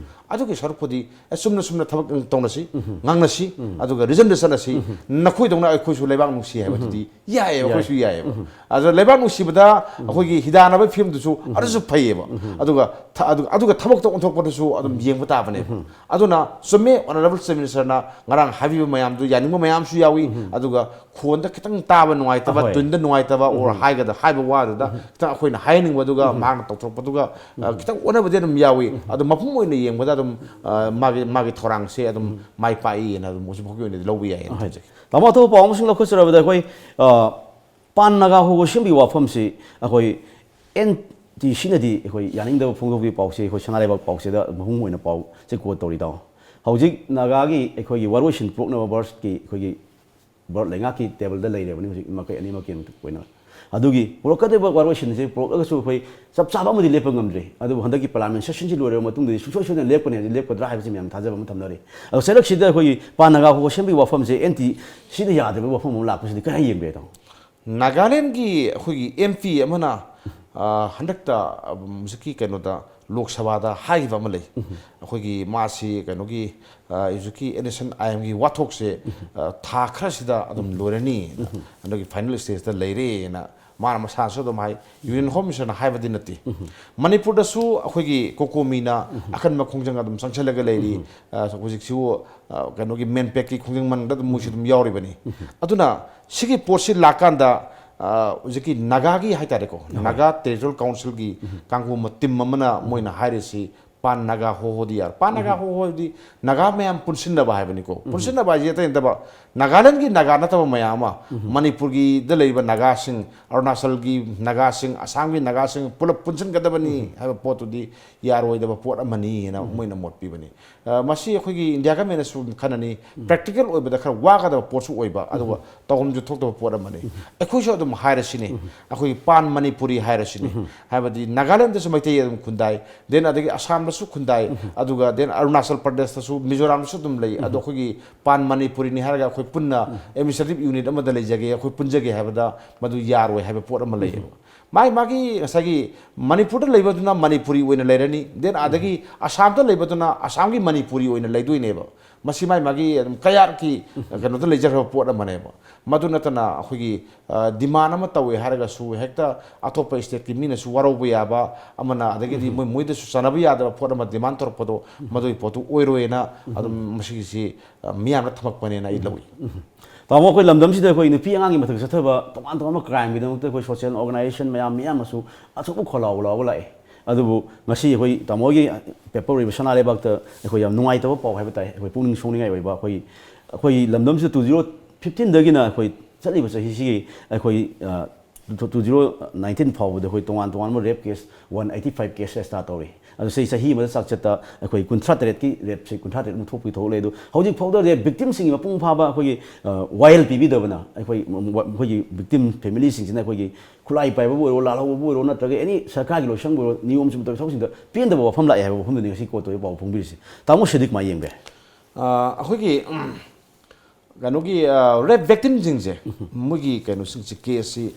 ꯑꯗꯨꯒꯤ ꯁꯔꯨꯛꯄꯨꯗꯤ ꯑꯦ, ꯆꯨꯝꯅ ꯆꯨꯝꯅ ꯊꯕꯛ ꯇꯧꯅꯁꯤ, ꯉꯥꯡꯅꯁꯤ, ꯑꯗꯨꯒ ꯔꯤꯖꯟꯗ ꯆꯠꯅꯁꯤ꯫ ꯅꯈꯣꯏꯗꯧꯅ ꯑꯩꯈꯣꯏꯁꯨ ꯂꯩꯕꯥꯛ ꯅꯨꯡꯁꯤ ꯍꯥꯏꯕꯗꯨꯗꯤ ꯌꯥꯏꯌꯦꯕ, ꯑꯩꯈꯣꯏꯁꯨ ꯌꯥꯏꯌꯦꯕ꯫ ꯑꯗꯨꯅ ꯂꯩꯕꯥꯛ ꯅꯨꯡꯁꯤꯕꯗ ꯑꯩꯈꯣꯏꯒꯤ ꯍꯤꯗꯥꯟꯅꯕꯒꯤ ꯐꯤꯕꯝꯗꯨꯁꯨ ꯑꯗꯨꯁꯨ ꯐꯩꯌꯦꯕ꯫ ꯑꯗꯨꯒ ꯊ-, ꯑꯗꯨꯒ, ꯑꯗꯨꯒ ꯊꯕꯛꯇ ꯑꯣꯟꯊꯣꯛꯄꯗꯨꯁꯨ ꯑꯗꯨꯝ ꯌꯦꯡꯕ ꯇꯥꯕꯅꯦꯕ꯫ ꯑꯗꯨꯅ ꯆꯨꯝꯃꯦ, ꯑꯣꯅꯔꯦꯕꯜ ꯆꯤꯐ ꯃꯤꯅꯤꯁꯇꯔꯅ ꯉꯔꯥꯡ ꯍꯥꯏꯕꯤꯕ ꯃꯌꯥꯝꯗꯨ ꯌꯥꯅꯤꯡꯕ ꯃꯌꯥꯝꯁꯨ ꯌꯥꯎꯏ꯫ ꯑꯗꯨꯒ ꯈꯣꯟꯗ ꯈꯤꯇꯪ ꯇꯥꯕ ꯅꯨꯡꯉꯥꯏꯇꯕ, ꯑꯍꯣꯏ꯫ ꯇꯨꯟꯗ ꯅꯨꯡꯉꯥꯏꯇꯕ, ꯑꯣꯔ ꯍꯥꯏꯒꯗ-, ꯍꯥꯏꯕ ꯋꯥꯗꯨꯗ ꯈꯤꯇꯪ ꯑꯩꯈꯣꯏꯅ ꯍꯥꯏꯍꯟꯅꯤꯡꯕꯗꯨꯒ ꯃꯍꯥꯛꯅ ꯇꯧꯊꯣꯔꯛꯄꯗꯨꯒ, ꯑ, ꯈꯤꯇꯪ ꯑꯣꯟꯅꯕꯗꯤ ꯑꯗꯨꯝ ꯌꯥꯎꯏ꯫ ꯑꯗꯣ ꯃꯄꯨꯝ ꯑꯣꯏꯅ ꯌꯦꯡꯕꯗ ꯑꯗꯨꯝ, ꯑ, ꯃꯥꯒꯤ, ꯃꯥꯒꯤ ꯊꯧꯔꯥꯡꯁꯦ ꯑꯗꯨꯝ ꯃꯥꯏ ꯄꯥꯛꯏꯅ ꯑꯗꯨꯝ ꯍꯧꯖꯤꯛ ꯐꯥꯎꯒꯤ ꯑꯣꯏꯅꯗꯤ ꯂꯧꯕ ꯌꯥꯏꯌꯦꯅ ꯍꯣꯏ꯫ ꯊꯝꯖꯒꯦ꯫ ꯇꯥꯃꯣ, ꯑꯇꯣꯞꯄ ꯄꯥꯎ ꯑꯃꯁꯨ ꯂꯧꯈꯠꯆꯔꯕꯗ ꯑꯩꯈꯣꯏ, ꯑ, ꯄꯥꯟ ꯅꯥꯒꯥ ꯍꯣ ꯍꯣ ꯁꯦꯝꯕꯒꯤ ꯋꯥꯐꯝꯁꯤ ꯑꯩꯈꯣꯏ ꯑꯦꯟ ꯇꯤ ꯁꯤꯅꯗꯤ ꯑꯩꯈꯣꯏ ꯌꯥꯅꯤꯡꯗꯕ ꯐꯣꯡꯗꯣꯛꯄꯒꯤ ꯄꯥꯎꯁꯦ ꯑꯩꯈꯣꯏ ꯁꯅꯥ ꯂꯩꯕꯥꯛ ꯄꯥꯎꯆꯦꯗ ꯃꯄꯨꯡ ꯑꯣꯏꯅ ꯄꯥꯎꯁꯦ quote ꯇꯧꯔꯤ, ꯇꯥꯃꯣ꯫ ꯍꯧꯖꯤꯛ ꯅꯥꯒꯥꯒꯤ ꯑꯩꯈꯣꯏꯒꯤ ꯋꯥꯔꯣꯏꯁꯤꯟ ꯄꯨꯔꯛꯅꯕ ꯕꯔꯠꯀꯤ ꯑꯩꯈꯣꯏꯒꯤ ꯕꯔꯠ ꯂꯩꯉꯥꯛꯀꯤ ꯇꯦꯕꯜꯗ ꯂꯩꯔꯕꯅꯤ ꯍꯧꯖꯤꯛ ꯃꯈꯣꯏ ꯑꯅꯤꯃꯛꯀꯤ ꯑꯣꯏꯅ꯫ ꯑꯗꯨꯒꯤ ꯄꯨꯔꯛꯀꯗꯧꯔꯤꯕ ꯋꯥꯔꯣꯏꯁꯤꯟꯁꯦ ꯄꯨꯔꯛꯂꯒꯁꯨ ꯑꯩꯈꯣꯏ ꯆꯞ ꯆꯥꯕ ꯑꯃꯗꯤ ꯂꯦꯞꯄ ꯉꯝꯗ꯭ꯔꯤ꯫ ꯑꯗꯨꯕꯨ ꯍꯟꯗꯛꯀꯤ ꯄꯥꯔꯂꯤꯌꯥꯃꯦꯟ ꯁꯦꯁꯟꯁꯤ ꯂꯣꯏꯔꯕ ꯃꯇꯨꯡꯗꯗꯤ ꯁꯨꯡꯁꯣꯏ ꯁꯣꯏꯗꯅ ꯂꯦꯞꯀꯅꯤ ꯍꯥꯏꯕꯁꯤ ꯂꯦꯞꯀꯗ꯭ꯔꯥ ꯍꯥꯏꯕꯁꯤ ꯃꯌꯥꯝ ꯊꯥꯖꯕ ꯑꯃ ꯊꯝꯅꯔꯤ꯫ ꯑꯗꯣ ꯆꯩꯔꯛꯁꯤꯗ ꯑꯩꯈꯣꯏꯒꯤ ꯄꯥꯟ ꯅꯥꯒꯥ ꯍꯣ ꯍꯣ ꯁꯦꯝꯕꯒꯤ ꯋꯥꯐꯝꯁꯦ ꯑꯦꯟ ꯇꯤ ꯁꯤꯅ ꯌꯥꯗꯕꯒꯤ ꯋꯥꯐꯝ ꯑꯃ ꯂꯥꯛꯄꯁꯤꯗꯤ ꯀꯔꯤ ꯌꯦꯡꯕꯤꯔꯦ, ꯇꯥꯃꯣ? ꯅꯥꯒꯥꯂꯦꯟꯒꯤ ꯑꯩꯈꯣꯏꯒꯤ ꯑꯦꯝ ꯄꯤ ꯑꯃꯅ, ꯑ, ꯍꯟꯗꯛꯇ, ꯑ, ꯍꯧꯖꯤꯛꯀꯤ ꯀꯩꯅꯣꯗ ꯂꯣꯛ ꯁꯚꯥꯗ ꯍꯥꯏꯈꯤꯕ ꯑꯃ ꯂꯩ꯫ ꯑꯩꯈꯣꯏꯒꯤ ꯃꯥꯁꯤ ꯀꯩꯅꯣꯒꯤ, ꯑ, ꯍꯧꯖꯤꯛꯀꯤ ꯑꯦꯟ ꯑꯦꯁ ꯑꯦꯟ ꯑꯥꯏ ꯑꯦꯝꯒꯤ ꯋꯥꯊꯣꯛꯁꯦ, ꯑ, ꯊꯥ ꯈꯔꯁꯤꯗ ꯑꯗꯨꯝ ꯂꯣꯏꯔꯅꯤ꯫ ꯍꯟꯗꯛꯀꯤ ꯐꯥꯏꯅꯦꯜ ꯁ꯭ꯇꯦꯖꯇ ꯂꯩꯔꯦꯅ ꯃꯥꯅ ꯃꯁꯥꯅꯁꯨ ꯑꯗꯨꯝ ꯍꯥꯏ꯫ ꯌꯨꯅꯤꯌꯟ ꯍꯣꯝ ꯃꯤꯅꯤꯁꯇꯔꯅ ꯍꯥꯏꯕꯗꯤ ꯅꯠꯇꯦ꯫ ꯃꯅꯤꯄꯨꯔꯗꯁꯨ ꯑꯩꯈꯣꯏꯒꯤ ꯀꯣꯀꯣꯃꯤꯅ ꯑꯀꯟꯕ ꯈꯣꯡꯖꯪ ꯑꯗꯨꯝ ꯆꯪꯁꯤꯜꯂꯒ ꯂꯩꯔꯤ꯫ ꯑ, ꯍꯧꯖꯤꯛꯁꯨ, ꯑ, ꯀꯩꯅꯣꯒꯤ ꯃꯦꯟꯄꯦꯛꯀꯤ ꯈꯣꯡꯖꯪ ꯃꯅꯨꯡꯗ ꯑꯗꯨꯝ ꯃꯣꯏꯁꯨ ꯑꯗꯨꯝ ꯌꯥꯎꯔꯤꯕꯅꯤ꯫ ꯑꯗꯨꯅ ꯁꯤꯒꯤ ꯄꯣꯠꯁꯤ ꯂꯥꯛꯀꯥꯟꯗ, ꯑ, ꯍꯧꯖꯤꯛꯀꯤ ꯅꯥꯒꯥꯒꯤ ꯍꯥꯏꯇꯥꯔꯦꯀꯣ, ꯅꯥꯒꯥ ꯇꯦꯔꯤꯇꯣꯔꯤꯌꯦꯜ ꯀꯥꯎꯟꯁꯤꯜꯒꯤ ꯀꯥꯡꯕꯨ ꯑꯃ, ꯇꯤꯝ ꯑꯃꯅ ꯃꯣꯏꯅ ꯍꯥꯏꯔꯤꯁꯤ ꯄꯥꯟ ꯅꯥꯒꯥ ꯍꯣ ꯍꯣꯗꯤ ꯌꯥꯔ-, ꯄꯥꯟ ꯅꯥꯒꯥ ꯍꯣ ꯍꯣꯗꯤ ꯅꯥꯒꯥ ꯃꯌꯥꯝ ꯄꯨꯟꯁꯤꯟꯅꯕ ꯍꯥꯏꯕꯅꯤꯀꯣ꯫ ꯄꯨꯟꯁꯤꯟꯅꯕ ꯍꯥꯏꯁꯤ ꯑꯇꯩ ꯅꯠꯇꯕ, ꯅꯥꯒꯥꯂꯦꯟꯒꯤ ꯅꯥꯒꯥ ꯅꯠꯇꯕ ꯃꯌꯥꯝ ꯑꯃ, ꯃꯅꯤꯄꯨꯔꯒꯤꯗ ꯂꯩꯔꯤꯕ ꯅꯥꯒꯥꯁꯤꯡ, ꯑꯔꯨꯅꯥꯆꯜꯒꯤ ꯅꯥꯒꯥꯁꯤꯡ, ꯑꯁꯥꯝꯒꯤ ꯅꯥꯒꯥꯁꯤꯡ ꯄꯨꯂꯞ ꯄꯨꯟꯁꯤꯟꯒꯗꯕꯅꯤ ꯍꯥꯏꯕ ꯄꯣꯠꯇꯨꯗꯤ ꯌꯥꯔꯣꯏꯗꯕ ꯄꯣꯠ ꯑꯃꯅꯤꯅ ꯃꯣꯏꯅ ꯃꯣꯠ ꯄꯤꯕꯅꯤ꯫ ꯑ, ꯃꯁꯤ ꯑꯩꯈꯣꯏꯒꯤ ꯏꯟꯗꯤꯌꯥ ꯒꯃꯦꯟꯅꯁꯨ ꯈꯟꯅꯅꯤ, ꯄ꯭ꯔꯦꯛꯇꯤꯀꯦꯜ ꯑꯣꯏꯕꯗ ꯈꯔ ꯋꯥꯒꯗꯕ ꯄꯣꯠꯁꯨ ꯑꯣꯏꯕ, ꯑꯗꯨꯒ ꯇꯧꯐꯝꯁꯨ ꯊꯣꯛꯇꯕ ꯄꯣꯠ ꯑꯃꯅꯤ꯫ ꯑꯩꯈꯣꯏꯁꯨ ꯑꯗꯨꯝ ꯍꯥꯏꯔꯁꯤꯅꯦ, ꯑꯩꯈꯣꯏꯒꯤ ꯄꯥꯟ ꯃꯅꯤꯄꯨꯔꯤ ꯍꯥꯏꯔꯁꯤꯅꯦ, ꯍꯥꯏꯕꯗꯤ ꯅꯥꯒꯥꯂꯦꯟꯗꯁꯨ ꯃꯩꯇꯩ ꯑꯗꯨꯝ ꯈꯨꯟꯗꯥꯏ, then ꯑꯗꯒꯤ ꯑꯁꯥꯝꯗꯁꯨ ꯈꯨꯟꯗꯥꯏ, ꯑꯗꯨꯒ then ꯑꯔꯨꯅꯥꯆꯜ ꯄ꯭ꯔꯗꯦꯁꯇꯁꯨ, ꯃꯤꯖꯣꯔꯥꯝꯗꯁꯨ ꯑꯗꯨꯝ ꯂꯩ꯫ ꯑꯗꯣ ꯑꯩꯈꯣꯏꯒꯤ ꯄꯥꯟ ꯃꯅꯤꯄꯨꯔꯤꯅꯤ ꯍꯥꯏꯔꯒ ꯑꯩꯈꯣꯏ ꯄꯨꯟꯅ ꯑꯦꯗꯃꯤꯅꯤꯁꯇ꯭ꯔꯦꯇꯤꯚ ꯌꯨꯅꯤꯠ ꯑꯃꯗ ꯂꯩꯖꯒꯦ, ꯑꯩꯈꯣꯏ ꯄꯨꯟꯖꯒꯦ ꯍꯥꯏꯕꯗ ꯃꯗꯨ ꯌꯥꯔꯣꯏ ꯍꯥꯏꯕ ꯄꯣꯠ ꯑꯃ ꯂꯩꯌꯦꯕ꯫ ꯃꯥꯒꯤ ꯃꯥꯒꯤ ꯉꯁꯥꯏꯒꯤ ꯃꯅꯤꯄꯨꯔꯗ ꯂꯩꯕꯗꯨꯅ ꯃꯅꯤꯄꯨꯔꯤ ꯑꯣꯏꯅ ꯂꯩꯔꯅꯤ, then ꯑꯗꯒꯤ ꯑꯁꯥꯝꯗ ꯂꯩꯕꯗꯨꯅ ꯑꯁꯥꯝꯒꯤ ꯃꯅꯤꯄꯨꯔꯤ ꯑꯣꯏꯅ ꯂꯩꯗꯣꯏꯅꯦꯕ꯫ ꯃꯁꯤ ꯃꯥꯒꯤ ꯃꯥꯒꯤ ꯑꯗꯨꯝ ꯀꯌꯥꯔꯀꯤ ꯀꯩꯅꯣꯗ ꯂꯩꯖꯈ꯭ꯔꯕ ꯄꯣꯠ ꯑꯃꯅꯦꯕ꯫ ꯃꯗꯨ ꯅꯠꯇꯅ ꯑꯩꯈꯣꯏꯒꯤ ꯗꯤꯃꯥꯟ ꯑꯃ ꯇꯧꯋꯦ ꯍꯥꯏꯔꯒꯁꯨ ꯍꯦꯛꯇ ꯑꯇꯣꯞꯄ ꯁ꯭ꯇꯦꯠꯀꯤ ꯃꯤꯅꯁꯨ ꯋꯥꯔꯧꯕ ꯌꯥꯕ, ꯑꯃꯅ ꯑꯗꯒꯤꯗꯤ ꯃꯣꯏ ꯃꯣꯏꯗꯁꯨ ꯆꯥꯟꯅꯕ ꯌꯥꯗꯕ ꯄꯣꯠ ꯑꯃ ꯗꯤꯃꯥꯟ ꯇꯧꯔꯛꯄꯗꯣ, ꯃꯗꯨꯒꯤ ꯄꯣꯠꯇꯨ ꯑꯣꯏꯔꯣꯏꯅ ꯑꯗꯨꯝ ꯃꯁꯤꯒꯤꯁꯤ ꯃꯤꯌꯥꯝꯅ ꯊꯝꯃꯛꯄꯅꯦꯅ ꯑꯩ ꯂꯧꯏ꯫ ꯇꯥꯃꯣ, ꯑꯩꯈꯣꯏ ꯂꯝꯗꯝꯁꯤꯗ ꯑꯩꯈꯣꯏ ꯅꯨꯄꯤ ꯑꯉꯥꯡꯒꯤ ꯃꯊꯛꯇ ꯆꯠꯊꯕ ꯇꯣꯉꯥꯟ ꯇꯣꯉꯥꯟꯕ ꯀ꯭ꯔꯥꯏꯝꯒꯤꯗꯃꯛꯇ ꯑꯩꯈꯣꯏ ꯁꯣꯁꯤꯌꯦꯜ ꯑꯣꯔꯒꯅꯥꯏꯖꯦꯁꯟ ꯃꯌꯥꯝ ꯃꯌꯥꯝ ꯑꯃꯁꯨ ꯑꯆꯧꯕ ꯈꯣꯜꯂꯥꯎ ꯂꯥꯎꯕ ꯂꯥꯛꯑꯦ꯫ ꯑꯗꯨꯕꯨ ꯉꯁꯤ ꯑꯩꯈꯣꯏ ꯇꯥꯃꯣꯒꯤ ꯄꯦꯄꯔ ꯑꯣꯏꯕ ꯁꯅꯥ ꯂꯩꯕꯥꯛꯇ ꯑꯩꯈꯣꯏ ꯌꯥꯝ ꯅꯨꯡꯉꯥꯏꯇꯕ ꯄꯥꯎ ꯍꯥꯏꯕ ꯇꯥꯏ, ꯑꯩꯈꯣꯏ ꯄꯨꯛꯅꯤꯡ ꯁꯣꯛꯅꯤꯡꯉꯥꯏ ꯑꯣꯏꯕ꯫ ꯑꯩꯈꯣꯏ ꯑꯩꯈꯣꯏ ꯂꯝꯗꯝꯁꯤꯗ ꯇꯨ ꯖꯤꯔꯣ ꯐꯤꯐꯇꯤꯟꯗꯒꯤꯅ ꯑꯩꯈꯣꯏ ꯆꯠꯂꯤꯕ ꯆꯍꯤꯁꯤꯒꯤ ꯑꯩꯈꯣꯏ ꯇꯨ ꯖꯤꯔꯣ ꯅꯥꯏꯟꯇꯤꯟ ꯐꯥꯎꯕꯗ ꯑꯩꯈꯣꯏ ꯇꯣꯉꯥꯟ ꯇꯣꯉꯥꯟꯕ rape case one eighty five case register ꯇꯧꯔꯤ꯫ ꯑꯗꯣ ꯁꯤ ꯆꯍꯤ ꯑꯃꯗ ꯆꯥꯛꯆꯠꯇ ꯑꯩꯈꯣꯏ ꯀꯨꯟꯊ꯭ꯔꯥ ꯇꯔꯦꯠꯀꯤ ꯔꯦꯞꯁꯦ ꯀꯨꯟꯊ꯭ꯔꯥ ꯇꯔꯦꯠꯃꯨꯛ ꯊꯣꯛꯄꯒꯤ ꯊꯣꯛꯂꯦ꯫ ꯑꯗꯣ ꯍꯧꯖꯤꯛ ꯐꯥꯎꯗ ꯔꯦꯞ ꯚꯤꯛꯇꯤꯝꯁꯤꯡꯒꯤ ꯃꯄꯨꯡ ꯐꯥꯕ ꯑꯩꯈꯣꯏꯒꯤ ꯋꯥꯌꯦꯜ ꯄꯤꯕꯤꯗꯕꯅ ꯑꯩꯈꯣꯏ ꯑꯩꯈꯣꯏꯒꯤ ꯚꯤꯛꯇꯤꯝ ꯐꯦꯃꯤꯂꯤꯁꯤꯡꯁꯤꯅ ꯑꯩꯈꯣꯏꯒꯤ ꯈꯨꯠꯂꯥꯏ ꯄꯥꯏꯕꯕꯨ ꯑꯣꯏꯔꯣ, ꯂꯥꯜꯍꯧꯕꯕꯨ ꯑꯣꯏꯔꯣ, ꯅꯠꯇ꯭ꯔꯒ ꯑꯦꯅꯤ ꯁꯔꯀꯥꯔꯒꯤ ꯂꯣꯏꯁꯪꯕꯨ ꯑꯣꯏꯔꯣ, ꯅꯤꯌꯣꯝ ꯆꯨꯝꯗꯕ ꯊꯕꯛꯁꯤꯡꯗ ꯄꯦꯟꯗꯕ ꯋꯥꯐꯝ ꯂꯥꯛꯑꯦ ꯍꯥꯏꯕ ꯋꯥꯐꯝꯗꯨꯅꯤ ꯉꯁꯤ ꯀꯣꯔꯠꯇ ꯄꯥꯎ ꯐꯣꯡꯕꯤꯔꯤꯁꯦ꯫ ꯇꯥꯃꯣ ꯁꯤꯗꯤ ꯀꯃꯥꯏꯅ ꯌꯦꯡꯒꯦ? ꯑꯩꯈꯣꯏꯒꯤ ꯀꯩꯅꯣꯒꯤ ꯔꯦꯞ ꯚꯤꯛꯇꯤꯝꯁꯤꯡꯁꯦ, ꯃꯣꯏꯒꯤ ꯀꯩꯅꯣꯁꯤꯡꯁꯦ, ꯀꯦꯁꯁꯤ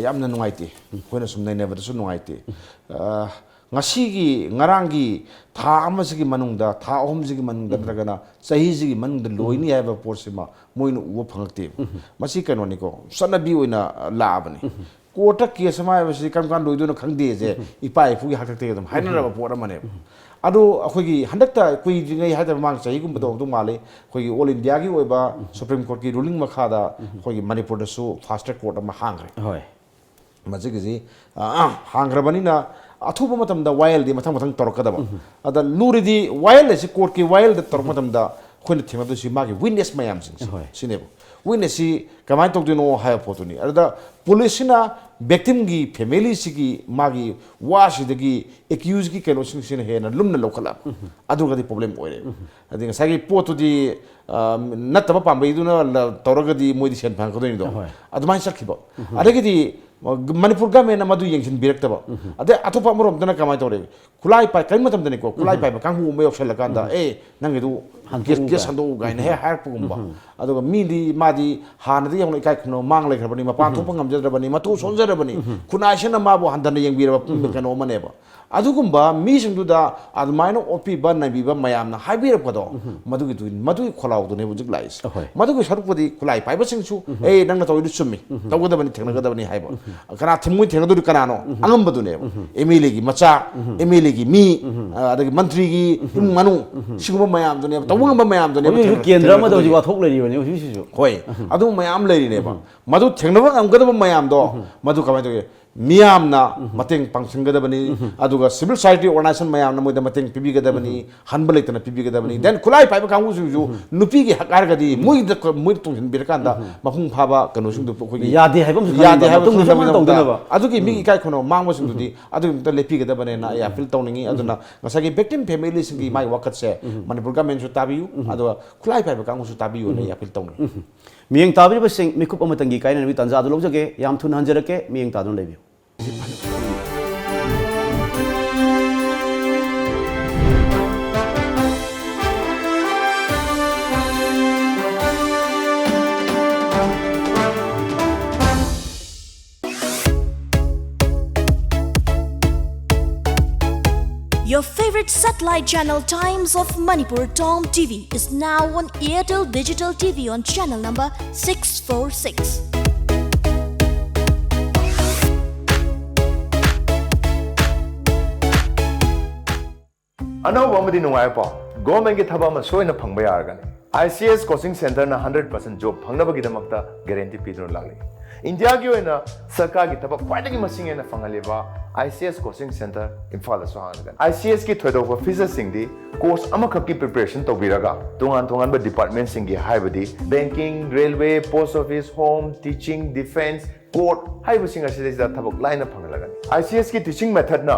ꯌꯥꯝꯅ ꯅꯨꯡꯉꯥꯏꯇꯦ꯫ ꯑꯩꯈꯣꯏꯅ ꯁꯨꯝ ꯅꯩꯅꯕꯗꯁꯨ ꯅꯨꯡꯉꯥꯏꯇꯦ꯫ ꯉꯁꯤꯒꯤ, ꯉꯔꯥꯡꯒꯤ, ꯊꯥ ꯑꯃꯁꯤꯒꯤ ꯃꯅꯨꯡꯗ, ꯊꯥ ꯑꯍꯨꯝꯁꯤꯒꯤ ꯃꯅꯨꯡꯗ, ꯅꯠꯇ꯭ꯔꯒꯅ ꯆꯍꯤꯁꯤꯒꯤ ꯃꯅꯨꯡꯗ ꯂꯣꯏꯅꯤ ꯍꯥꯏꯕ ꯄꯣꯠꯁꯤꯃ ꯃꯣꯏꯅ ꯎꯕ ꯐꯪꯉꯛꯇꯦꯕ꯫ ꯃꯁꯤ ꯀꯩꯅꯣꯅꯤꯀꯣ, ꯆꯠꯅꯕꯤ ꯑꯣꯏꯅ ꯂꯥꯛꯑꯕꯅꯤ꯫ ꯀꯣꯔꯠꯇ ꯀꯦꯁ ꯑꯃ ꯍꯥꯏꯕꯁꯤ ꯀꯔꯝ ꯀꯥꯟꯗ ꯂꯣꯏꯗꯣꯏꯅꯣ ꯈꯪꯗꯦꯁꯦ ꯏꯄꯥ ꯏꯄꯨꯒꯤ ꯍꯥꯛꯇꯛꯇꯒꯤ ꯑꯗꯨꯝ ꯍꯥꯏꯅꯔꯕ ꯄꯣꯠ ꯑꯃꯅꯦꯕ꯫ ꯑꯗꯣ ꯑꯩꯈꯣꯏꯒꯤ ꯍꯟꯗꯛꯇ ꯀꯨꯏꯗ꯭ꯔꯤꯉꯩ ꯍꯥꯏꯇꯥꯔꯦ, ꯃꯃꯥꯡ ꯆꯍꯤꯒꯨꯝꯕꯗ ꯑꯣꯏꯔꯝꯗꯧ ꯃꯥꯜꯂꯤ, ꯑꯩꯈꯣꯏꯒꯤ ꯑꯣꯜ ꯏꯟꯗꯤꯌꯥꯒꯤ ꯑꯣꯏꯕ ꯁꯨꯄ꯭ꯔꯤꯝ ꯀꯣꯔꯠꯀꯤ ꯔꯨꯂꯤꯡ ꯃꯈꯥꯗ ꯑꯩꯈꯣꯏꯒꯤ ꯃꯅꯤꯄꯨꯔꯗꯁꯨ ꯐꯥꯁ ꯇ꯭ꯔꯦꯛ ꯀꯣꯔꯠ ꯑꯃ ꯍꯥꯡꯈ꯭ꯔꯦ꯫ ꯍꯣꯏ꯫ ꯃꯁꯤꯒꯤꯁꯤ ꯑ, ꯑ, ꯍꯥꯡꯈ꯭ꯔꯕꯅꯤꯅ ꯑꯊꯨꯕ ꯃꯇꯝꯗ ꯋꯥꯌꯦꯜꯗꯤ ꯃꯊꯪ ꯃꯊꯪ ꯇꯧꯔꯛꯀꯗꯕ꯫ ꯑꯗ ꯂꯨꯔꯤꯗꯤ ꯋꯥꯌꯦꯜ ꯑꯁꯤ ꯀꯣꯔꯠꯀꯤ ꯋꯥꯌꯦꯜꯗ ꯇꯧꯔꯛꯄ ꯃꯇꯝꯗ ꯑꯩꯈꯣꯏꯅ ꯊꯦꯡꯅꯗꯣꯏꯁꯤ ꯃꯥꯒꯤ ꯋꯤꯠꯅꯦꯁ ꯃꯌꯥꯝꯁꯤꯡꯁꯦ ꯍꯣꯏ꯫ ꯁꯤꯅꯦꯕ꯫ ꯋꯤꯠꯅꯦꯁꯁꯤ ꯀꯃꯥꯏꯅ ꯇꯧꯗꯣꯏꯅꯣ ꯍꯥꯏꯕ ꯄꯣꯠꯇꯨꯅꯤ꯫ ꯑꯗꯨꯗ ꯄꯨꯂꯤꯁꯁꯤꯅ ꯚꯤꯛꯇꯤꯝꯒꯤ ꯐꯦꯃꯤꯂꯤꯁꯤꯒꯤ ꯃꯥꯒꯤ ꯋꯥꯁꯤꯗꯒꯤ ꯑꯦꯀ꯭ꯌꯨꯁꯀꯤ ꯀꯩꯅꯣꯁꯤꯡꯁꯤꯅ ꯍꯦꯟꯅ ꯂꯨꯝꯅ ꯂꯧꯈꯠꯂꯛꯑꯕ, ꯑꯗꯨꯒꯗꯤ ꯄ꯭ꯔꯣꯕ꯭ꯂꯦꯝ ꯑꯣꯏꯔꯦꯕ꯫ ꯑꯗꯩ ꯉꯁꯥꯏꯒꯤ ꯄꯣꯠꯇꯨꯗꯤ ꯑ, ꯅꯠꯇꯕ ꯄꯥꯝꯕꯩꯗꯨꯅ ꯂ-, ꯇꯧꯔꯒꯗꯤ ꯃꯣꯏꯗꯤ ꯁꯦꯟ ꯐꯪꯉꯛꯀꯗꯣꯏꯅꯤꯗꯣ꯫ ꯍꯣꯏ꯫ ꯑꯗꯨꯃꯥꯏꯅ ꯆꯠꯈꯤꯕ꯫ ꯑꯗꯒꯤꯗꯤ ꯃꯅꯤꯄꯨꯔ ꯒꯃꯦꯟꯅ ꯃꯗꯨ ꯌꯦꯡꯁꯤꯟꯕꯤꯔꯛꯇꯕ꯫ ꯑꯗꯩ ꯑꯇꯣꯞꯄ ꯑꯃꯔꯣꯝꯗꯅ ꯀꯃꯥꯏꯅ ꯇꯧꯔꯦ? ꯈꯨꯠꯂꯥꯏ ꯄꯥꯏ-, ꯀꯔꯤ ꯃꯇꯝꯗꯅꯤꯀꯣ, ꯈꯨꯠꯂꯥꯏ ꯄꯥꯏꯕ ꯀꯥꯡꯕꯨ ꯑꯃ ꯌꯥꯎꯁꯜꯂꯀꯥꯟꯗ, "ꯑꯦ, ꯅꯪꯒꯤꯗꯨ ꯍꯟꯗꯣꯛꯎ ꯀꯦꯁ ꯀꯥꯏ꯫ ꯍꯟꯗꯣꯛꯎ ꯀꯥꯏꯅ ꯍꯦꯛ ꯍꯥꯏꯔꯛꯄꯒꯨꯝꯕ꯫ ꯑꯗꯨꯒ ꯃꯤꯗꯤ, ꯃꯥꯗꯤ ꯍꯥꯟꯅꯗꯒꯤ ꯍꯧꯅ ꯏꯀꯥꯏ ꯈꯨꯝꯅꯕ ꯃꯥꯡ ꯂꯩꯈ꯭ꯔꯕꯅꯤ, ꯃꯄꯥꯟ ꯊꯣꯛꯄ ꯉꯝꯖꯗ꯭ꯔꯕꯅꯤ, ꯃꯇꯨ ꯁꯣꯟꯖꯔꯕꯅꯤ, ꯈꯨꯟꯅꯥꯏꯁꯤꯅ ꯃꯥꯕꯨ ꯍꯟꯊꯅ ꯌꯦꯡꯕꯤꯔꯕ ꯀꯩꯅꯣ ꯑꯃꯅꯦꯕ꯫ ꯑꯗꯨꯒꯨꯝꯕ ꯃꯤꯁꯤꯡꯗꯨꯗ ꯑꯗꯨꯃꯥꯏꯅ ꯑꯣꯠꯄꯤꯕ ꯅꯩꯕꯤꯕ ꯃꯌꯥꯝꯅ ꯍꯥꯏꯕꯤꯔꯛꯄꯗꯣ, ꯃꯗꯨꯒꯤ ꯃꯗꯨꯒꯤ ꯈꯣꯜꯂꯥꯎꯗꯨꯅꯦꯕ ꯍꯧꯖꯤꯛ ꯂꯥꯛꯏꯁꯦ꯫ ꯑꯍꯣꯏ꯫ ꯃꯗꯨꯒꯤ ꯁꯔꯨꯛꯄꯨꯗꯤ ꯈꯨꯠꯂꯥꯏ ꯄꯥꯏꯕꯁꯤꯡꯁꯨ, "ꯑꯦ, ꯅꯪꯅ ꯇꯧꯔꯤꯗꯨ ꯆꯨꯝꯃꯤ, ꯇꯧꯒꯗꯕꯅꯤ, ꯊꯦꯡꯅꯒꯗꯕꯅꯤ" ꯍꯥꯏꯕ꯫ ꯀꯅꯥ ꯊꯤꯡꯉꯣꯏ ꯊꯦꯡꯅꯗꯣꯏꯅꯣ? ꯀꯅꯥꯅꯣ? ꯑꯉꯝꯕꯗꯨꯅꯦꯕ꯫ ꯑꯦꯝ ꯑꯦꯜ ꯑꯦꯒꯤ ꯃꯆꯥ, ꯑꯦꯝ ꯑꯦꯜ ꯑꯦꯒꯤ ꯃꯤ, ꯑ, ꯑꯗꯒꯤ ꯃꯟꯇ꯭ꯔꯤꯒꯤ ꯏꯃꯨꯡ ꯃꯅꯨꯡ, ꯁꯤꯒꯨꯝꯕ ꯃꯌꯥꯝꯗꯨꯅꯦꯕ, ꯇꯧꯕ ꯉꯝꯕ ꯃꯌꯥꯝꯗꯨꯅꯦꯕ ꯍꯧꯖꯤꯛ ꯊꯦꯡꯅ-, ꯀꯦꯟꯗ꯭ꯔ ꯑꯃꯗ ꯍꯧꯖꯤꯛ ꯊꯦꯡꯅꯒꯗꯕꯅꯤ꯫ ꯋꯥꯊꯣꯛ ꯂꯩꯔꯤꯕꯅꯤ ꯍꯧꯖꯤꯛꯁꯤꯁꯨ꯫ ꯍꯣꯏ꯫ ꯑꯗꯨꯒꯨꯝꯕ ꯃꯌꯥꯝ ꯂꯩꯔꯤꯅꯦꯕ꯫ ꯃꯗꯨ ꯊꯦꯡꯅꯕ ꯉꯝꯒꯗꯕ ꯃꯌꯥꯝꯗꯣ, ꯃꯗꯨ ꯀꯃꯥꯏꯅ ꯇꯧꯒꯦ? ꯃꯤꯌꯥꯝꯅ ꯃꯇꯦꯡ ꯄꯥꯡꯁꯤꯟꯒꯗꯕꯅꯤ, ꯑꯗꯨꯒ civil society organization ꯃꯌꯥꯝꯅ ꯃꯣꯏꯗ ꯃꯇꯦꯡ ꯄꯤꯕꯤꯒꯗꯕꯅꯤ, ꯍꯟꯕ ꯂꯩꯇꯅ ꯄꯤꯕꯤꯒꯗꯕꯅꯤ꯫ Then ꯈꯨꯠꯂꯥꯏ ꯄꯥꯏꯕ ꯀꯥꯡꯕꯨꯁꯤꯡꯁꯨ ꯅꯨꯄꯤꯒꯤ ꯍꯛ ꯍꯥꯏꯔꯒꯗꯤ ꯃꯣꯏꯗ, ꯃꯣꯏꯗ ꯇꯣꯡꯁꯤꯟꯕꯤꯔꯀꯥꯟꯗ ꯃꯄꯨꯡ ꯐꯥꯕ ꯀꯩꯅꯣꯁꯤꯡꯗꯣ ꯑꯩꯈꯣꯏꯒꯤ ꯌꯥꯗꯦ ꯍꯥꯏꯕ ꯑꯃꯁꯨ ꯌꯥꯗꯦ ꯈꯪꯍꯟꯕ, ꯍꯥꯏꯕ ꯃꯇꯨꯡ ꯈꯪꯍꯟꯕ ꯇꯥꯔꯝꯗꯥꯏ ꯃꯇꯝꯗ ꯇꯧꯗꯅꯕ꯫ ꯑꯗꯨꯒꯤ ꯃꯤꯒꯤ ꯏꯀꯥꯏ ꯈꯨꯝꯅꯕ ꯃꯥꯡꯕꯁꯤꯡꯗꯨꯗꯤ ꯑꯗꯨꯒꯤ ꯑꯃꯇ ꯂꯦꯞꯄꯤꯒꯗꯕꯅꯦꯅ ꯑꯩ ꯑꯄꯤꯜ ꯇꯧꯅꯤꯡꯉꯤ꯫ ꯑꯗꯨꯅ ꯉꯁꯥꯏꯒꯤ victim family ꯁꯤꯡꯒꯤ ꯃꯥꯒꯤ ꯋꯥꯀꯠꯁꯦ ꯃꯅꯤꯄꯨꯔ government ꯁꯨ ꯇꯥꯕꯤꯌꯨ, ꯑꯗꯨꯒ ꯈꯨꯠꯂꯥꯏ ꯄꯥꯏꯕ ꯀꯥꯡꯕꯨꯁꯨ ꯇꯥꯕꯤꯌꯨꯅ ꯑꯩ ꯑꯄꯤꯜ ꯇꯧꯅꯤꯡꯉꯤ꯫ ꯃꯤꯠꯌꯦꯡ ꯇꯥꯕꯤꯔꯤꯕꯁꯤꯡ, ꯃꯤꯀꯨꯞ ꯑꯃꯇꯪꯒꯤ ꯀꯥꯏꯅꯅꯕꯒꯤ ꯇꯥꯟꯖꯥ ꯑꯗꯨ ꯂꯧꯖꯒꯦ꯫ ꯌꯥꯝ ꯊꯨꯅ ꯍꯟꯖꯔꯛꯀꯦ, ꯃꯤꯠꯌꯦꯡ ꯇꯥꯗꯨꯅ ꯂꯩꯕꯤꯌꯨ꯫ Your favorite satellite channel Times of Manipur, Tom T V, is now on Airtel Digital T V on channel number six four six. ꯑꯅꯧꯕ ꯑꯃꯗꯤ ꯅꯨꯡꯉꯥꯏꯕ ꯄꯥꯎ, ꯒꯣꯔꯃꯦꯟꯒꯤ ꯊꯕꯛ ꯑꯃ ꯁꯣꯏꯅ ꯐꯪꯕ ꯌꯥꯔꯒꯅꯤ꯫ ꯑꯥꯏ ꯁꯤ ꯑꯦꯁ ꯀꯣꯆꯤꯡ ꯁꯦꯟꯇꯔꯅ ꯍꯟꯗ꯭ꯔꯦꯠ ꯄꯥꯔꯁꯦꯟ ꯖꯣꯕ ꯐꯪꯅꯕꯒꯤꯗꯃꯛꯇ ꯒꯦꯔꯦꯟꯇꯤ ꯄꯤꯗꯨꯅ ꯂꯥꯛꯂꯤ꯫ ꯏꯟꯗꯤꯌꯥꯒꯤ ꯑꯣꯏꯅ ꯁꯔꯀꯥꯔꯒꯤ ꯊꯕꯛ ꯈ꯭ꯋꯥꯏꯗꯒꯤ ꯃꯁꯤꯡ ꯍꯦꯟꯅ ꯐꯪꯍꯜꯂꯤꯕ I C S coaching centre ꯏꯝꯐꯥꯜꯗꯁꯨ ꯍꯥꯡꯂꯒꯅꯤ꯫ I C ꯑꯦꯁꯀꯤ ꯊꯣꯏꯗꯣꯛꯄ ꯐꯤꯆꯔꯁꯤꯡꯗꯤ ꯀꯣꯔꯁ ꯑꯃꯈꯛꯀꯤ ꯄ꯭ꯔꯤꯄꯦꯔꯦꯁꯟ ꯇꯧꯕꯤꯔꯒ ꯇꯣꯉꯥꯟ ꯇꯣꯉꯥꯟꯕ ꯗꯤꯄꯥꯔꯠꯃꯦꯟꯁꯤꯡꯒꯤ, ꯍꯥꯏꯕꯗꯤ banking, railway, post office, home, teaching, defence, court ꯍꯥꯏꯔꯤꯕꯁꯤꯡ ꯑꯁꯤꯗꯩꯁꯤꯗ ꯊꯕꯛ ꯂꯥꯏꯅ ꯐꯪꯍꯜꯂꯒꯅꯤ꯫ ꯑꯥꯏ ꯁꯤ ꯑꯦꯁꯀꯤ ꯇꯤꯆꯤꯡ ꯃꯦꯊꯠꯅ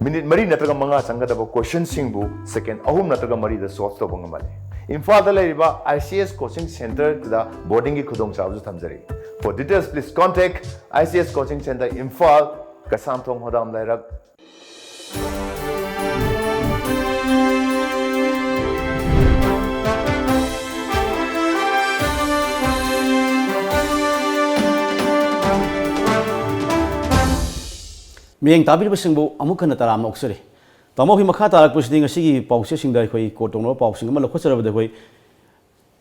ꯃꯤꯅꯤꯠ ꯃꯔꯤ ꯅꯠꯇ꯭ꯔꯒ ꯃꯉꯥ ꯆꯪꯒꯗꯕ ꯀꯣꯏꯁꯟꯁꯤꯡꯕꯨ ꯁꯦꯀꯦꯟ ꯑꯍꯨꯝ ꯅꯠꯇ꯭ꯔꯒ ꯃꯔꯤꯗ ꯁꯣꯜꯚ ꯇꯧꯕ ꯉꯝꯍꯜꯂꯤ꯫ ꯏꯝꯐꯥꯜꯗ ꯂꯩꯔꯤꯕ ꯑꯥꯏ ꯁꯤ ꯑꯦꯁ ꯀꯣꯆꯤꯡ ꯁꯦꯟꯇꯔꯗ ꯕꯣꯔꯗꯤꯡꯒꯤ ꯈꯨꯗꯣꯡꯆꯥꯕꯁꯨ ꯊꯝꯖꯔꯤ꯫ For details, please contact I C S Coaching Center, Imphal, Keishamthong ꯍꯣꯗꯥꯝ ꯂꯩꯔꯛ꯫ ꯃꯤꯠꯌꯦꯡ ꯇꯥꯕꯤꯔꯤꯕꯁꯤꯡꯕꯨ ꯑꯃꯨꯛ ꯍꯟꯅ ꯇꯔꯥꯝꯅ ꯑꯣꯛꯆꯔꯤ꯫ ꯇꯥꯃꯣ, ꯑꯩꯈꯣꯏ ꯃꯈꯥ ꯇꯥꯔꯛꯄꯁꯤꯗꯤ ꯉꯁꯤꯒꯤ ꯄꯥꯎꯆꯦꯁꯤꯡꯗ ꯑꯩꯈꯣꯏ ꯀꯣꯠ ꯇꯧꯅꯕ ꯄꯥꯎꯁꯤꯡ ꯑꯃ ꯂꯧꯈꯠꯆꯔꯕꯗ ꯑꯩꯈꯣꯏ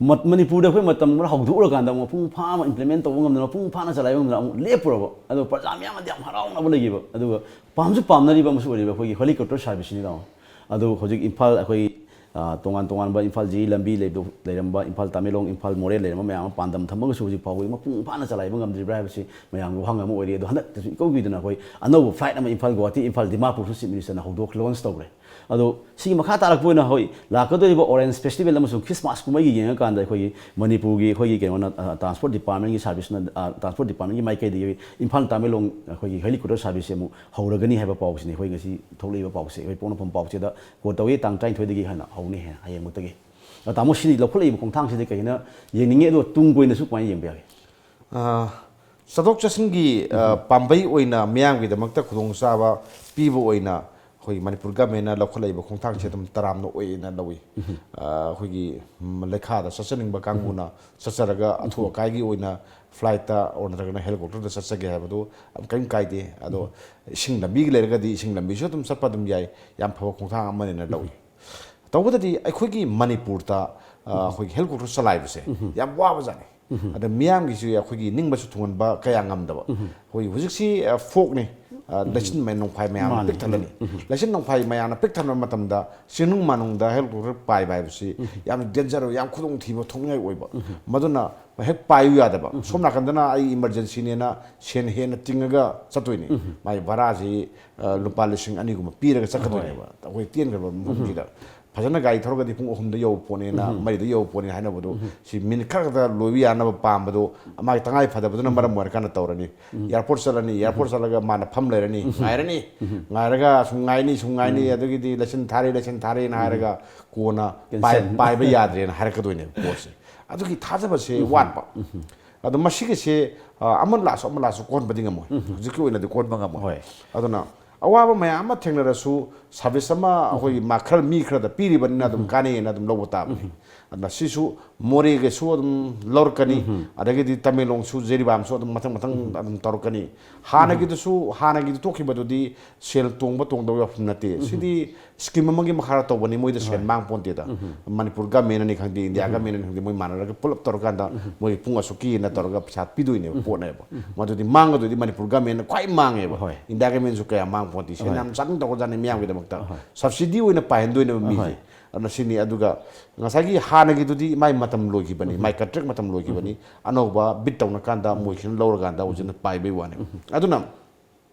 ꯃ-, ꯃꯅꯤꯄꯨꯔꯗ ꯑꯩꯈꯣꯏ ꯃꯇꯝ ꯑꯃ ꯍꯧꯗꯣꯛꯎꯔꯀꯥꯟꯗ ꯑꯃꯨꯛ ꯃꯄꯨꯡ ꯐꯥꯅ implement ꯇꯧꯕ ꯉꯝꯗꯅ, ꯃꯄꯨꯡ ꯐꯥꯅ ꯆꯂꯥꯏꯕ ꯉꯝꯗꯅ ꯑꯃꯨꯛ ꯂꯦꯞꯄꯨꯔꯕ꯫ ꯑꯗꯣ ꯄ꯭ꯔꯖꯥ ꯃꯌꯥꯝꯅꯗꯤ ꯌꯥꯝ ꯍꯔꯥꯎꯅꯕ ꯂꯩꯈꯤꯕ꯫ ꯑꯗꯨꯒ ꯄꯥꯝꯁꯨ ꯄꯥꯝꯅꯔꯤꯕ ꯑꯃꯁꯨ ꯑꯣꯏꯔꯤꯕ ꯑꯩꯈꯣꯏꯒꯤ helicopter service ꯁꯤꯅꯤ, ꯇꯥꯃꯣ꯫ ꯑꯗꯣ ꯍꯧꯖꯤꯛ ꯏꯝꯐꯥꯜ ꯑꯩꯈꯣꯏ, ꯑ, ꯇꯣꯉꯥꯟ ꯇꯣꯉꯥꯟꯕ ꯏꯝꯐꯥꯜ ꯖꯤ ꯂꯝꯕꯤ ꯂꯩꯕꯗꯣ, ꯂꯩꯔꯝꯕ ꯏꯝꯐꯥꯜ ꯇꯃꯦꯡꯂꯣꯡ, ꯏꯝꯐꯥꯜ ꯃꯣꯔꯦ ꯂꯩꯔꯝꯕ ꯃꯌꯥꯝ ꯑꯃ ꯄꯥꯟꯗꯝ ꯊꯝꯃꯒꯁꯨ ꯍꯧꯖꯤꯛ ꯐꯥꯎꯕꯒꯤ ꯃꯄꯨꯡ ꯐꯥꯅ ꯆꯂꯥꯏꯕ ꯉꯝꯗ꯭ꯔꯤꯕ꯭ꯔꯥ ꯍꯥꯏꯕꯁꯤ ꯃꯌꯥꯝꯒꯤ ꯋꯥꯍꯪ ꯑꯃ ꯑꯣꯏꯔꯤ꯫ ꯑꯗꯣ ꯍꯟꯗꯛꯇꯁꯨ ꯏꯀꯧ ꯀꯨꯏꯗꯅ ꯑꯩꯈꯣꯏ ꯑꯅꯧꯕ flight ꯑꯃ ꯏꯝꯐꯥꯜ ꯒꯨꯋꯥꯍꯥꯇꯤ, ꯏꯝꯐꯥꯜ ꯗꯤꯃꯥꯄꯨꯔꯁꯨ Chief Minister ꯅ ꯍꯧꯗꯣꯛ, launch ꯇꯧꯈ꯭ꯔꯦ꯫ ꯑꯗꯣ ꯁꯤꯒꯤ ꯃꯈꯥ ꯇꯥꯔꯛꯄ ꯑꯣꯏꯅ ꯍꯣꯏ ꯂꯥꯛꯀꯗꯧꯔꯤꯕ Orange Festival ꯑꯃꯁꯨꯡ Christmas ꯀꯨꯝꯍꯩꯒꯤ ꯌꯦꯡꯉꯀꯥꯟꯗ ꯑꯩꯈꯣꯏꯒꯤ ꯃꯅꯤꯄꯨꯔꯒꯤ ꯑꯩꯈꯣꯏꯒꯤ ꯀꯩꯅꯣꯅ, ꯑ, transport department ꯀꯤ service ꯅ, ꯑ, transport department ꯀꯤ ꯃꯥꯏꯀꯩꯗꯒꯤ ꯏꯝꯐꯥꯜ ꯇꯃꯦꯡꯂꯣꯡ ꯑꯩꯈꯣꯏꯒꯤ helicopter service ꯁꯦ ꯑꯃꯨꯛ ꯍꯧꯔꯒꯅꯤ ꯍꯥꯏꯕ ꯄꯥꯎꯁꯤꯅꯤ ꯑꯩꯈꯣꯏ ꯉꯁꯤ ꯊꯣꯛꯂꯛꯏꯕ ꯄꯥꯎꯁꯦ꯫ ꯑꯩꯈꯣꯏ ꯄꯣꯛꯅꯐꯝ ꯄꯥꯎꯆꯦꯗ ꯀꯣꯠ ꯇꯧꯏ, ꯇꯥꯡ ꯇꯔꯥꯅꯤꯊꯣꯏꯗꯒꯤ ꯍꯥꯏꯅ ꯍꯧꯅꯤ ꯍꯥꯏꯅ ꯍꯌꯦꯡꯃꯛꯇꯒꯤ꯫ ꯑ, ꯇꯥꯃꯣ, ꯁꯤꯅꯤ ꯂꯧꯈꯠꯂꯛꯏꯕ ꯈꯣꯡꯊꯥꯡꯁꯤꯗꯤ ꯀꯩꯅ ꯌꯦꯡꯅꯤꯡꯉꯤ, ꯑꯗꯨꯒ ꯇꯨꯡ ꯀꯣꯏꯅꯁꯨ ꯀꯃꯥꯏꯅ ꯌꯦꯡꯕ ꯌꯥꯒꯦ? ꯑ, ꯆꯠꯊꯣꯛ ꯆꯠꯁꯤꯟꯒꯤ, ꯑ, ꯄꯥꯝꯕꯩ ꯑꯣꯏꯅ ꯃꯤꯌꯥꯝꯒꯤꯗꯃꯛꯇ ꯈꯨꯗꯣꯡꯆꯥꯕ ꯄꯤꯕ ꯑꯣꯏꯅ ꯑꯩꯈꯣꯏꯒꯤ ꯃꯅꯤꯄꯨꯔ government ꯅ ꯂꯧꯈꯠꯂꯛꯏꯕ ꯈꯣꯡꯊꯥꯡꯁꯦ ꯑꯗꯨꯝ ꯇꯔꯥꯝꯅ ꯑꯣꯛꯑꯦꯅ ꯂꯧꯏ꯫ ꯑ, ꯑꯩꯈꯣꯏꯒꯤ, ꯎꯝ, ꯂꯩꯈꯥꯗ ꯆꯠꯆꯅꯤꯡꯕ ꯀꯥꯡꯕꯨꯅ ꯆꯠꯆꯔꯒ ꯑꯊꯨ ꯑꯀꯥꯏꯒꯤ ꯑꯣꯏꯅ flight ꯇ or ꯅꯠꯇ꯭ꯔꯒꯅ helicopter ꯗ ꯆꯠꯆꯒꯦ ꯍꯥꯏꯕꯗꯨ ꯌꯥꯝ ꯀꯔꯤꯝ ꯀꯥꯏꯗꯦ꯫ ꯑꯗꯣ ꯏꯁꯤꯡ ꯂꯝꯕꯤꯒꯤ ꯂꯩꯔꯒꯗꯤ ꯏꯁꯤꯡ ꯂꯝꯕꯤꯁꯨ ꯑꯗꯨꯝ ꯆꯠꯄ ꯑꯗꯨꯝ ꯌꯥꯏ꯫ ꯌꯥꯝ ꯐꯕ ꯈꯣꯡꯊꯥꯡ ꯑꯃꯅꯦꯅ ꯂꯧꯏ꯫ ꯇꯧꯕꯗꯗꯤ ꯑꯩꯈꯣꯏꯒꯤ ꯃꯅꯤꯄꯨꯔꯗ, ꯑ, ꯑꯩꯈꯣꯏꯒꯤ helicopter ꯆꯂꯥꯏꯕꯁꯦ ꯌꯥꯝ ꯋꯥꯕꯖꯥꯠꯅꯤ꯫ ꯑꯗ ꯃꯤꯌꯥꯝꯒꯤꯁꯨ ꯑꯩꯈꯣꯏꯒꯤ ꯅꯤꯡꯕꯁꯨ ꯊꯨꯡꯍꯟꯕ ꯀꯌꯥ ꯉꯝꯗꯕ꯫ ꯑꯩꯈꯣꯏ ꯍꯧꯖꯤꯛꯁꯤ, ꯑ, folk ꯅꯤ, ꯑ, ꯂꯩꯆꯤꯟ ꯃ-, ꯅꯣꯡꯐꯥꯏ ꯃꯌꯥꯝꯅ ꯃꯥꯅꯤ꯫ ꯄꯤꯛ ꯊꯜꯂꯅꯤ꯫ ꯂꯩꯆꯤꯟ ꯅꯣꯡꯐꯥꯏ ꯃꯌꯥꯝꯅ ꯄꯤꯛ ꯊꯟꯕ ꯃꯇꯝꯗ ꯆꯤꯡꯅꯨꯡ ꯃꯥꯅꯨꯡꯗ helicopter ꯄꯥꯏꯕ ꯍꯥꯏꯕꯁꯤ ꯌꯥꯝꯅ danger ꯑꯣꯏ, ꯌꯥꯝ ꯈꯨꯗꯣꯡꯊꯤꯕ ꯊꯣꯛꯅꯤꯡꯉꯥꯏ ꯑꯣꯏꯕ꯫ ꯃꯗꯨꯅ ꯍꯦꯛ ꯄꯥꯏꯌꯨ ꯌꯥꯗꯕ꯫ ꯁꯣꯝ ꯅꯥꯀꯟꯗꯅ ꯑꯩ emergency ꯅꯦꯅ ꯁꯦꯟ ꯍꯦꯟꯅ ꯇꯤꯡꯉꯒ ꯆꯠꯇꯣꯏꯅꯤ꯫ ꯃꯥꯒꯤ ꯚꯔꯥꯁꯤ, ꯑ, ꯂꯨꯄꯥ ꯂꯤꯁꯤꯡ ꯑꯅꯤꯒꯨꯝꯕ ꯄꯤꯔꯒ ꯆꯠꯀꯗꯣꯏꯅꯦꯕ꯫ ꯑꯩꯈꯣꯏ ꯇꯦꯟꯈ꯭ꯔꯕ ꯃꯐꯝꯁꯤꯗ꯫ ꯐꯖꯅ ꯒꯥꯔꯤ ꯊꯧꯔꯒꯗꯤ ꯄꯨꯡ ꯑꯍꯨꯝꯗ ꯌꯧꯕ ꯄꯣꯠꯅꯦꯅ, ꯃꯔꯤꯗ ꯌꯧꯕ ꯄꯣꯠꯅꯦ ꯍꯥꯏꯅꯕꯗꯣ, ꯁꯤ minute ꯈꯔ ꯈꯛꯇ ꯂꯣꯏꯕ ꯌꯥꯅꯕ ꯄꯥꯝꯕꯗꯣ, ꯃꯥꯒꯤ ꯇꯉꯥꯏ ꯐꯗꯕꯗꯨꯅ ꯃꯔꯝ ꯑꯣꯏꯔꯀꯥꯟꯗ ꯇꯧꯔꯅꯤ꯫ Airport ꯆꯠꯂꯅꯤ, airport ꯆꯠꯂꯒ ꯃꯥꯅ ꯐꯝ ꯂꯩꯔꯅꯤ, ꯉꯥꯏꯔꯅꯤ, ꯉꯥꯏꯔꯒ ꯁꯨꯝ ꯉꯥꯏꯅꯤ, ꯁꯨꯝ ꯉꯥꯏꯅꯤ, ꯑꯗꯒꯤꯗꯤ ꯂꯩꯆꯤꯟ ꯊꯥꯔꯦ, ꯂꯩꯆꯤꯟ ꯊꯥꯔꯦꯅ ꯍꯥꯏꯔꯒ ꯀꯣꯟꯅ ꯄꯥꯏ-, cancel꯫ ꯄꯥꯏꯕ ꯌꯥꯗ꯭ꯔꯦꯅ ꯍꯥꯏꯔꯛꯀꯗꯣꯏꯅꯦꯕ ꯄꯣꯠꯁꯦ꯫ ꯑꯗꯨꯒꯤ ꯊꯥꯖꯕꯁꯦ ꯋꯥꯠꯄ꯫ ꯑꯗꯣ ꯃꯁꯤꯒꯤꯁꯦ, ꯑ, ꯑꯃ ꯂꯥꯛꯁꯨ ꯑꯃ ꯂꯥꯛꯁꯨ ꯀꯣꯟꯕꯗꯤ ꯉꯝꯃꯣꯏ꯫ ꯍꯧꯖꯤꯛꯀꯤ ꯑꯣꯏꯅꯗꯤ ꯀꯣꯟꯕ ꯉꯝꯃꯣꯏ꯫ ꯍꯣꯏ꯫ ꯑꯗꯨꯅ ꯑꯋꯥꯕ ꯃꯌꯥꯝ ꯑꯃ ꯊꯦꯡꯅꯔꯁꯨ ꯁꯥꯔꯚꯤꯁ ꯑꯃ ꯑꯩꯈꯣꯏꯒꯤ ꯃꯥ ꯈꯔ, ꯃꯤ ꯈꯔꯗ ꯄꯤꯔꯤꯕꯅꯤꯅ ꯑꯗꯨꯝ ꯀꯥꯟꯅꯩꯌꯦꯅ ꯑꯗꯨꯝ ꯂꯧꯕ ꯇꯥꯕꯅꯤ꯫ ꯑꯗꯨꯅ ꯁꯤꯁꯨ ꯃꯣꯔꯦꯒꯁꯨ ꯑꯗꯨꯝ ꯂꯧꯔꯛꯀꯅꯤ, ꯑꯗꯒꯤꯗꯤ ꯇꯃꯦꯡꯂꯣꯡꯁꯨ, ꯖꯤꯔꯤꯕꯥꯝꯁꯨ ꯑꯗꯨꯝ ꯃꯊꯪ ꯃꯊꯪ ꯑꯗꯨꯝ ꯇꯧꯔꯛꯀꯅꯤ꯫ ꯍꯥꯟꯅꯒꯤꯗꯨꯁꯨ, ꯍꯥꯟꯅꯒꯤꯗꯨ ꯇꯣꯛꯈꯤꯕꯗꯨꯗꯤ ꯁꯦꯜ ꯇꯣꯡꯕ ꯇꯣꯡꯗꯕ ꯋꯥꯐꯝ ꯅꯠꯇꯦ꯫ ꯁꯤꯗꯤ ꯁ꯭ꯀꯤꯝ ꯑꯃꯒꯤ ꯃꯈꯥꯗ ꯇꯧꯕꯅꯤ, ꯃꯣꯏꯗ ꯁꯦꯜ ꯃꯥꯡ ꯄꯣꯟꯇꯦꯗ꯫ ꯃꯅꯤꯄꯨꯔ ꯒꯃꯦꯟꯅꯅꯤ ꯈꯪꯗꯦ, ꯏꯟꯗꯤꯌꯥ ꯒꯃꯦꯟꯅꯅꯤ ꯈꯪꯗꯦ, ꯃꯣꯏ ꯃꯥꯟꯅꯔꯒ ꯄꯨꯂꯞ ꯇꯧꯔꯀꯥꯟꯗ ꯃꯣꯏ ꯄꯨꯡ ꯑꯁꯨꯛꯀꯤꯅ ꯇꯧꯔꯒ ꯄꯩꯁꯥ ꯄꯤꯗꯣꯏꯅꯦꯕ, ꯄꯣꯠꯅꯦꯕ꯫ ꯃꯗꯨꯗꯤ ꯃꯥꯡꯒꯗꯣꯏꯗꯤ ꯃꯅꯤꯄꯨꯔ ꯒꯃꯦꯟꯅ ꯈ꯭ꯋꯥꯏ ꯃꯥꯡꯉꯦꯕ꯫ ꯍꯣꯏ꯫ ꯏꯟꯗꯤꯌꯥ ꯒꯃꯦꯟꯁꯨ ꯀꯌꯥ ꯃꯥꯡ ꯄꯣꯟꯇꯦ꯫ ꯁꯦꯟ ꯌꯥꯝ ꯆꯪꯗꯧꯕꯖꯥꯠꯅꯤ ꯃꯤꯌꯥꯝꯒꯤꯗꯃꯛꯇ꯫ ꯍꯣꯏ꯫ ꯁꯕꯁꯤꯗꯤ ꯑꯣꯏꯅ ꯄꯥꯏꯍꯟꯗꯣꯏꯅꯦꯕ ꯃꯤꯁꯦ꯫ ꯍꯣꯏ꯫ ꯑꯗꯨꯅ ꯁꯤꯅꯤ꯫ ꯑꯗꯨꯒ ꯉꯁꯥꯏꯒꯤ ꯍꯥꯟꯅꯒꯤꯗꯨꯗꯤ ꯃꯥꯏ ꯃꯇꯝ ꯂꯣꯏꯈꯤꯕꯅꯤ, ꯃꯥꯏ ꯀꯟꯇ꯭ꯔꯦꯛ ꯃꯇꯝ ꯂꯣꯏꯈꯤꯕꯅꯤ꯫ ꯑꯅꯧꯕ ꯕꯤꯠ ꯇꯧꯅꯀꯥꯟꯗ ꯃꯣꯏꯁꯤꯅ ꯂꯧꯔꯀꯥꯟꯗ ꯍꯧꯖꯤꯛꯅ ꯄꯥꯏꯕꯩ ꯋꯥꯅꯦꯕ꯫ ꯑꯗꯨꯅ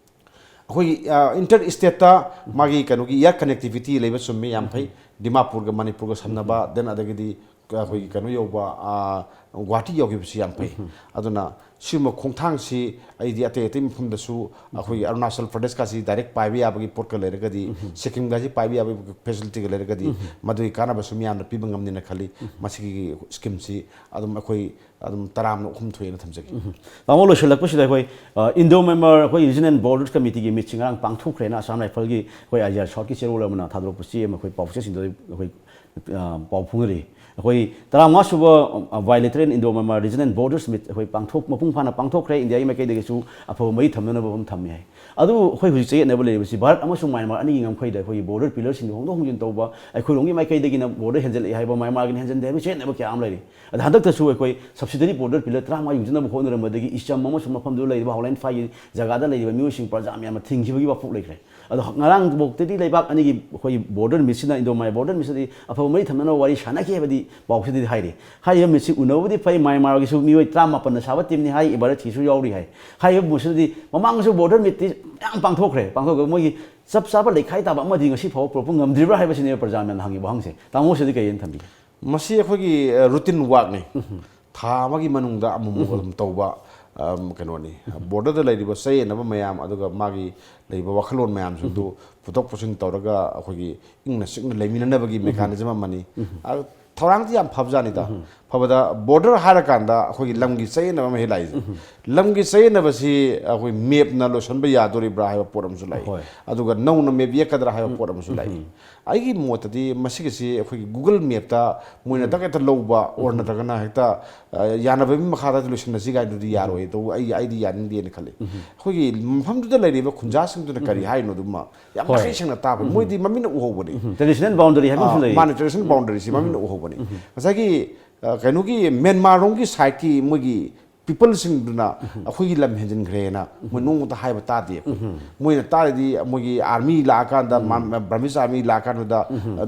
ꯑꯩꯈꯣꯏꯒꯤ, ꯑ, ꯏꯟꯇꯔ ꯁ꯭ꯇꯦꯠꯇ ꯃꯥꯒꯤ ꯀꯩꯅꯣꯒꯤ ꯏꯌꯥꯔ ꯀꯅꯦꯛꯇꯤꯚꯤꯇꯤ ꯂꯩꯕ ꯆꯨꯝꯃꯤ, ꯌꯥꯝ ꯐꯩ꯫ ꯗꯤꯃꯥꯄꯨꯔꯒ ꯃꯅꯤꯄꯨꯔꯒ ꯁꯝꯅꯕ, then ꯑꯗꯒꯤꯗꯤ ꯑꯩꯈꯣꯏꯒꯤ ꯀꯩꯅꯣ ꯌꯧꯕ, ꯑ, ꯒꯨꯋꯥꯍꯥꯇꯤ ꯌꯧꯈꯤꯕꯁꯤ ꯌꯥꯝ ꯐꯩ꯫ ꯑꯗꯨꯅ ꯁꯤꯒꯨꯝꯕ ꯈꯣꯡꯊꯥꯡꯁꯤ ꯑꯩꯗꯤ ꯑꯇꯩ ꯑꯇꯩ ꯃꯐꯝꯗꯁꯨ, ꯑꯩꯈꯣꯏꯒꯤ ꯑꯔꯨꯅꯥꯆꯜ ꯄ꯭ꯔꯗꯦꯁꯀꯁꯤ ꯗꯥꯏꯔꯦꯛ ꯄꯥꯏꯕ ꯌꯥꯕꯒꯤ ꯄꯣꯠꯀ ꯂꯩꯔꯒꯗꯤ, ꯁꯤꯛꯀꯤꯝꯒꯁꯤ ꯄꯥꯏꯕ ꯌꯥꯕꯒꯤ ꯐꯦꯁꯤꯂꯤꯇꯤꯒ ꯂꯩꯔꯒꯗꯤ, ꯃꯗꯨꯒꯤ ꯀꯥꯟꯅꯕꯁꯨ ꯃꯤꯌꯥꯝꯅ ꯄꯤꯕ ꯉꯝꯅꯤꯅ ꯈꯜꯂꯤ꯫ ꯃꯁꯤꯒꯤ ꯁ꯭ꯀꯤꯝꯁꯤ ꯑꯗꯨꯝ ꯑꯩꯈꯣꯏ ꯑꯗꯨꯝ ꯇꯔꯥꯝꯅ ꯑꯍꯨꯝ ꯊꯣꯛꯑꯦꯅ ꯊꯝꯖꯒꯦ꯫ ꯇꯥꯃꯣ, ꯂꯣꯏꯁꯤꯜꯂꯛꯄꯁꯤꯗ ꯑꯩꯈꯣꯏ, ꯑ, ꯏꯟꯗꯣ ꯃ꯭ꯌꯥꯟꯃꯥꯔ ꯑꯩꯈꯣꯏ ꯔꯤꯖꯅꯦꯜ ꯕꯣꯔꯗꯔ ꯀꯃꯤꯇꯤꯒꯤ ꯃꯤꯠꯁꯤ ꯉꯔꯥꯡ ꯄꯥꯡꯊꯣꯛꯈ꯭ꯔꯦꯅ ꯑꯁꯥꯝ ꯔꯥꯏꯐꯜꯒꯤ ꯑꯩꯈꯣꯏ ꯑꯥꯏ ꯖꯤ ꯑꯥꯔ ꯁꯥꯎꯠꯀꯤ ꯆꯦꯔꯣꯜ ꯑꯃꯅ ꯊꯥꯗꯣꯔꯛꯄꯁꯤ ꯑꯃ ꯑꯩꯈꯣꯏ ꯄꯥꯎꯆꯦꯁꯤꯡꯗ ꯑꯩꯈꯣꯏ, ꯑ, ꯄꯥꯎ ꯐꯣꯡꯅꯔꯤ꯫ ꯑꯩꯈꯣꯏ ꯇꯔꯥꯃꯉꯥ ꯁꯨꯕ, ꯑ, ꯕꯥꯏꯂꯦꯇꯔꯦꯜ ꯏꯟꯗꯣ ꯃ꯭ꯌꯥꯟꯃꯥꯔ ꯔꯤꯖꯅꯦꯜ ꯕꯣꯔꯗꯔꯁ ꯃꯤꯠ ꯑꯩꯈꯣꯏ ꯄꯥꯡꯊꯣꯛ, ꯃꯄꯨꯡ ꯐꯥꯅ ꯄꯥꯡꯊꯣꯛꯈ꯭ꯔꯦ꯫ ꯏꯟꯗꯤꯌꯥꯒꯤ ꯃꯥꯏꯀꯩꯗꯒꯤꯁꯨ ꯑꯐꯕ ꯃꯔꯤ ꯊꯝꯅꯅꯕ ꯑꯃ ꯊꯝꯃꯤ ꯍꯥꯏ꯫ ꯑꯗꯨ ꯑꯩꯈꯣꯏ ꯍꯧꯖꯤꯛ ꯆꯌꯦꯠꯅꯕ ꯂꯩꯔꯤꯕꯁꯤ ꯚꯥꯔꯠ ꯑꯃꯁꯨꯡ ꯃ꯭ꯌꯥꯟꯃꯥꯔ ꯑꯅꯤꯒꯤ ꯉꯝꯈꯩꯗ ꯑꯩꯈꯣꯏꯒꯤ ꯕꯣꯔꯗꯔ ꯄꯤꯂꯔꯁꯤꯡꯗꯨ ꯍꯣꯡꯗꯣꯛ ꯍꯣꯡꯖꯤꯟ ꯇꯧꯕ, ꯑꯩꯈꯣꯏꯔꯣꯝꯒꯤ ꯃꯥꯏꯀꯩꯗꯒꯤꯅ ꯕꯣꯔꯗꯔ ꯍꯦꯟꯖꯜꯂꯛꯏ ꯍꯥꯏꯕ, ꯃ꯭ꯌꯥꯟꯃꯥꯔꯒꯤꯅ ꯍꯦꯟꯖꯟꯗꯦ ꯍꯥꯏꯕ ꯆꯌꯦꯠꯅꯕ ꯀꯌꯥ ꯑꯃ ꯂꯩꯔꯤ꯫ ꯑꯗ ꯍꯟꯗꯛꯇꯁꯨ ꯑꯩꯈꯣꯏ ꯁꯕꯁꯤꯗꯔꯤ ꯕꯣꯔꯗꯔ ꯄꯤꯂꯔ ꯇꯔꯥꯃꯉꯥ ꯌꯨꯡꯖꯟꯅꯕ ꯍꯣꯠꯅꯔꯝꯕꯗꯒꯤ ꯏꯆꯝ ꯑꯃꯁꯨꯡ ꯃꯐꯝꯗꯨꯗ ꯂꯩꯔꯤꯕ ꯍꯥꯎꯂꯥꯏꯟ ꯐꯥꯏꯒꯤ ꯖꯒꯥꯗ ꯂꯩꯔꯤꯕ ꯃꯤꯑꯣꯏꯁꯤꯡ, ꯄ꯭ꯔꯖꯥ ꯃꯌꯥꯝ ꯑꯃ ꯊꯤꯡꯈꯤꯕꯒꯤ ꯋꯥꯐꯣꯛ ꯂꯩꯈ꯭ꯔꯦ꯫ ꯑꯗꯣ ꯉꯔꯥꯡꯐꯥꯎꯗꯗꯤ ꯂꯩꯕꯥꯛ ꯑꯅꯤꯒꯤ ꯑꯩꯈꯣꯏꯒꯤ ꯕꯣꯔꯗꯔ ꯃꯤꯠꯁꯤꯅ, ꯏꯟꯗꯣ ꯃ꯭ꯌꯥꯟꯃꯥꯔ ꯕꯣꯔꯗꯔ ꯃꯤꯠꯁꯤꯗꯤ ꯑꯐꯕ ꯃꯔꯤ ꯊꯝꯅꯅꯕ ꯋꯥꯔꯤ ꯁꯥꯟꯅꯈꯤ ꯍꯥꯏꯕꯗꯤ ꯄꯥꯎꯁꯤꯗꯗꯤ ꯍꯥꯏꯔꯤ꯫ ꯍꯥꯏꯔꯤꯕ ꯃꯤꯠꯁꯤ ꯎꯅꯕꯕꯨꯗꯤ ꯐꯩ, ꯃ꯭ꯌꯥꯟꯃꯥꯔꯒꯤꯁꯨ ꯃꯤꯑꯣꯏ ꯇꯔꯥꯃꯥꯄꯟꯅ ꯁꯥꯕ ꯇꯤꯝꯅꯤ ꯍꯥꯏ, ꯚꯥꯔꯠꯀꯤꯁꯨ ꯌꯥꯎꯔꯤ ꯍꯥꯏ꯫ ꯍꯥꯏꯔꯤꯕ ꯃꯤꯠꯁꯤꯗꯗꯤ ꯃꯃꯥꯡꯗꯁꯨ ꯕꯣꯔꯗꯔ ꯃꯤꯠꯇꯤ ꯃꯌꯥꯝ ꯄꯥꯡꯊꯣꯛꯈ꯭ꯔꯦ, ꯄꯥꯡꯊꯣꯛꯈ꯭ꯔꯒ ꯃꯣꯏꯒꯤ ꯆꯞ ꯆꯥꯕ ꯂꯩꯈꯥꯏ ꯇꯥꯕ ꯑꯃꯗꯤ ꯉꯁꯤ ꯐꯥꯎꯕ ꯄꯨꯔꯛꯄ ꯉꯝꯗ꯭ꯔꯤꯕ꯭ꯔꯥ ꯍꯥꯏꯕꯁꯤꯅꯦꯕ ꯄ꯭ꯔꯖꯥ ꯃꯌꯥꯝꯅ ꯍꯪꯉꯤꯕ ꯋꯥꯍꯪꯁꯦ꯫ ꯇꯥꯃꯣꯁꯤꯗꯤ ꯀꯩ ꯍꯥꯏꯅ ꯊꯝꯕꯤꯒꯦ? ꯃꯁꯤ ꯑꯩꯈꯣꯏꯒꯤ, ꯑ, ꯔꯨꯇꯤꯟ ꯋꯥꯛꯅꯤ꯫ ꯊꯥ ꯑꯃꯒꯤ ꯃꯅꯨꯡꯗ ꯑꯃꯨꯛꯃꯨꯛ ꯑꯗꯨꯝ ꯇꯧꯕ, ꯑꯝ, ꯀꯩꯅꯣꯅꯤ꯫ ꯕꯣꯔꯗꯔꯗ ꯂꯩꯔꯤꯕ ꯆꯌꯦꯠꯅꯕ ꯃꯌꯥꯝ, ꯑꯗꯨꯒ ꯃꯥꯒꯤ ꯂꯩꯔꯤꯕ ꯋꯥꯈꯜꯂꯣꯟ ꯃꯌꯥꯝꯁꯤꯡꯗꯨ ꯄꯨꯊꯣꯛ ꯄꯨꯁꯤꯟ ꯇꯧꯔꯒ ꯑꯩꯈꯣꯏꯒꯤ ꯏꯪꯅ ꯆꯤꯛꯅ ꯂꯩꯃꯤꯟꯅꯅꯕꯒꯤ ꯃꯦꯀꯥꯅꯤꯖꯝ ꯑꯃꯅꯤ꯫ ꯑ, ꯊꯧꯔꯥꯡꯗꯤ ꯌꯥꯝ ꯐꯕꯖꯥꯠꯅꯤꯗ꯫ ꯐꯕꯗ ꯕꯣꯔꯗꯔ ꯍꯥꯏꯔꯀꯥꯟꯗ ꯑꯩꯈꯣꯏꯒꯤ ꯂꯝꯒꯤ ꯆꯌꯦꯠꯅꯕ ꯑꯃ ꯍꯦꯛ ꯂꯥꯛꯏꯁꯦ꯫ ꯂꯝꯒꯤ ꯆꯌꯦꯠꯅꯕꯁꯤ ꯑꯩꯈꯣꯏ ꯃꯦꯞꯅ ꯂꯣꯏꯁꯤꯟꯕ ꯌꯥꯗꯣꯔꯤꯕ꯭ꯔꯥ ꯍꯥꯏꯕ ꯄꯣꯠ ꯑꯃꯁꯨ ꯂꯥꯛꯏ꯫ ꯍꯣꯏ꯫ ꯑꯗꯨꯒ ꯅꯧꯅ ꯃꯦꯞ ꯌꯦꯛꯀꯗ꯭ꯔꯥ ꯍꯥꯏꯕ ꯄꯣꯠ ꯑꯃꯁꯨ ꯂꯥꯛꯏ꯫ ꯑꯩꯒꯤ ꯃꯣꯠꯇꯗꯤ ꯃꯁꯤꯒꯤꯁꯤ ꯑꯩꯈꯣꯏꯒꯤ ꯒꯨꯒꯜ ꯃꯦꯞꯇ ꯃꯣꯏꯅ ꯗꯛ ꯍꯦꯛꯇ ꯂꯧꯕ ꯑꯣꯔ ꯅꯠꯇ꯭ꯔꯒꯅ ꯍꯦꯛꯇ ꯑ, ꯌꯥꯅꯕꯒꯤ ꯃꯈꯥꯗ ꯂꯣꯏꯁꯤꯟꯅꯁꯤ ꯀꯥꯏꯗꯨꯗꯤ ꯌꯥꯔꯣꯏ꯫ ꯑꯗꯨ ꯑꯩ ꯑꯩꯗꯤ ꯌꯥꯅꯤꯡꯗꯦꯅ ꯈꯜꯂꯤ꯫ ꯑꯩꯈꯣꯏꯒꯤ ꯃꯐꯝꯗꯨꯗ ꯂꯩꯔꯤꯕ ꯈꯨꯟꯖꯥꯁꯤꯡꯗꯨꯅ ꯀꯔꯤ ꯍꯥꯏꯅꯣ ꯑꯗꯨꯃ ꯌꯥꯝ ꯍꯣꯏ꯫ ꯃꯈꯩ ꯁꯦꯡꯅ ꯇꯥꯕ, ꯃꯣꯏꯗꯤ ꯃꯃꯤꯠꯅ ꯎꯍꯧꯕꯅꯤ꯫ ꯇ꯭ꯔꯦꯗꯤꯁꯅꯦꯜ ꯕꯥꯎꯟꯗꯔꯤ ꯍꯥꯏꯕ ꯑꯃꯁꯨ ꯑ, ꯂꯩ꯫ ꯃꯥꯅꯦ, ꯇ꯭ꯔꯦꯗꯤꯁꯅꯦꯜ ꯕꯥꯎꯟꯗꯔꯤꯁꯤ ꯃꯃꯤꯠꯅ ꯎꯍꯧꯕꯅꯤ꯫ ꯉꯁꯥꯏꯒꯤ ꯑ, ꯀꯩꯅꯣꯒꯤ ꯃ꯭ꯌꯥꯟꯃꯥꯔ ꯔꯣꯝꯒꯤ ꯁꯥꯏꯠꯀꯤ ꯃꯣꯏꯒꯤ ꯄꯤꯄꯜꯁꯤꯡꯗꯨꯅ ꯑꯩꯈꯣꯏꯒꯤ ꯂꯝ ꯍꯦꯟꯖꯤꯟꯈ꯭ꯔꯦꯅ ꯃꯣꯏ ꯅꯣꯡꯃꯇ ꯍꯥꯏꯕ ꯇꯥꯗꯦ꯫ ꯃꯣꯏꯅ ꯇꯥꯔꯗꯤ ꯃꯣꯏꯒꯤ ꯑꯥꯔꯃꯤ ꯂꯥꯛꯑꯀꯥꯟꯗ, ꯕ꯭ꯔꯃꯤꯁ ꯑꯥꯔꯃꯤ ꯂꯥꯛꯑꯀꯥꯟꯗꯨꯗ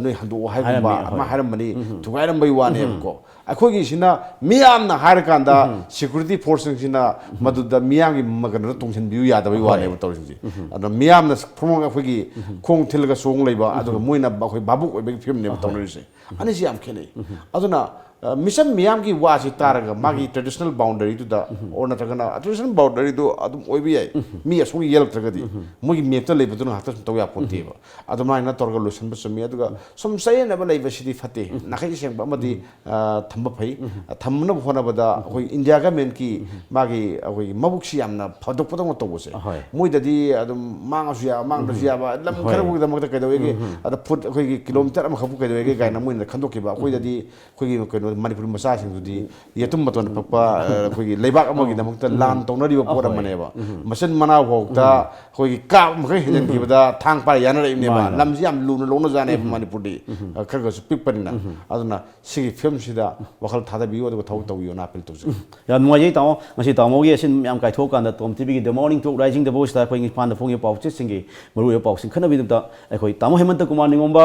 ꯅꯣꯏ ꯍꯟꯗꯣꯛꯑꯣ ꯍꯥꯏꯒꯨꯝꯕ ꯍꯥꯏꯔꯝꯃꯤ, ꯑꯃ ꯍꯣꯏ꯫ ꯍꯥꯏꯔꯝꯕꯅꯤ, ꯊꯨꯒꯥꯏꯔꯝꯕꯩ ꯋꯥꯅꯦꯕꯀꯣ꯫ ꯑꯩꯈꯣꯏꯒꯤꯁꯤꯅ ꯃꯤꯌꯥꯝꯅ ꯍꯥꯏꯔꯀꯥꯟꯗ ꯁꯦꯀ꯭ꯌꯨꯔꯤꯇꯤ ꯐꯣꯔꯁꯁꯤꯡꯁꯤꯅ ꯃꯗꯨꯗ ꯃꯤꯌꯥꯝꯒꯤ ꯃꯒꯟꯗꯨꯗ ꯇꯣꯡꯁꯤꯟꯕꯤꯌꯨ ꯌꯥꯗꯕꯩ ꯍꯣꯏ꯫ ꯋꯥꯅꯦꯕ ꯇꯧꯔꯤꯁꯤꯡꯁꯦ꯫ ꯑꯗꯣ ꯃꯤꯌꯥꯝꯅ ꯐꯣꯔꯃꯣꯡ ꯑꯩꯈꯣꯏꯒꯤ ꯈꯣꯡ ꯊꯤꯜꯂꯒ ꯆꯣꯡ ꯂꯩꯕ, ꯑꯗꯨꯒ ꯃꯣꯏꯅ ꯑꯩꯈꯣꯏ ꯚꯥꯕꯨꯛ ꯑꯣꯏꯕꯒꯤ ꯐꯤꯕꯝꯅꯦꯕ ꯇꯧꯅꯔꯤꯁꯦ꯫ ꯑꯅꯤꯁꯤ ꯌꯥꯝ ꯈꯦꯠꯅꯩ꯫ ꯑꯗꯨꯅ ꯑ, ꯃꯤꯆꯝ ꯃꯤꯌꯥꯝꯒꯤ ꯋꯥꯁꯤ ꯇꯥꯔꯒ ꯃꯥꯒꯤ ꯇ꯭ꯔꯦꯗꯤꯁꯅꯦꯜ ꯕꯥꯎꯟꯗꯔꯤꯗꯨꯗ ꯑꯣꯔ ꯅꯠꯇ꯭ꯔꯒꯅ ꯇ꯭ꯔꯦꯗꯤꯁꯅꯦꯜ ꯕꯥꯎꯟꯗꯔꯤꯗꯨ ꯑꯗꯨꯝ ꯑꯣꯏꯕ ꯌꯥꯏ꯫ ꯃꯤ ꯑꯁꯣꯝꯒꯤ ꯌꯦꯜꯂꯛꯇ꯭ꯔꯒꯗꯤ ꯃꯣꯏꯒꯤ ꯃꯦꯞꯇ ꯂꯩꯕꯗꯨꯅ ꯉꯥꯛꯇ ꯁꯨꯝ ꯇꯧ ꯌꯥꯄꯣꯟꯇꯦꯕ꯫ ꯑꯗꯨꯃꯥꯏꯅ ꯇꯧꯔꯒ ꯂꯣꯏꯁꯤꯟꯕ ꯆꯨꯝꯃꯤ꯫ ꯑꯗꯨꯒ ꯁꯨꯝ ꯆꯌꯦꯠꯅꯕ ꯂꯩꯕꯁꯤꯗꯤ ꯐꯠꯇꯦ꯫ ꯅꯥꯈꯩ ꯁꯦꯡꯕ ꯑꯃꯗꯤ ꯑ, ꯊꯝꯕ ꯐꯩ꯫ ꯑ, ꯊꯝꯅꯕ ꯍꯣꯠꯅꯕꯗ ꯑꯩꯈꯣꯏ ꯏꯟꯗꯤꯌꯥ ꯒꯃꯦꯟꯀꯤ ꯃꯥꯒꯤ ꯑꯩꯈꯣꯏꯒꯤ ꯃꯕꯨꯛꯁꯤ ꯌꯥꯝꯅ ꯐꯗꯣꯛꯄꯗꯧꯅ ꯇꯧꯕꯁꯦ꯫ ꯑꯍꯣꯏ꯫ ꯃꯣꯏꯗꯗꯤ ꯑꯗꯨꯝ ꯃꯥꯡꯉꯁꯨ ꯌꯥꯕ, ꯃꯥꯡꯗ꯭ꯔꯁꯨ ꯍꯣꯏ꯫ ꯌꯥꯕ, ꯂꯝ ꯍꯣꯏ꯫ ꯈꯔꯒꯤꯗꯃꯛꯇ ꯀꯩꯗꯧꯋꯦꯒꯦ, ꯑꯗ ꯐꯨꯠ ꯑꯩꯈꯣꯏꯒꯤ ꯀꯤꯂꯣꯃꯤꯇꯔ ꯑꯃꯈꯛꯄꯨ ꯀꯩꯗꯧꯋꯦꯒꯦ ꯀꯥꯏꯅ ꯃꯣꯏꯅ ꯈꯟꯗꯣꯛꯈꯤꯕ꯫ ꯑꯩꯈꯣꯏꯗꯗꯤ ꯑꯩꯈꯣꯏꯒꯤ ꯀꯩꯅꯣ ꯃꯅꯤꯄꯨꯔꯤ ꯃꯆꯥꯁꯤꯡꯗꯨꯗꯤ ꯌꯦꯇꯨꯝ ꯃꯇꯣꯟ ꯐꯛꯄ, ꯑ, ꯑꯩꯈꯣꯏꯒꯤ ꯂꯩꯕꯥꯛ ꯑꯃꯒꯤꯗꯃꯛꯇ ꯂꯥꯟ ꯇꯧꯅꯔꯤꯕ ꯄꯣꯠ ꯑꯍꯣꯏ꯫ ꯑꯃꯅꯦꯕ꯫ ꯃꯆꯤꯟ ꯃꯅꯥꯎ ꯐꯥꯎꯗ ꯑꯩꯈꯣꯏꯒꯤ ꯀꯥꯞ ꯃꯈꯩ ꯍꯦꯟꯖꯤꯟꯈꯤꯕꯗ ꯊꯥꯡ ꯄꯥꯏꯔ ꯌꯥꯅꯔꯛꯏꯕꯅꯦꯕ꯫ ꯃꯥꯅꯦ, ꯃꯥꯅꯦ꯫ ꯂꯝꯁꯤ ꯌꯥꯝ ꯂꯨꯅ ꯂꯧꯅꯖꯥꯠꯅꯦꯕ ꯃꯅꯤꯄꯨꯔꯗꯤ꯫ ꯑ, ꯈꯔ ꯈꯔꯁꯨ ꯄꯤꯛꯄꯅꯤꯅ꯫ ꯑꯗꯨꯅ ꯁꯤꯒꯤ ꯐꯤꯂꯝꯁꯤꯗ ꯋꯥꯈꯜ ꯊꯥꯗꯕꯤꯌꯨ ꯑꯗꯨꯒ ꯊꯕꯛ ꯇꯧꯕꯤꯌꯨꯅ ꯑꯄꯤꯜ ꯇꯧꯖꯩ꯫ ꯌꯥꯝ ꯅꯨꯡꯉꯥꯏꯖꯩ ꯇꯥꯃꯣ, ꯉꯁꯤ ꯇꯥꯃꯣꯒꯤ ꯑꯁꯤꯟ ꯃꯌꯥꯝ ꯀꯥꯏꯊꯣꯛꯑꯀꯥꯟꯗ ꯇꯣꯝ ꯇꯤꯚꯤꯒꯤ The Morning Talk Rising the Voiceꯇ ꯑꯩꯈꯣꯏ ꯏꯝꯐꯥꯜꯗ ꯐꯣꯡꯉꯤꯕ ꯄꯥꯎꯆꯦꯁꯤꯡꯒꯤ ꯃꯔꯨꯑꯣꯏꯕ ꯄꯥꯎꯁꯤꯡ ꯈꯟꯅꯕꯤꯗꯕꯗ ꯑꯩꯈꯣꯏ ꯇꯥꯃꯣ ꯍꯦꯃꯟꯇ ꯀꯨꯃꯥꯔ ꯅꯤꯉꯣꯝꯕ,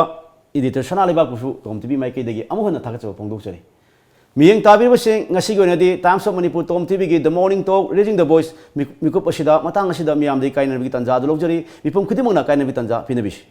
ꯏꯗꯤꯇꯔ ꯁꯅꯥ ꯂꯩꯕꯥꯛꯄꯨꯁꯨ ꯇꯣꯝ ꯇꯤꯚꯤ ꯃꯥꯏꯀꯩꯗꯒꯤ ꯑꯃꯨꯛ ꯍꯟꯅ ꯊꯥꯒꯠꯆꯕ ꯐꯣꯡꯗꯣꯛꯆꯔꯤ꯫ ꯃꯤꯠꯌꯦꯡ ꯇꯥꯕꯤꯔꯤꯕꯁꯤꯡ, ꯉꯁꯤꯒꯤ ꯑꯣꯏꯅꯗꯤ Times of Manipur Tom ꯇꯤꯚꯤꯒꯤ The Morning Talk Rising the Voice ꯃꯤ-, ꯃꯤꯀꯨꯞ ꯑꯁꯤꯗ ꯃꯇꯥꯡ ꯑꯁꯤꯗ ꯃꯤꯌꯥꯝꯗꯒꯤ ꯀꯥꯏꯅꯕꯒꯤ ꯇꯥꯟꯖꯥ ꯑꯗꯨ ꯂꯧꯖꯔꯤ꯫ ꯃꯤꯄꯨꯝ ꯈꯨꯗꯤꯡꯃꯛꯅ ꯀꯥꯏꯅꯕꯒꯤ ꯇꯥꯟꯖꯥ ꯄꯤꯅꯕꯤꯁꯤ꯫